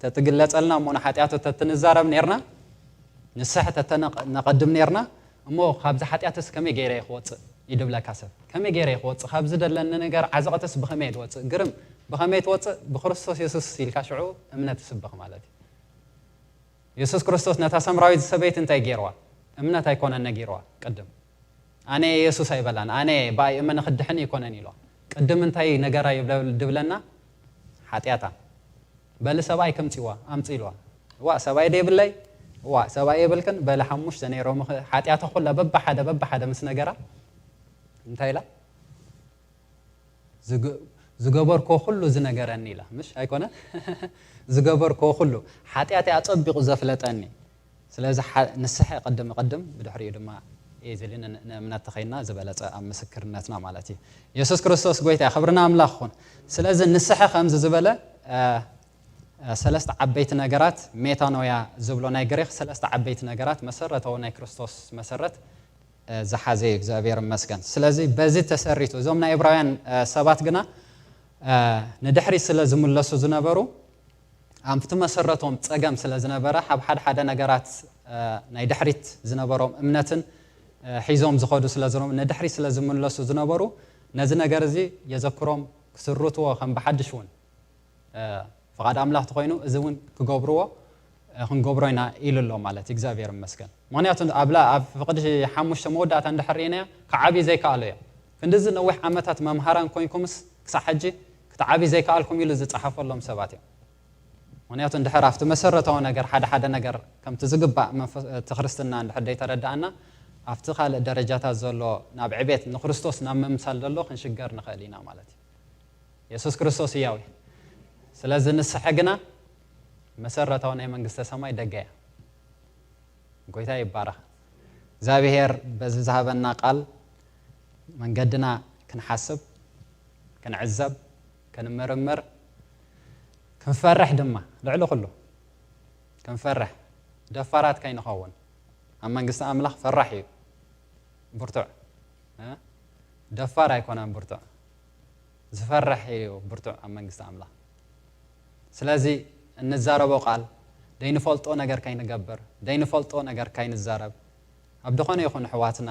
ተትግለጸልና እሞ ንሓጢኣቱ ተትንዛረብ ኔርና፣ ንስሐ ተተነቕ-፣ ነቐድም ኔርና፣ እሞ ካብዚ ሓጢኣትስ ከመይ ገይረ እየ ክወጽእ? ይድብለካ ሰብ። ከመይ ገይረ እየ ክወጽእ? ካብዚ ደለኒ ነገር ዓዘቕትስ ብኸመይ እየ ዝወጽእ? ግርም፣ ብኸመይ ትወጽእ? ብክርስቶስ የሱስ ኢልካ ሽዑ እምነት ትስበኽ ማለት እዩ። የሱስ ክርስቶስ ነታ ሰምራዊት ሰበይቲ እንታይ ገይርዋ? እምነት ኣይኮነን ነጊርዋ ቅድም። ኣነ የሱስ ኣይበላን፣ ኣነ ብኣይ እመነ ክድሕን ይኮነን ኢልዋ። ቅድም እንታይ ነገራ ይብለ-፣ ድብለና? ሓጢኣታ። በሊ ሰብኣይ ከምጽዋ፣ ኣምጽ ኢልዋ። እዋ ሰብኣይ ዶ የብለይ? እዋ ሰብኣይ የብልክን? በሊ ሓሙሽተ ነይሮም፣ ሓጢኣታ ኩላ በብሓደ፣ በብሓደ ምስ ነገራ እንታይ ኢላ? ዝገ-፣ ዝገበርክዎ ኩሉ ዝነገረኒ ኢላ። ምሽ ኣይኮነን? ዝገበርክዎ ኩሉ። ሓጢኣተይ ኣጸቢቑ ዘፍለጠኒ። ስለዚ ሓ-፣ ንስሐ ቅድም ቅድም፣ ብድሕሪኡ ድማ ኢዚሊ ን-፣ ንእምነት ተኸይና ዝበለጸ ኣብ ምስክርነትና ማለት እዩ። የሱስ ክርስቶስ ጎይታ፣ ክብርና ኣምላኽ ይኹን። ስለዚ ንስሐ ከምዚ ዝበለ፣ እ፣ እ፣ ሰለስተ ዓበይቲ ነገራት፣ ሜታኖያ ዝብሎ ናይ ግሪኽ ሰለስተ ዓበይቲ ነገራት፣ መሰረታዊ ናይ ክርስቶስ መሰረት፣ እ፣ ዝሓዘ እዩ። እግዚኣብሔር ይመስገን። ስለዚ በዚ ተሰሪቱ እዞም ናይ ዕብራውያን፣ እ፣ ሰባት ግና፣ እ፣ ንድሕሪት ስለ ዝምለሱ ዝነበሩ፣ ኣብቲ መሰረቶም ጸገም ስለ ዝነበረ፣ ኣብ ሓደ ሓደ ነገራት፣ እ፣ ናይ ድሕሪት ዝነበሮም እምነትን፣ እ፣ ሒዞም ዝኸዱ ስለ ዝነበሩ፣ ንድሕሪት ስለ ዝምለሱ ዝነበሩ፣ ነዚ ነገር እዚ የዘክሮም ክስርትዎ ከም ብሓድሽ እውን፣ እ፣ ፍቓድ ኣምላኽ ተኾይኑ፣ እዚ እውን ክገብርዎ፣ እ፣ ክንገብሮ ኢና ኢሉ ኣሎ ማለት እዩ። እግዚኣብሔር ይመስገን። ምኽንያቱ ኣብ ላ-፣ ኣብ ፍቕዲ ሓሙሽተ መወዳእታ እንድሕር ርኢናዮ፣ ክዓብዩ ዘይከኣሉ እዮም። ክንድዚ ነዊሕ ዓመታት መምሃራን ኮይንኩምስ፣ ክሳዕ ሕጂ ክትዓብዩ ዘይከኣልኩም ኢሉ ዝጸሓፈሎም ሰባት እዮም። ምኽንያቱ እንድሕር ኣብቲ መሰረታዊ ነገር፣ ሓደ ሓደ ነገር ከምቲ ዝግባእ መንፈስ፣ እቲ ክርስትና እንድሕር ዘይተረዳእና፣ ኣብቲ ካልእ ደረጃታት ዘሎ ናብ ዕቤት ንክርስቶስ ናብ ምምሳል ዘሎ ክንሽገር ንኽእል ኢና ማለት እዩ። የሱስ ክርስቶስ ህያው እዩ። ስለዚ ንስሐ ግና መሰረታዊ ናይ መንግስተ ሰማይ ደገ እያ። ጎይታ ይባረኽ። እግዚኣብሔር በዚ ዝሃበና ቃል መንገድና ክንሓስብ፣ ክንዕዘብ፣ ክንምርምር፣ ክንፈርሕ ድማ፣ ልዕሊ ኩሉ ክንፈርሕ፣ ደፋራት ከይንኸውን። ኣብ መንግስቲ ኣምላኽ ፈራሕ እዩ ብርቱዕ፣ እ? ደፋር ኣይኮነን ብርቱዕ። ዝፈርሕ እዩ ብርቱዕ ኣብ መንግስቲ ኣምላኽ። ስለዚ እንዛረቦ ቃል ደይንፈልጦ ነገር ከይንገብር፣ ደይንፈልጦ ነገር ከይንዛረብ፣ ኣብ ዝኾነ ይኹን ኣሕዋትና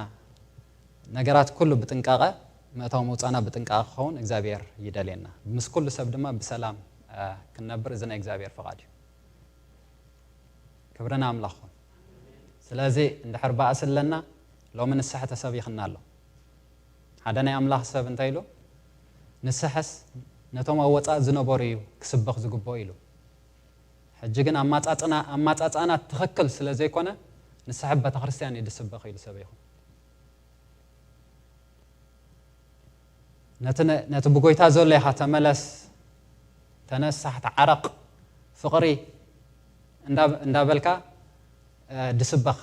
ነገራት ኩሉ ብጥንቃቐ፣ ምእታው ምውጻእና ብጥንቃቐ ክኸውን እግዚኣብሔር ይደልየና። ምስ ኩሉ ሰብ ድማ ብሰላም፣ እ፣ ክንነብር እዚ ናይ እግዚኣብሔር ፍቓድ እዩ። ክብሪ ንኣምላኽ ይኹን። ስለዚ እንድሕር ባእሲ ኣለና፣ ሎሚ ንስሐ ተሰቢኽና ኣሎ። ሓደ ናይ ኣምላኽ ሰብ እንታይ ኢሉ? ንስሐስ ነቶም ኣብ ወጻኢ ዝነበሩ እዩ ክስበኽ ዝግብኦ ኢሉ። ሕጂ ግን ኣማጻጽና-፣ ኣማጻጽኣና ትኽክል ስለ ዘይኮነ፣ ንስሐ ቤተ ክርስቲያን እዩ ዝስበኽ ኢሉ ሰበይኹ። ነቲ ነ-፣ ነቲ ብጎይታ ዘሎ ኢኻ፣ ተመለስ፣ ተነሳሕ፣ ተዓረቕ፣ ፍቕሪ እንዳ-፣ እንዳበልካ፣ እ፣ ድስበኽ።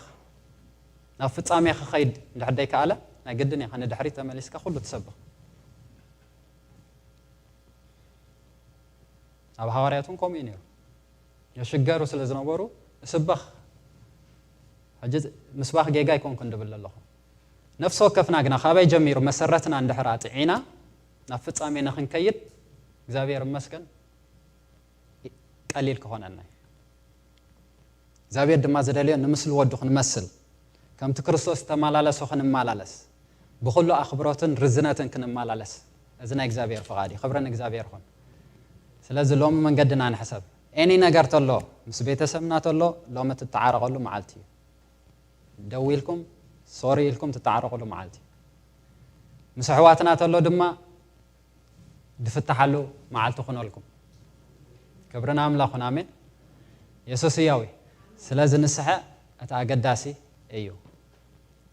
ናብ ፍጻሜ ክኸይድ እንድሕር ደይከኣለ፣ ናይ ግድን ኢኻ ንድሕሪት ተመሊስካ ኩሉ ትሰብኽ። ኣብ ሃዋርያት እውን ከምኡ እዩ ነይሩ። የሽገሩ ስለ ዝነበሩ፣ እስበኽ። ሕጂ ምስባኽ ጌጋ ኣይኮንኩን ድብል ኣለኹ። ነፍሲ ወከፍና ግና፣ ካበይ ጀሚሩ መሰረትና እንድሕር ኣጥዒና፣ ናብ ፍጻሜ ንኽንከይድ፣ እግዚኣብሔር ይመስገን፣ ቀሊል ክኾነና እዩ። እግዚኣብሔር ድማ ዝደልዮ ንምስሊ ወዱ ክንመስል፣ ከምቲ ክርስቶስ ዝተመላለሶ ክንመላለስ፣ ብኹሉ ኣኽብሮትን ርዝነትን ክንመላለስ፣ እዚ ናይ እግዚኣብሔር ፍቓድ እዩ። ክብሪ ንእግዚኣብሔር ይኹን። ስለዚ ሎሚ መንገድና ንሕሰብ። ኤኒ ነገር ተሎ፣ ምስ ቤተሰብና ተሎ፣ ሎሚ ትተዓረቐሉ መዓልቲ እዩ። ደው ኢልኩም፣ ሶሪ ኢልኩም ትተዓረቐሉ መዓልቲ እዩ። ምስ ኣሕዋትና ተሎ ድማ፣ ድፍታሓሉ መዓልቲ ኩነልኩም። ክብሪ ንኣምላኽ ይኹን፣ ኣሜን። የሱስ ህያው እዩ። ስለዚ ንስሐ እቲ ኣገዳሲ እዩ።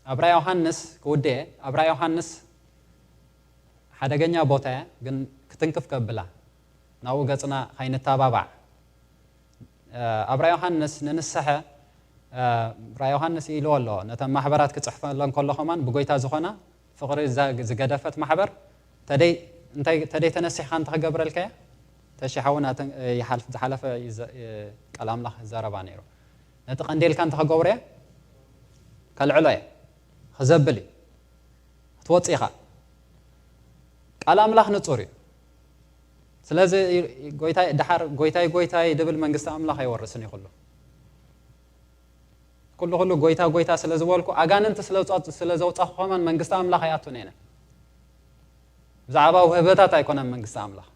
ኣብ ራእይ ዮሃንስ ክውድእ እየ። ኣብ ራእይ ዮሃንስ ሓደገኛ ቦታ እያ፣ ግን ክትንክፍ ከብላ። ናብኡ ገጽና ከይንተባባዕ። እ፣ ኣብ ራእይ ዮሃንስ ንንስሐ፣ እ፣ ራእይ ዮሃንስ ኢልዎ ኣሎ፣ ነተን ማሕበራት ክጽሕፈለን ከሎ ከማን ብጎይታ ዝኾና ፍቕሪ ዛ-፣ ዝገደፈት ማሕበር፣ ተደይ-፣ እንታይ፣ ተደይ ተነሲሕካ እንተ ክገብረልካያ፣ ተሺ ሓውና ተ-፣ ይሓልፍ-፣ ዝሓለፈ ይዘ-፣ ቃል ኣምላኽ ይዛረባ ነይሩ። ነቲ ቀንዴልካ እንተ ክገብርያ፣ ከልዕሎ እየ፣ ክዘብል እዩ፣ ክትወጽእ ኢኻ። ቃል ኣምላኽ ንጹር እዩ። ስለዚ ጎይታይ ድሓር ጎይታይ ጎይታይ ድብል መንግስቲ ኣምላኽ ኣይወርስን እዩ። ኩሉ ኩሉ ኩሉ ጎይታ ጎይታ ስለ ዝበልኩ ኣጋንንቲ ስለ ዘውፃ- ስለ ዘውፃኹ ከማን መንግስቲ ኣምላኽ ኣይኣቱን እየ። ብዛዕባ ውህበታት ኣይኮነን መንግስቲ ኣምላኽ፣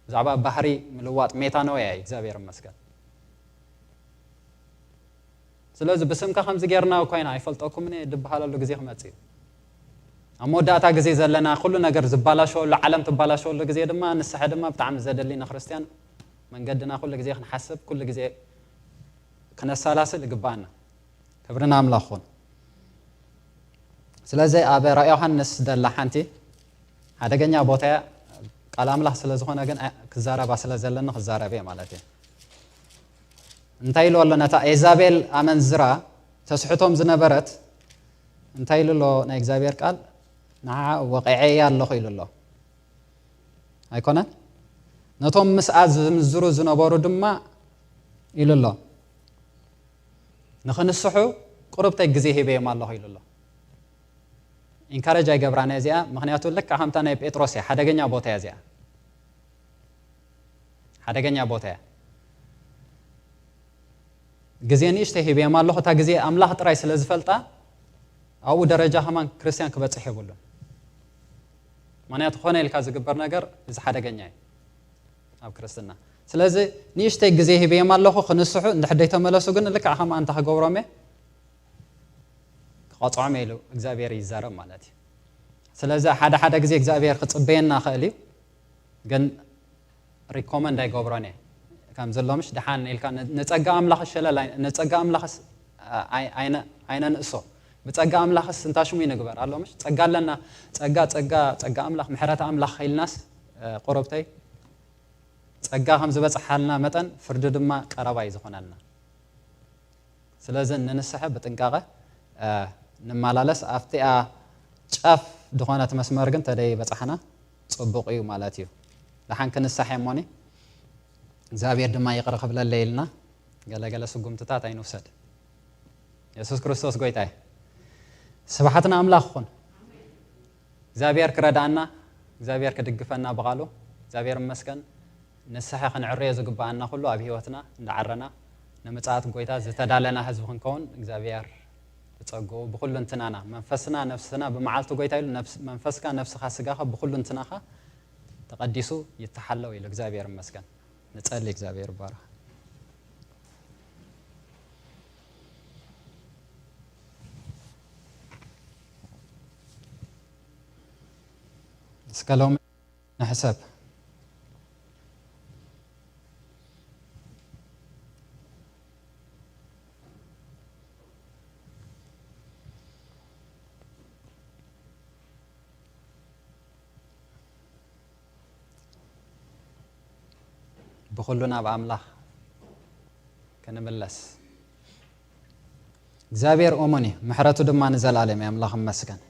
ብዛዕባ ባህሪ ምልዋጥ ሜታኖያ እዩ። እግዚኣብሔር ይመስገን። ስለዚ ብስምካ ከምዚ ጌርና ኮይና ኣይፈልጠኩምን እየ ድበሃለሉ ግዜ ክመጽእ እዩ። ኣብ መወዳእታ ግዜ ዘለና ኩሉ ነገር ዝበላሸወሉ ዓለም ትበላሸወሉ ግዜ ድማ ንስሐ ድማ ብጣዕሚ ዘደሊ ንክርስትያን መንገድና ኩሉ ግዜ ክንሓስብ ኩሉ ግዜ ክነሰላስል ይግባኣና። ክብሪ ንኣምላኽ ይኹን። ስለዚ ኣብ ራእይ ዮሃንስ ደላ ሓንቲ ሓደገኛ ቦታ እያ። ቃል ኣምላኽ ስለ ዝኾነ ግን ክዛረባ ስለ ዘለኒ ክዛረብ እየ ማለት እዩ። እንታይ ኢሉ ኣሎ ነታ ኤዛቤል ኣመንዝራ ተስሕቶም ዝነበረት እንታይ ኢሉ ኣሎ ናይ እግዚኣብሔር ቃል ንዓ ወቂዐያ ኣለኹ ኢሉ ኣሎ ኣይኮነን ነቶም ምስኣ ዝምዝሩ ዝነበሩ ድማ ኢሉ ኣሎ ንኽንስሑ ቁርብተይ ግዜ ሂበዮም ኣለኹ ኢሉ ኣሎ ኢንካረጅ ኣይገብራን እያ እዚኣ ምክንያቱ ልካ ከምታ ናይ ጴጥሮስ እያ ሓደገኛ ቦታ እያ እዚኣ ሓደገኛ ቦታ እያ ግዜ ንእሽተይ ሂበዮም ኣለኹ እታ ግዜ ኣምላኽ ጥራይ ስለ ዝፈልጣ ኣብኡ ደረጃ ከማን ክርስትያን ክበፅሕ የብሉን ምክንያቱ ኮነ ኢልካ ዝግበር ነገር እዚ ሓደገኛ እዩ ኣብ ክርስትና ስለዚ ንእሽተይ ግዜ ሂበዮም ኣለኹ ክንስሑ እንድሕደይ ተመለሱ ግን ልክዕ ከምኣ እንተ ክገብሮም እየ ክቐፅዖም ኢሉ እግዚኣብሔር ይዛረብ ማለት እዩ ስለዚ ሓደ ሓደ ግዜ እግዚኣብሔር ክፅበየና ክእል እዩ ግን ሪኮመንድ ኣይገብሮን እየ ከምዚ ሎምሽ ድሓን ኢልካ ንፀጋ ኣምላኽ ሸለል ንፀጋ ኣምላኽስ ኣይነንእሶ ብፀጋ ኣምላኽስ እንታሽሙ ይንግበር ኣሎምሽ ፀጋ ኣለና ፀጋ ፀጋ ፀጋ ኣምላኽ ምሕረት ኣምላኽ ኢልናስ ቁርብተይ ጸጋ ከም ዝበጽሓልና መጠን ፍርዲ ድማ ቀረባ እዩ ዝኾነልና። ስለዚ ንንስሐ ብጥንቃቐ ንመላለስ ኣብቲኣ ጫፍ ዝኾነት መስመር ግን ተደይ በጻሕና ጽቡቕ እዩ ማለት እዩ። ደሓን ክንሳሕ እሞኒ እግዚኣብሔር ድማ ይቕረ ክብለለይ ኢልና ገለገለ ስጉምትታት ኣይንውሰድ። የሱስ ክርስቶስ ጎይታ እዩ። ስብሓት ንኣምላኽ ይኹን። እግዚኣብሔር ክረድኣና እግዚኣብሔር ክድግፈና ብቓሉ እግዚኣብሔር ይመስገን ንስሐ ክንዕረዮ ዝግብኣና ኩሉ ኣብ ህይወትና እንዳዓረና ንምፅኣት ጎይታ ዝተዳለና ህዝቢ ክንከውን እግዚኣብሔር ብፀግኡ ብኩሉ እንትናና መንፈስና ነፍስና ብመዓልቲ ጎይታ ኢሉ መንፈስካ ነፍስካ ስጋካ ብኩሉ እንትናካ ተቐዲሱ ይተሓለው ኢሉ እግዚኣብሔር ይመስገን ንፀሊ እግዚኣብሔር ይባረክ እስከ ሎሚ ንሕሰብ ብኹሉ ናብ ኣምላኽ ክንምለስ እግዚኣብሔር እሙን እዩ ምሕረቱ ድማ ንዘላለም እዩ ኣምላኽ እመስገን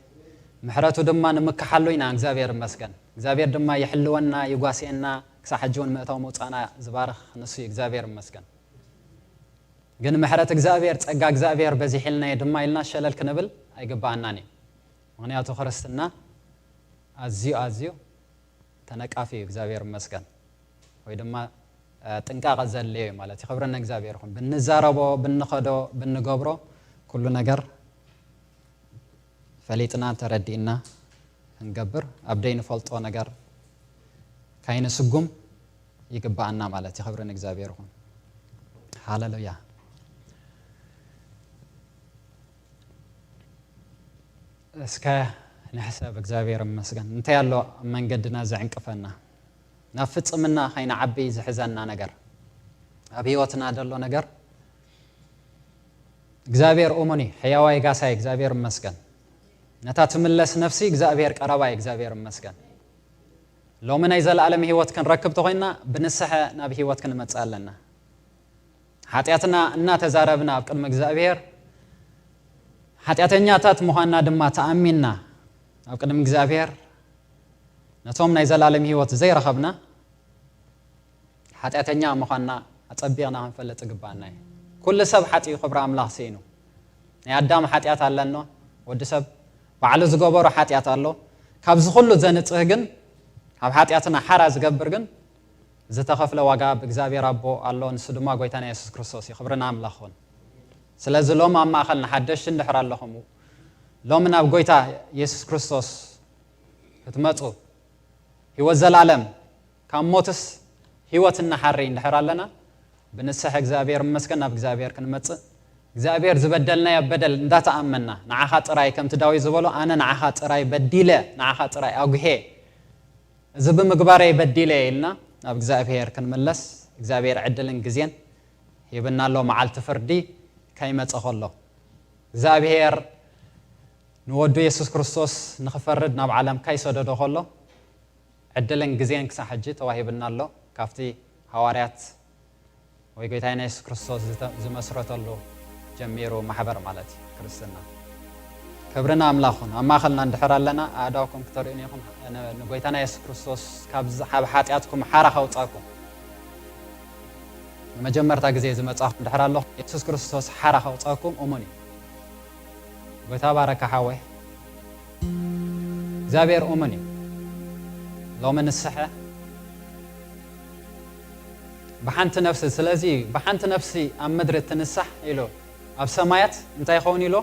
ምሕረቱ ድማ ንምክሓሉ ኢና እግዚኣብሔር እመስገን እግዚኣብሔር ድማ ይሕልወና ይጓስየና ክሳብ ሕጂ እውን ምእታው ምውፃእና ዝባርኽ ንሱ እዩ እግዚኣብሔር እመስገን ግን ምሕረት እግዚኣብሔር ጸጋ እግዚኣብሔር በዚሒልናዮ ድማ ኢልና ሸለል ክንብል ኣይግባኣናን እዩ ምክንያቱ ክርስትና ኣዝዩ ኣዝዩ ተነቃፊ እዩ እግዚኣብሔር ይመስገን ወይ ድማ ጥንቃቐ ዘድልዮ እዩ ማለት እዩ ክብሪ ንእግዚኣብሔር ይኹን ብንዛረቦ ብንኸዶ ብንገብሮ ኩሉ ነገር ፈሊጥና ተረዲእና ክንገብር ኣብ ደይ ንፈልጦ ነገር ካይንስጉም ይግባኣና ማለት እዩ ክብሪ ንእግዚኣብሔር ይኹን ሃሌሉያ እስከ ንሕሰብ እግዚኣብሔር ይመስገን እንታይ ኣሎ ኣብ መንገድና ዘዕንቅፈና ናብ ፍጽምና ከይንዓቢ ዝሕዘና ነገር ኣብ ህይወትና ዘሎ ነገር እግዚኣብሔር እሙን እዩ ሕያዋይ ጋሳይ እግዚኣብሔር ይመስገን ነታ ትምለስ ነፍሲ እግዚኣብሔር ቀረባይ እግዚኣብሔር ይመስገን ሎሚ ናይ ዘለኣለም ህይወት ክንረክብ ተኾይንና ብንስሐ ናብ ህይወት ክንመጽእ ኣለና ሓጢኣትና እናተዛረብና ኣብ ቅድሚ እግዚኣብሔር ሓጢኣተኛታት ምዃንና ድማ ተኣሚንና ኣብ ቅድሚ እግዚኣብሔር ነቶም ናይ ዘለኣለም ህይወት ዘይረኸብና ሓጢኣተኛ ምዃንና ኣጸቢቕና ክንፈልጥ ዝግባኣና እዩ። ኩሉ ሰብ ሓጢኡ ክብሪ ኣምላኽ ስኢኑ። ናይ ኣዳም ሓጢኣት ኣለኖ። ወዲ ሰብ ባዕሉ ዝገበሮ ሓጢኣት ኣሎ። ካብዚ ኩሉ ዘንጽህ ግን ካብ ሓጢኣትና ሓራ ዝገብር ግን ዝተኸፍለ ዋጋ ብእግዚኣብሔር ኣቦ ኣሎ፣ ንሱ ድማ ጎይታና የሱስ ክርስቶስ እዩ። ክብሪ ንኣምላኽ ይኹን። ስለዚ ሎም ኣብ ማእኸልና ሓደሽቲ እንድሕር ኣለኹም፣ ሎም ናብ ጎይታ የሱስ ክርስቶስ ክትመጹ፣ ህይወት ዘላለም ካብ ሞትስ ህይወት እናሓሪ እንድሕር ኣለና፣ ብንስሐ እግዚኣብሔር ይመስገን ናብ እግዚኣብሔር ክንመጽእ፣ እግዚኣብሔር ዝበደልናዮ በደል እንዳተኣመና፣ ንዓኻ ጥራይ ከምቲ ዳዊት ዝበሎ፣ ኣነ ንዓኻ ጥራይ በዲለ፣ ንዓኻ ጥራይ ኣጉሄ፣ እዚ ብምግባረይ በዲለ ኢልና ናብ እግዚኣብሔር ክንምለስ እግዚኣብሔር ዕድልን ግዜን ሂብና ኣሎ። መዓልቲ ፍርዲ ከይመጸ ከሎ እግዚኣብሔር ንወዱ የሱስ ክርስቶስ ንኽፈርድ ናብ ዓለም ከይሰደዶ ከሎ ዕድልን ግዜን ክሳብ ሕጂ ተዋሂብና ኣሎ። ካብቲ ሃዋርያት ወይ ጎይታና የሱስ ክርስቶስ ዝተ-፣ ዝመስረተሉ ጀሚሩ ማሕበር ማለት እዩ ክርስትና። ክብሪ ንኣምላኽ ይኹን። ኣብ ማእኸልና እንድሕር ኣለና ኣእዳውኩም ክተርእዩኒ ኢኹም። ን-፣ ንጎይታና የሱስ ክርስቶስ ካብ ዝ-፣ ካብ ሓጢኣትኩም ሓራ ከውጻኩም። ንመጀመርታ ግዜ ዝመጻኹም እንድሕር ኣለኹም የሱስ ክርስቶስ ሓራ ከውጻኩም እሙን እዩ። ጎይታ ባረካ ሓወይ። እግዚኣብሔር እሙን እዩ። ሎሚ ንስሐ ብሓንቲ ነፍሲ፣ ስለዚ ብሓንቲ ነፍሲ ኣብ ምድሪ ትንሳሕ ኢሉ ኣብ ሰማያት እንታይ ይኸውን ኢሉ?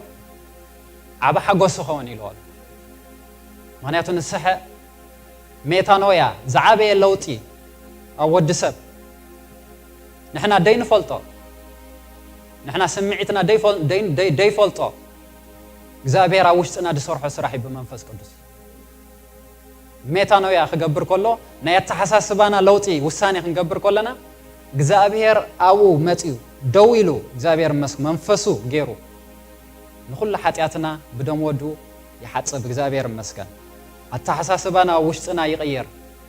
ዓቢ ሓጎስ ይኸውን ኢሉ። ምኽንያቱ ንስሐ ሜታኖያ ዝዓበየ ለውጢ ኣብ ወዲ ሰብ ንሕና ደይንፈልጦ፣ ንሕና ስምዒትና ደይፈል-፣ ደይ-፣ ደይ-፣ ደይፈልጦ እግዚኣብሔር ኣብ ውሽጥና ዝሰርሖ ስራሕ እዩ ብመንፈስ ቅዱስ። ሜታኖያ ክገብር ከሎ ናይ ኣተሓሳስባና ለውጢ ውሳኔ ክንገብር ከለና እግዚኣብሔር ኣብኡ መጺኡ ደው ኢሉ እግዚኣብሔር መስ-፣ መንፈሱ ገይሩ ንኹሉ ሓጢኣትና ብደም ወዱ ይሓጽብ። እግዚኣብሔር ይመስገን። ኣተሓሳስባና ኣብ ውሽጥና ይቕየር።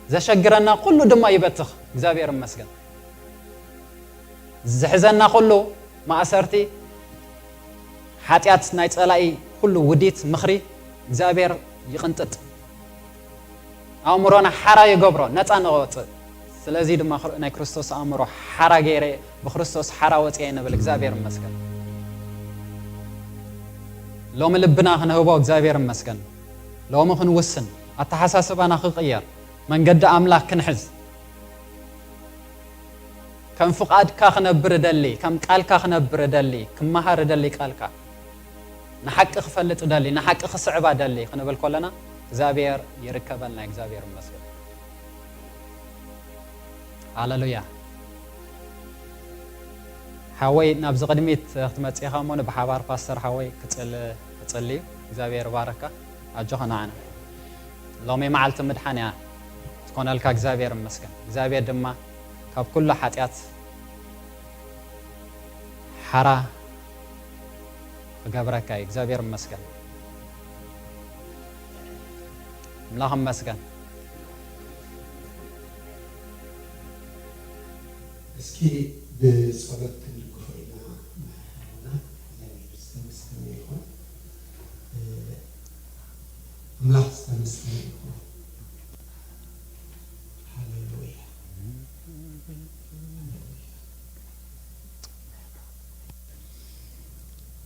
ዘሸግረና ኩሉ ድማ ይበትኽ። እግዚኣብሔር ይመስገን። ዝሕዘና ኩሉ ማእሰርቲ፣ ሓጢኣት ናይ ጸላኢ ኩሉ ውዲት ምኽሪ እግዚኣብሔር ይቕንጥጥ። ኣእምሮና ሓራ ይገብሮ፣ ነጻ ንወጽእ። ስለዚ ድማ ክር-፣ ናይ ክርስቶስ ኣእምሮ ሓራ ገይረ፣ ብክርስቶስ ሓራ ወጽየ ንብል። እግዚኣብሔር ይመስገን። ሎሚ ልብና ክንህቦ እግዚኣብሔር ይመስገን። ሎሚ ክንውስን፣ ኣተሓሳስባና ክቕየር፣ መንገዲ ኣምላኽ ክንሕዝ፣ ከም ፍቓድካ ክነብር እደሊ፣ ከም ቃልካ ክነብር እደሊ፣ ክመሃር እደሊ ቃልካ፣ ንሓቂ ክፈልጥ እደሊ፣ ንሓቂ ክስዕባ እደሊ ክንብል ከለና እግዚኣብሔር ይርከበልና። እግዚኣብሔር ይመስገን። ሃሌሉያ። ሓወይ ናብዚ ቅድሚት ክትመጽእ ኢኻ እሞ ንብሓባር ፓስተር ሓወይ ክጽል-፣ ክጽሊ እዩ። እግዚኣብሔር ይባረካ። ኣጆኻ ንዓና። ሎሚ መዓልቲ ምድሓን እያ ትኾነልካ። እግዚኣብሔር ይመስገን። እግዚኣብሔር ድማ ካብ ኩሉ ሓጢኣት ሓራ ክገብረካ እዩ። እግዚኣብሔር ይመስገን። ኣምላኽ ይመስገን። እስኪ ብጸሎት ክንድግፎ ኢና። መሓርና እግዚኣብሔር ዝተመስገነ ይኹን። ኣምላኽ ዝተመስገነ ይኹን። ሃሌሉያ።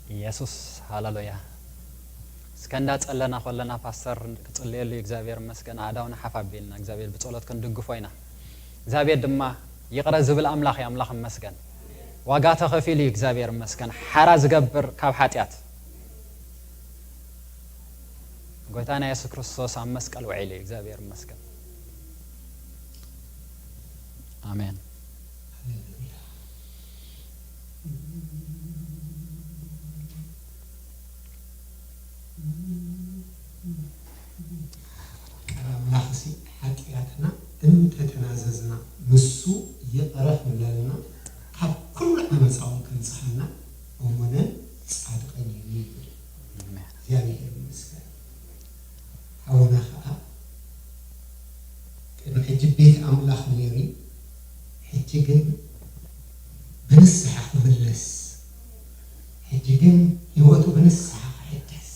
ኢየሱስ፣ ሃሌሉያ። እስከ እንዳጸለና ከለና ፓስተር ክጽልየሉ እዩ። እግዚኣብሔር ይመስገን። ኣእዳውና ሓፍ ኣቢልና እግዚኣብሔር ብጸሎት ክንድግፎ ኢና። እግዚኣብሔር ድማ ይቕረ ዝብል ኣምላኽ እዩ። ኣምላኽ ይመስገን። ዋጋ ተኸፊሉ እዩ። እግዚኣብሔር ይመስገን። ሓራ ዝገብር ካብ ሓጢኣት ጎይታና የሱስ ክርስቶስ ኣብ መስቀል ውዒሉ እዩ። እግዚኣብሔር ይመስገን። ኣሜን። ቃል ኣምላኽሲ ሓጢኣትና እንተተናዘዝና ንሱ ይቕረ ክብለልና ካብ ኩሉ ዓመፃ እውን ከንጽሃና እሙንን ጻድቕን እዩ ይብል። ኣሜን። እግዚኣብሔር ይመስገን። ሓውና ኸዓ ቅድሚ ሕጂ ቤት ኣምላኽ ነይሩ እዩ። ሕጂ ግን ብንስሓ ክምለስ፣ ሕጂ ግን ህይወቱ ብንስሓ ክሕደስ።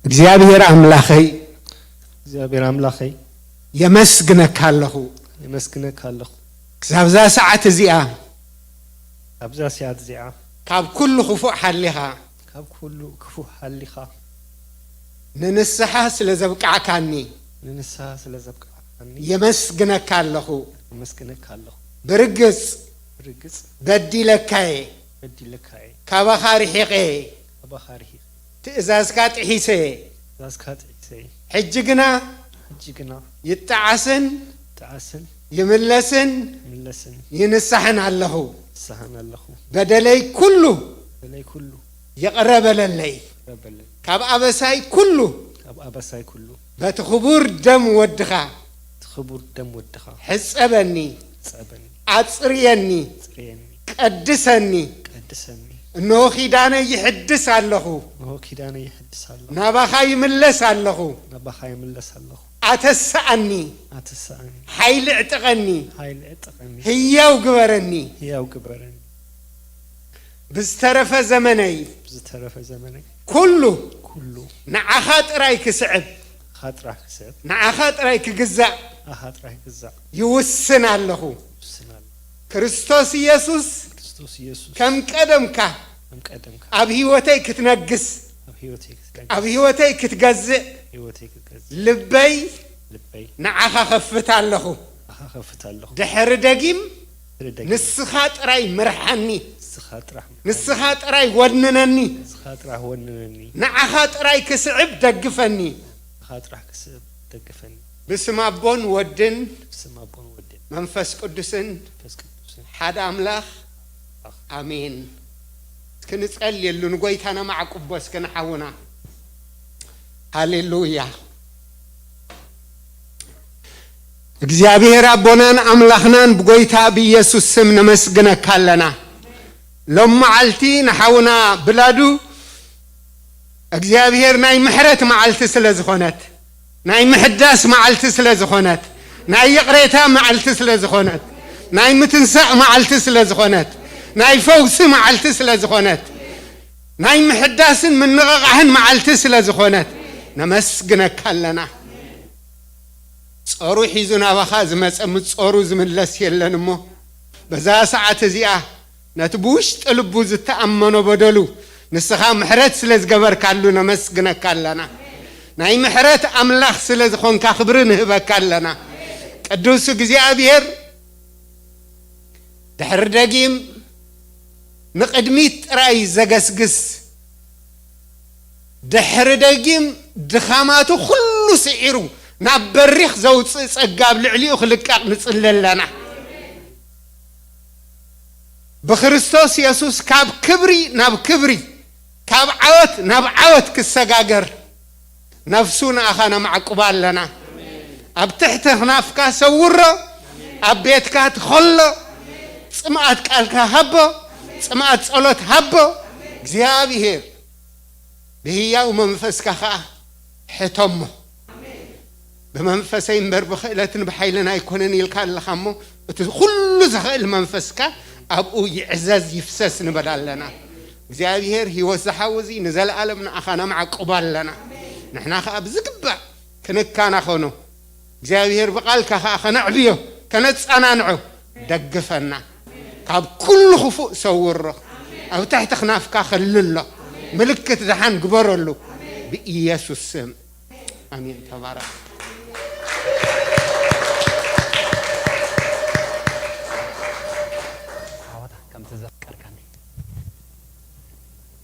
እግዚኣብሔር ኣምላኸይ፣ እግዚኣብሔር ኣምላኸይ፣ የመስግነካ ኣለኹ። የመስግነካ ኣለኹ። ክሳብዛ ሰዓት እዚኣ ኣብዛ ሰዓት እዚኣ ካብ ኩሉ ክፉእ ሓሊኻ ካብ ኩሉ ክፉእ ሓሊኻ ንንስሓ ስለ ዘብቃዕካኒ ንንስሓ ስለ ዘብቃዕካኒ የመስግነካ ኣለኹ። የመስግነካ ኣለኹ። ብርግጽ ብርግጽ በዲለካየ፣ በዲለካየ፣ ካባኻ ርሒቐ፣ ካባኻ ርሒቐ፣ ትእዛዝካ ጥሒሰ። ትእዛዝካ ጥሒሰ። ሕጂ ግና ሕጂ ግና ይጠዓስን ይጠዓስን ይምለስን ይምለስን ይንሳሕን ኣለኹ። ይንሳሕን ኣለኹ። በደለይ ኩሉ በደለይ ኩሉ ይቕረ በለለይ። ይቕረ በለለይ። ካብ ኣበሳይ ኩሉ ካብ ኣበሳይ ኩሉ በቲ ክቡር ደም ወድኻ እቲ ክቡር ደም ወድኻ ሕጸበኒ፣ ጸበኒ፣ ኣጽርየኒ፣ ጽርየኒ፣ ቀድሰኒ። ቀድሰኒ። እነሆ ኪዳነይ ይሕድስ ኣለኹ። እነሆ ኪዳነይ ይሕድስ ኣለኹ። ናባኻ ይምለስ ኣለኹ። ናባኻ ይምለስ ኣለኹ። ኣተስኣኒ፣ ኣትስኣኒ፣ ሓይሊ ዕጠቐኒ፣ ሓይሊ ዕጠቐኒ፣ ህያው ግበረኒ። ህያው ግበረኒ። ብዝተረፈ ዘመነይ ብዝተረፈ ዘመነይ ኩሉ ኩሉ ንዓኻ ጥራይ ክስዕብ፣ ንዓኻ ጥራሕ ክስዕብ፣ ንዓኻ ጥራይ ክግዛእ ንዓኻ ጥራሕ ክግዛእ ይውስን ኣለኹ። ይውስን ኣለኹ። ክርስቶስ ኢየሱስ ክርስቶስ ኢየሱስ ከም ቀደምካ ከም ቀደምካ ኣብ ህይወተይ ክትነግስ፣ ኣብ ህይወተይ ክትነግስ፣ ኣብ ህይወተይ ክትገዝእ ህይወተይ ክትገዝእ ልበይ ልበይ ንዓኻ ከፍት ኣለኹ። ንዓኻ ከፍት ኣለኹ። ድሕሪ ደጊም ድሕሪ ደጊም ንስኻ ጥራይ ምርሓኒ፣ ንስኻ ጥራሕ ምርሓኒ፣ ንስኻ ጥራይ ወንነኒ፣ ንስኻ ጥራሕ ወንነኒ፣ ንዓኻ ጥራይ ክስዕብ ደግፈኒ። ንዓኻ ጥራሕ ክስዕብ ደግፈኒ። ብስም ኣቦን ወድን ብስም ኣቦን ወድን መንፈስ ቅዱስን መንፈስ ቅዱስን ሓደ ኣምላኽ ኣሜን። እስኪ ንጸልየሉ፣ ንጎይታና ማዕቁቦ እስኪ ንሓውና። ሃሌሉያ። እግዚኣብሔር ኣቦናን ኣምላኽናን ብጎይታ ብኢየሱስ ስም ነመስግነካ ኣለና። ሎም መዓልቲ ንሓውና ብላዱ እግዚኣብሔር ናይ ምሕረት መዓልቲ ስለ ዝኾነት፣ ናይ ምሕዳስ መዓልቲ ስለ ዝኾነት፣ ናይ ይቕሬታ መዓልቲ ስለ ዝኾነት፣ ናይ ምትንሳእ መዓልቲ ስለ ዝኾነት፣ ናይ ፈውሲ መዓልቲ ስለ ዝኾነት፣ ናይ ምሕዳስን ምንቕቓሕን መዓልቲ ስለ ዝኾነት ነመስግነካ ኣለና። ጾሩ ሒዙ ናባኻ ዝመጸ ምስ ጾሩ ዝምለስ የለን እሞ፣ በዛ ሰዓት እዚኣ ነቲ ብውሽጢ ልቡ ዝተኣመኖ በደሉ ንስኻ ምሕረት ስለ ዝገበርካሉ ነመስግነካ ኣለና። ናይ ምሕረት ኣምላኽ ስለ ዝኾንካ ክብሪ ንህበካ ኣለና። ቅዱስ እግዚኣብሔር ድሕሪ ደጊም ንቕድሚት ጥራይ ዘገስግስ፣ ድሕሪ ደጊም ድኻማቱ ኩሉ ስዒሩ ናብ በሪኽ ዘውፅእ ጸጋ ኣብ ልዕሊኡ ክልቀቕ ንጽሊ ኣለና። ብክርስቶስ የሱስ ካብ ክብሪ ናብ ክብሪ፣ ካብ ዓወት ናብ ዓወት ክሰጋገር ነፍሱ ንኣኻ ነማዕቁባ ኣለና። ኣብ ትሕቲ ክናፍካ ሰውሮ፣ ኣብ ቤትካ ትኸሎ፣ ጽምኣት ቃልካ ሃቦ፣ ጽምኣት ጸሎት ሃቦ። እግዚኣብሔር ብህያው መንፈስካ ኸኣ ሕቶሞ። ብመንፈሰይ እምበር ብኽእለትን ብሓይልን ኣይኮነን ኢልካ ኣለኻ እሞ፣ እቲ ኩሉ ዝኽእል መንፈስካ ኣብኡ ይዕዘዝ ይፍሰስ ንበል ኣለና። እግዚኣብሔር ህይወት ዝሓዊ እዚ ንዘለኣለም ንኣኻ ነማዕቁባ ኣለና። ንሕና ኸኣ ብዝግባእ ክንከናኸኖ፣ እግዚኣብሔር ብቓልካ ኸኣ ከነዕብዮ፣ ከነጸናንዖ ደግፈና። ካብ ኩሉ ክፉእ ሰውሮ፣ ኣብ ትሕቲ ክናፍካ ከልሎ፣ ምልክት ደሓን ግበረሉ። ብኢየሱስ ስም ኣሜን። ተባረኽ። ዓወታ ከምቲ ዘፍቀርካኒ።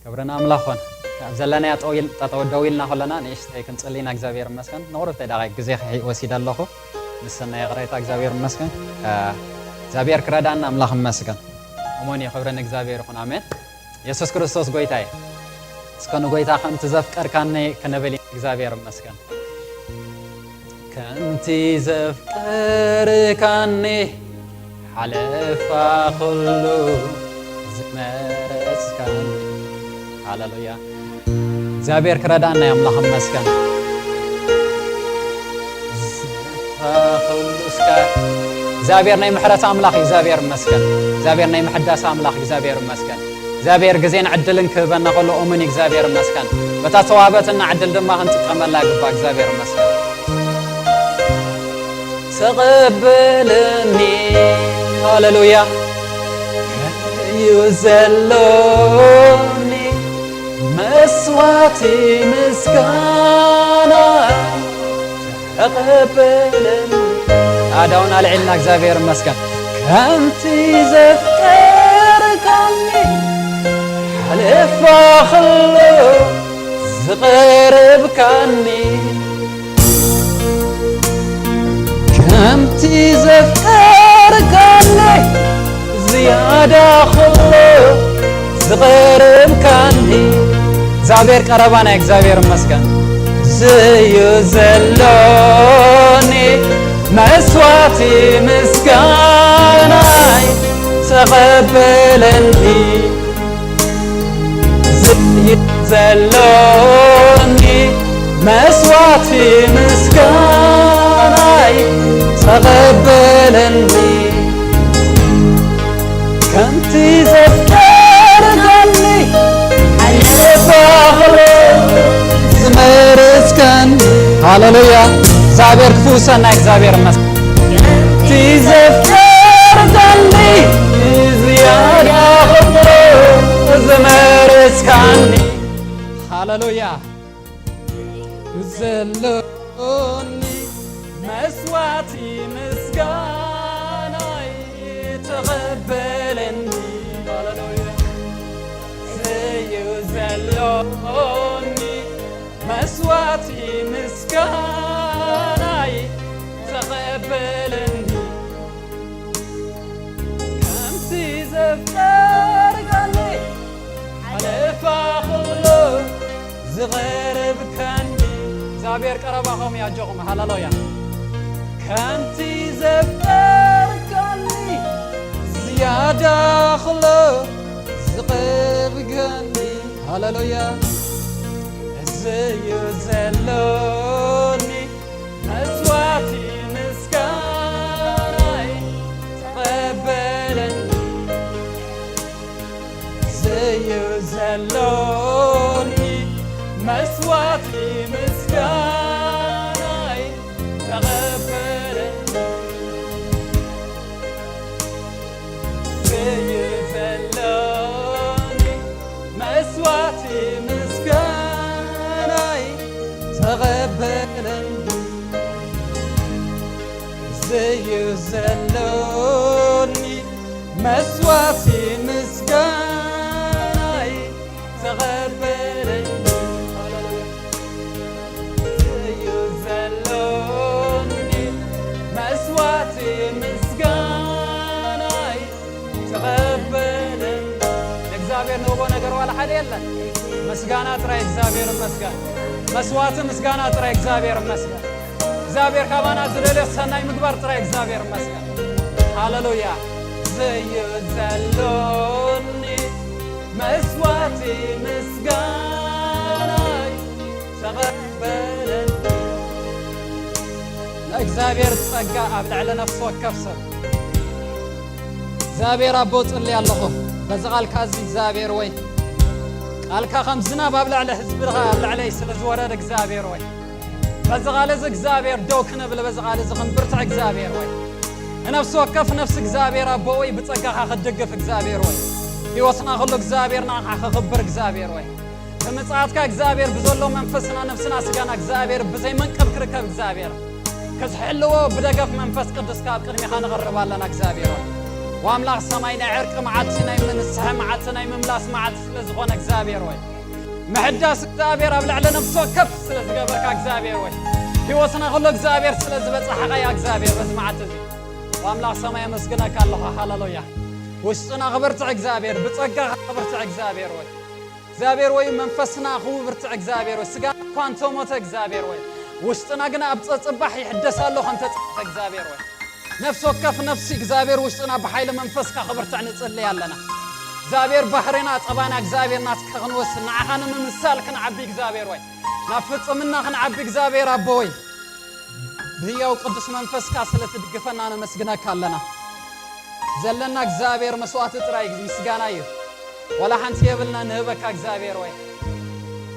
ክብሪ ንኣምላኽ ኾን። ኣብ ዘለናዮ ጠው ኢል-፣ ጠጠው ደው ኢልና ከለና ንእሽተይ ክንጽሊ ኢና። እግዚኣብሔር ይመስገን። ንቑሩብተይ ደቓይቅ ግዜ ክሒ-፣ ወሲደ ኣለኹ። ምስ ሰናይ ይቕሬታ እግዚኣብሔር ይመስገን። እ፣ እግዚኣብሔር ክረዳና ኣምላኽ ይመስገን። እሞን እዩ። ክብሪ ንእግዚኣብሔር ይኹን። ኣሜን። የሱስ ክርስቶስ ጎይታ እዩ። እስከ ንጎይታ ከምቲ ዘፍቀርካኒ ክንብል ኢና። እግዚኣብሔር ይመስገን። ከምቲ ዘፍቀርካኒ ሓለፋ ኩሉ ዝመረጽካኒ። ሃሌሉያ። እግዚኣብሔር ክረዳና እዩ። ኣምላኽ ይመስገን። ዝመረጽካ ኩሉ እስከ እግዚኣብሔር ናይ ምሕረት ኣምላኽ እዩ። እግዚኣብሔር ይመስገን። እግዚኣብሔር ናይ ምሕዳስ ኣምላኽ እግዚኣብሔር ይመስገን። እግዚኣብሔር ግዜን ዕድልን ክህበና ከሎ እሙን እዩ። እግዚኣብሔር ይመስገን። በታ ተዋህበትና ዕድል ድማ ክንጥቀመላ ይግባእ። እግዚኣብሔር ይመስገን። ተቐበለኒ፣ ሃሌሉያ፣ እዩ ዘሎኒ መስዋዕቲ ምስጋና ተቐበለኒ። ኣዳውን ኣልዒልና እግዚኣብሔር ይመስገን። ከምቲ ዘፍቀርካኒ ሓለፋ ኸሎ ዝቐረብካኒ፣ ከምቲ ዘፍቀርካኒ ዝያዳ ኸሎ ዝቐረብካኒ። እግዚኣብሔር ቀረባና፣ እግዚኣብሔር ይመስገን። ዝዩ ዘሎኒ መስዋዕቲ ምስጋናይ ተቐበለኒ። ዝዩ ዘሎኒ መስዋዕቲ ምስጋናይ ተቐበለኒ። ከምቲ ዘፍቀርካኒ ሓለፋ ኸሎ ዝመረጽካኒ። ሃሌሉያ። እግዚኣብሔር ክፍውሰና፣ እግዚኣብሔር ይመስገን። ከምቲ ዘፍቀርካኒ ዝያዳ ኸሎ ዝመረጽካኒ። ሃሌሉያ። ዘሎኒ መስዋዕቲ ምስጋናይ ተቐበለኒ። ሃሌሉያ። ዘዩ ዘሎኒ መስዋዕቲ ምስጋናይ ተቐበለኒ። ከምቲ ዘፍቀርካኒ ሓለፋ ኸሎ ዝቐረብካኒ። እግዚኣብሔር ቀረባኹም እዩ፣ ኣጆኹም። ሃሌሉያ። ከምቲ ዘፍቀርካኒ ዝያዳ ኸሎ ዝቐረብካኒ። ሃሌሉያ። እዚ እዩ ዘሎኒ መስዋዕቲ ምስጋናይ ተቐበለኒ። ዘዩ ዘሎኒ መስዋዕቲ ምስጋናይ ተቐበለኒ። ዘዩ ዘሎኒ መስዋዕቲ ምስጋናይ ተቐበለኒ። ዘዩ ዘሎኒ መስዋዕቲ ምስጋናይ ተቐበለኒ። ዘዩ ዘሎኒ መስዋዕቲ ምስጋናይ ተቐበለኒ። ለእግዚኣብሔር ንህቦ ነገር ዋላ ሓደ የለን። ምስጋና ጥራይ። እግዚኣብሔር ይመስገን። መስዋዕቲ ምስጋና ጥራይ። እግዚኣብሔር ይመስገን። እግዚኣብሔር ካባና ዝደልዮ ሰናይ ምግባር ጥራይ። እግዚኣብሔር ይመስገን። ሃሌሉያ። ዘዩ ዘሎኒ መስዋዕቲ ምስጋናይ ተቐበለኒ። ናይ እግዚኣብሔር ጸጋ ኣብ ልዕሊ ነፍሲ ወከፍ ሰብ። እግዚኣብሔር ኣቦ፣ ጽሊ ኣለኹ። በዚ ቃልካ እዚ እግዚኣብሔር ወይ፣ ቃልካ ከም ዝናብ ኣብ ልዕሊ ህዝብኻ ኣብ ልዕለይ ስለ ዝወረደ እግዚኣብሔር ወይ፣ በዚ ቃል እዚ እግዚኣብሔር ደው ክንብል፣ በዚ ቃል እዚ ክንብርትዕ እግዚኣብሔር ወይ፣ ንነፍሲ ወከፍ ነፍሲ እግዚኣብሔር ኣቦ ወይ ብጸጋኻ ክትድግፍ እግዚኣብሔር ወይ፣ ህይወትና ኩሉ እግዚኣብሔር ንዓኻ ክኽብር እግዚኣብሔር ወይ፣ ብምጽኣትካ እግዚኣብሔር ብዘሎ መንፈስና ነፍስና ስጋና እግዚኣብሔር ብዘይ መንቀብ ክርከብ እግዚኣብሔር ክትሕልዎ ብደገፍ መንፈስ ቅዱስካ ኣብ ቅድሚኻ ንቐርብ ኣለና እግዚኣብሔር ወይ። ወኣምላኽ ሰማይ ናይ ዕርቂ መዓልቲ፣ ናይ ምንስሐ መዓልቲ፣ ናይ ምምላስ መዓልቲ ስለ ዝኾነ እግዚኣብሔር ወይ፣ ምሕዳስ እግዚኣብሔር ኣብ ልዕሊ ነፍሲ ወከፍ ስለ ዝገበርካ እግዚኣብሔር ወይ፣ ህይወትና ኩሉ እግዚኣብሔር ስለ ዝበጻሕኻያ እግዚኣብሔር በዚ መዓልቲ እዚ ወኣምላኽ ሰማይ ኣመስግነካ ኣለኹ። ሃሌሉያ። ውሽጥና ክብርትዕ እግዚኣብሔር፣ ብጸጋኻ ክብርትዕ እግዚኣብሔር ወይ፣ እግዚኣብሔር ወይ መንፈስና ክብርትዕ እግዚኣብሔር ወይ፣ ስጋና እኳ እንተሞተ እግዚኣብሔር ወይ፣ ውሽጥና ግና ኣብ ጸጽባሕ ይሕደስ ኣሎ ከም ተጻሕፈ እግዚኣብሔር ወይ፣ ነፍሲ ወከፍ ነፍሲ እግዚኣብሔር ውሽጥና ብሓይሊ መንፈስካ ክብርትዕ ንጽልይ ኣለና። እግዚኣብሔር ባህርና ጸባና እግዚኣብሔር ናትካ ክንወስድ፣ ንዓኻ ንምምሳል ክንዓቢ እግዚኣብሔር ወይ፣ ናብ ፍጽምና ክንዓቢ እግዚኣብሔር ኣቦ ወይ፣ ብህያው ቅዱስ መንፈስካ ስለ ትድግፈና ነመስግነካ ኣለና። ዘለና እግዚኣብሔር መስዋዕቲ ጥራይ ምስጋና እዩ። ዋላ ሓንቲ የብልና ንህበካ እግዚኣብሔር ወይ።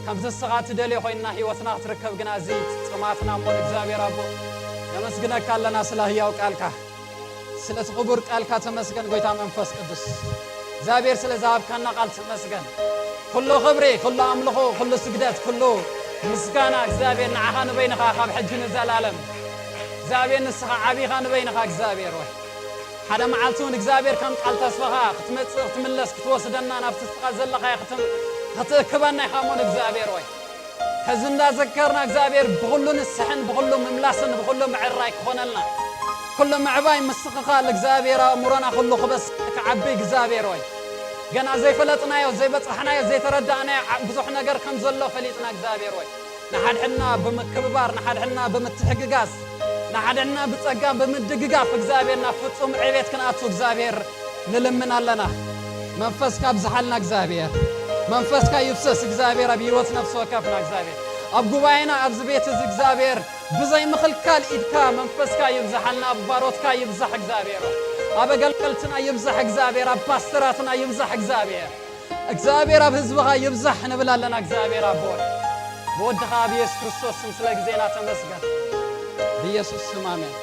ከምቲ ንስኻ ትደልዮ ኮይንና ህይወትና ክትርከብ ግና እዚ ጽማትና እሞ ንእግዚኣብሔር ኣቦ ነመስግነካ ኣለና ስለ ህያው ቃልካ። ስለቲ ክቡር ቃልካ ተመስገን ጎይታ መንፈስ ቅዱስ። እግዚኣብሔር ስለ ዝሃብካና ቃል ተመስገን። ኩሉ ክብሪ፣ ኩሉ ኣምልኾ፣ ኩሉ ስግደት፣ ኩሉ ምስጋና እግዚኣብሔር ንዓኻ ንበይንኻ ካብ ሕጂ ንዘላለም። እግዚኣብሔር ንስኻ ዓቢኻ ንበይንኻ እግዚኣብሔር ወይ። ሓደ መዓልቲ እውን እግዚኣብሔር ከም ቃል ተስፋኻ ክትመጽእ ክትምለስ ክትወስደና ናብቲ ንስኻ ዘለኻዮ ክትም-፣ ክትእክበና ኢኻ እሞ ንእግዚኣብሔር ወይ። ከዚ እንዳዘከርና እግዚኣብሔር ብኹሉ ንስሕን ብኹሉ ምምላስን ብኹሉ ምዕራይ ክኾነልና። ኩሉ ምዕባይ ምስኽኻል እግዚኣብሔር ኣእምሮና ኩሉ ክበስ ክዓቢ እግዚኣብሔር ወይ። ገና ዘይፈለጥናዮ ዘይበጻሕናዮ ዘይተረዳእናዮ ዓ-፣ ብዙሕ ነገር ከም ዘሎ ፈሊጥና እግዚኣብሔር ወይ። ንሓድሕድና ብምክብባር ንሓድሕድና ብምትሕግጋዝ ንሓድሕድና ብጸጋ ብምድግጋፍ እግዚኣብሔር ናብ ፍጹም ዕቤት ክንኣቱ እግዚኣብሔር ንልምን ኣለና። መንፈስካ ብዝሓልና እግዚኣብሔር። መንፈስካ ይፍሰስ እግዚኣብሔር ኣብ ህይወት ነፍሲ ወከፍና እግዚኣብሔር። ኣብ ጉባኤና ኣብዚ ቤት እዚ እግዚኣብሔር ብዘይ ምኽልካል ኢድካ መንፈስካ ይብዝሓልና፣ ኣብ ባሮትካ ይብዛሕ እግዚኣብሔር። ኣብ ኣገልገልትና ይብዛሕ እግዚኣብሔር፣ ኣብ ፓስተራትና ይብዛሕ እግዚኣብሔር። እግዚኣብሔር ኣብ ህዝብኻ ይብዛሕ ንብል ኣለና እግዚኣብሔር ኣቦ። ብወድኻ ኣብ ኢየሱስ ክርስቶስ ስም ስለ ግዜና ተመስገን። ብኢየሱስ ስም ኣሜን።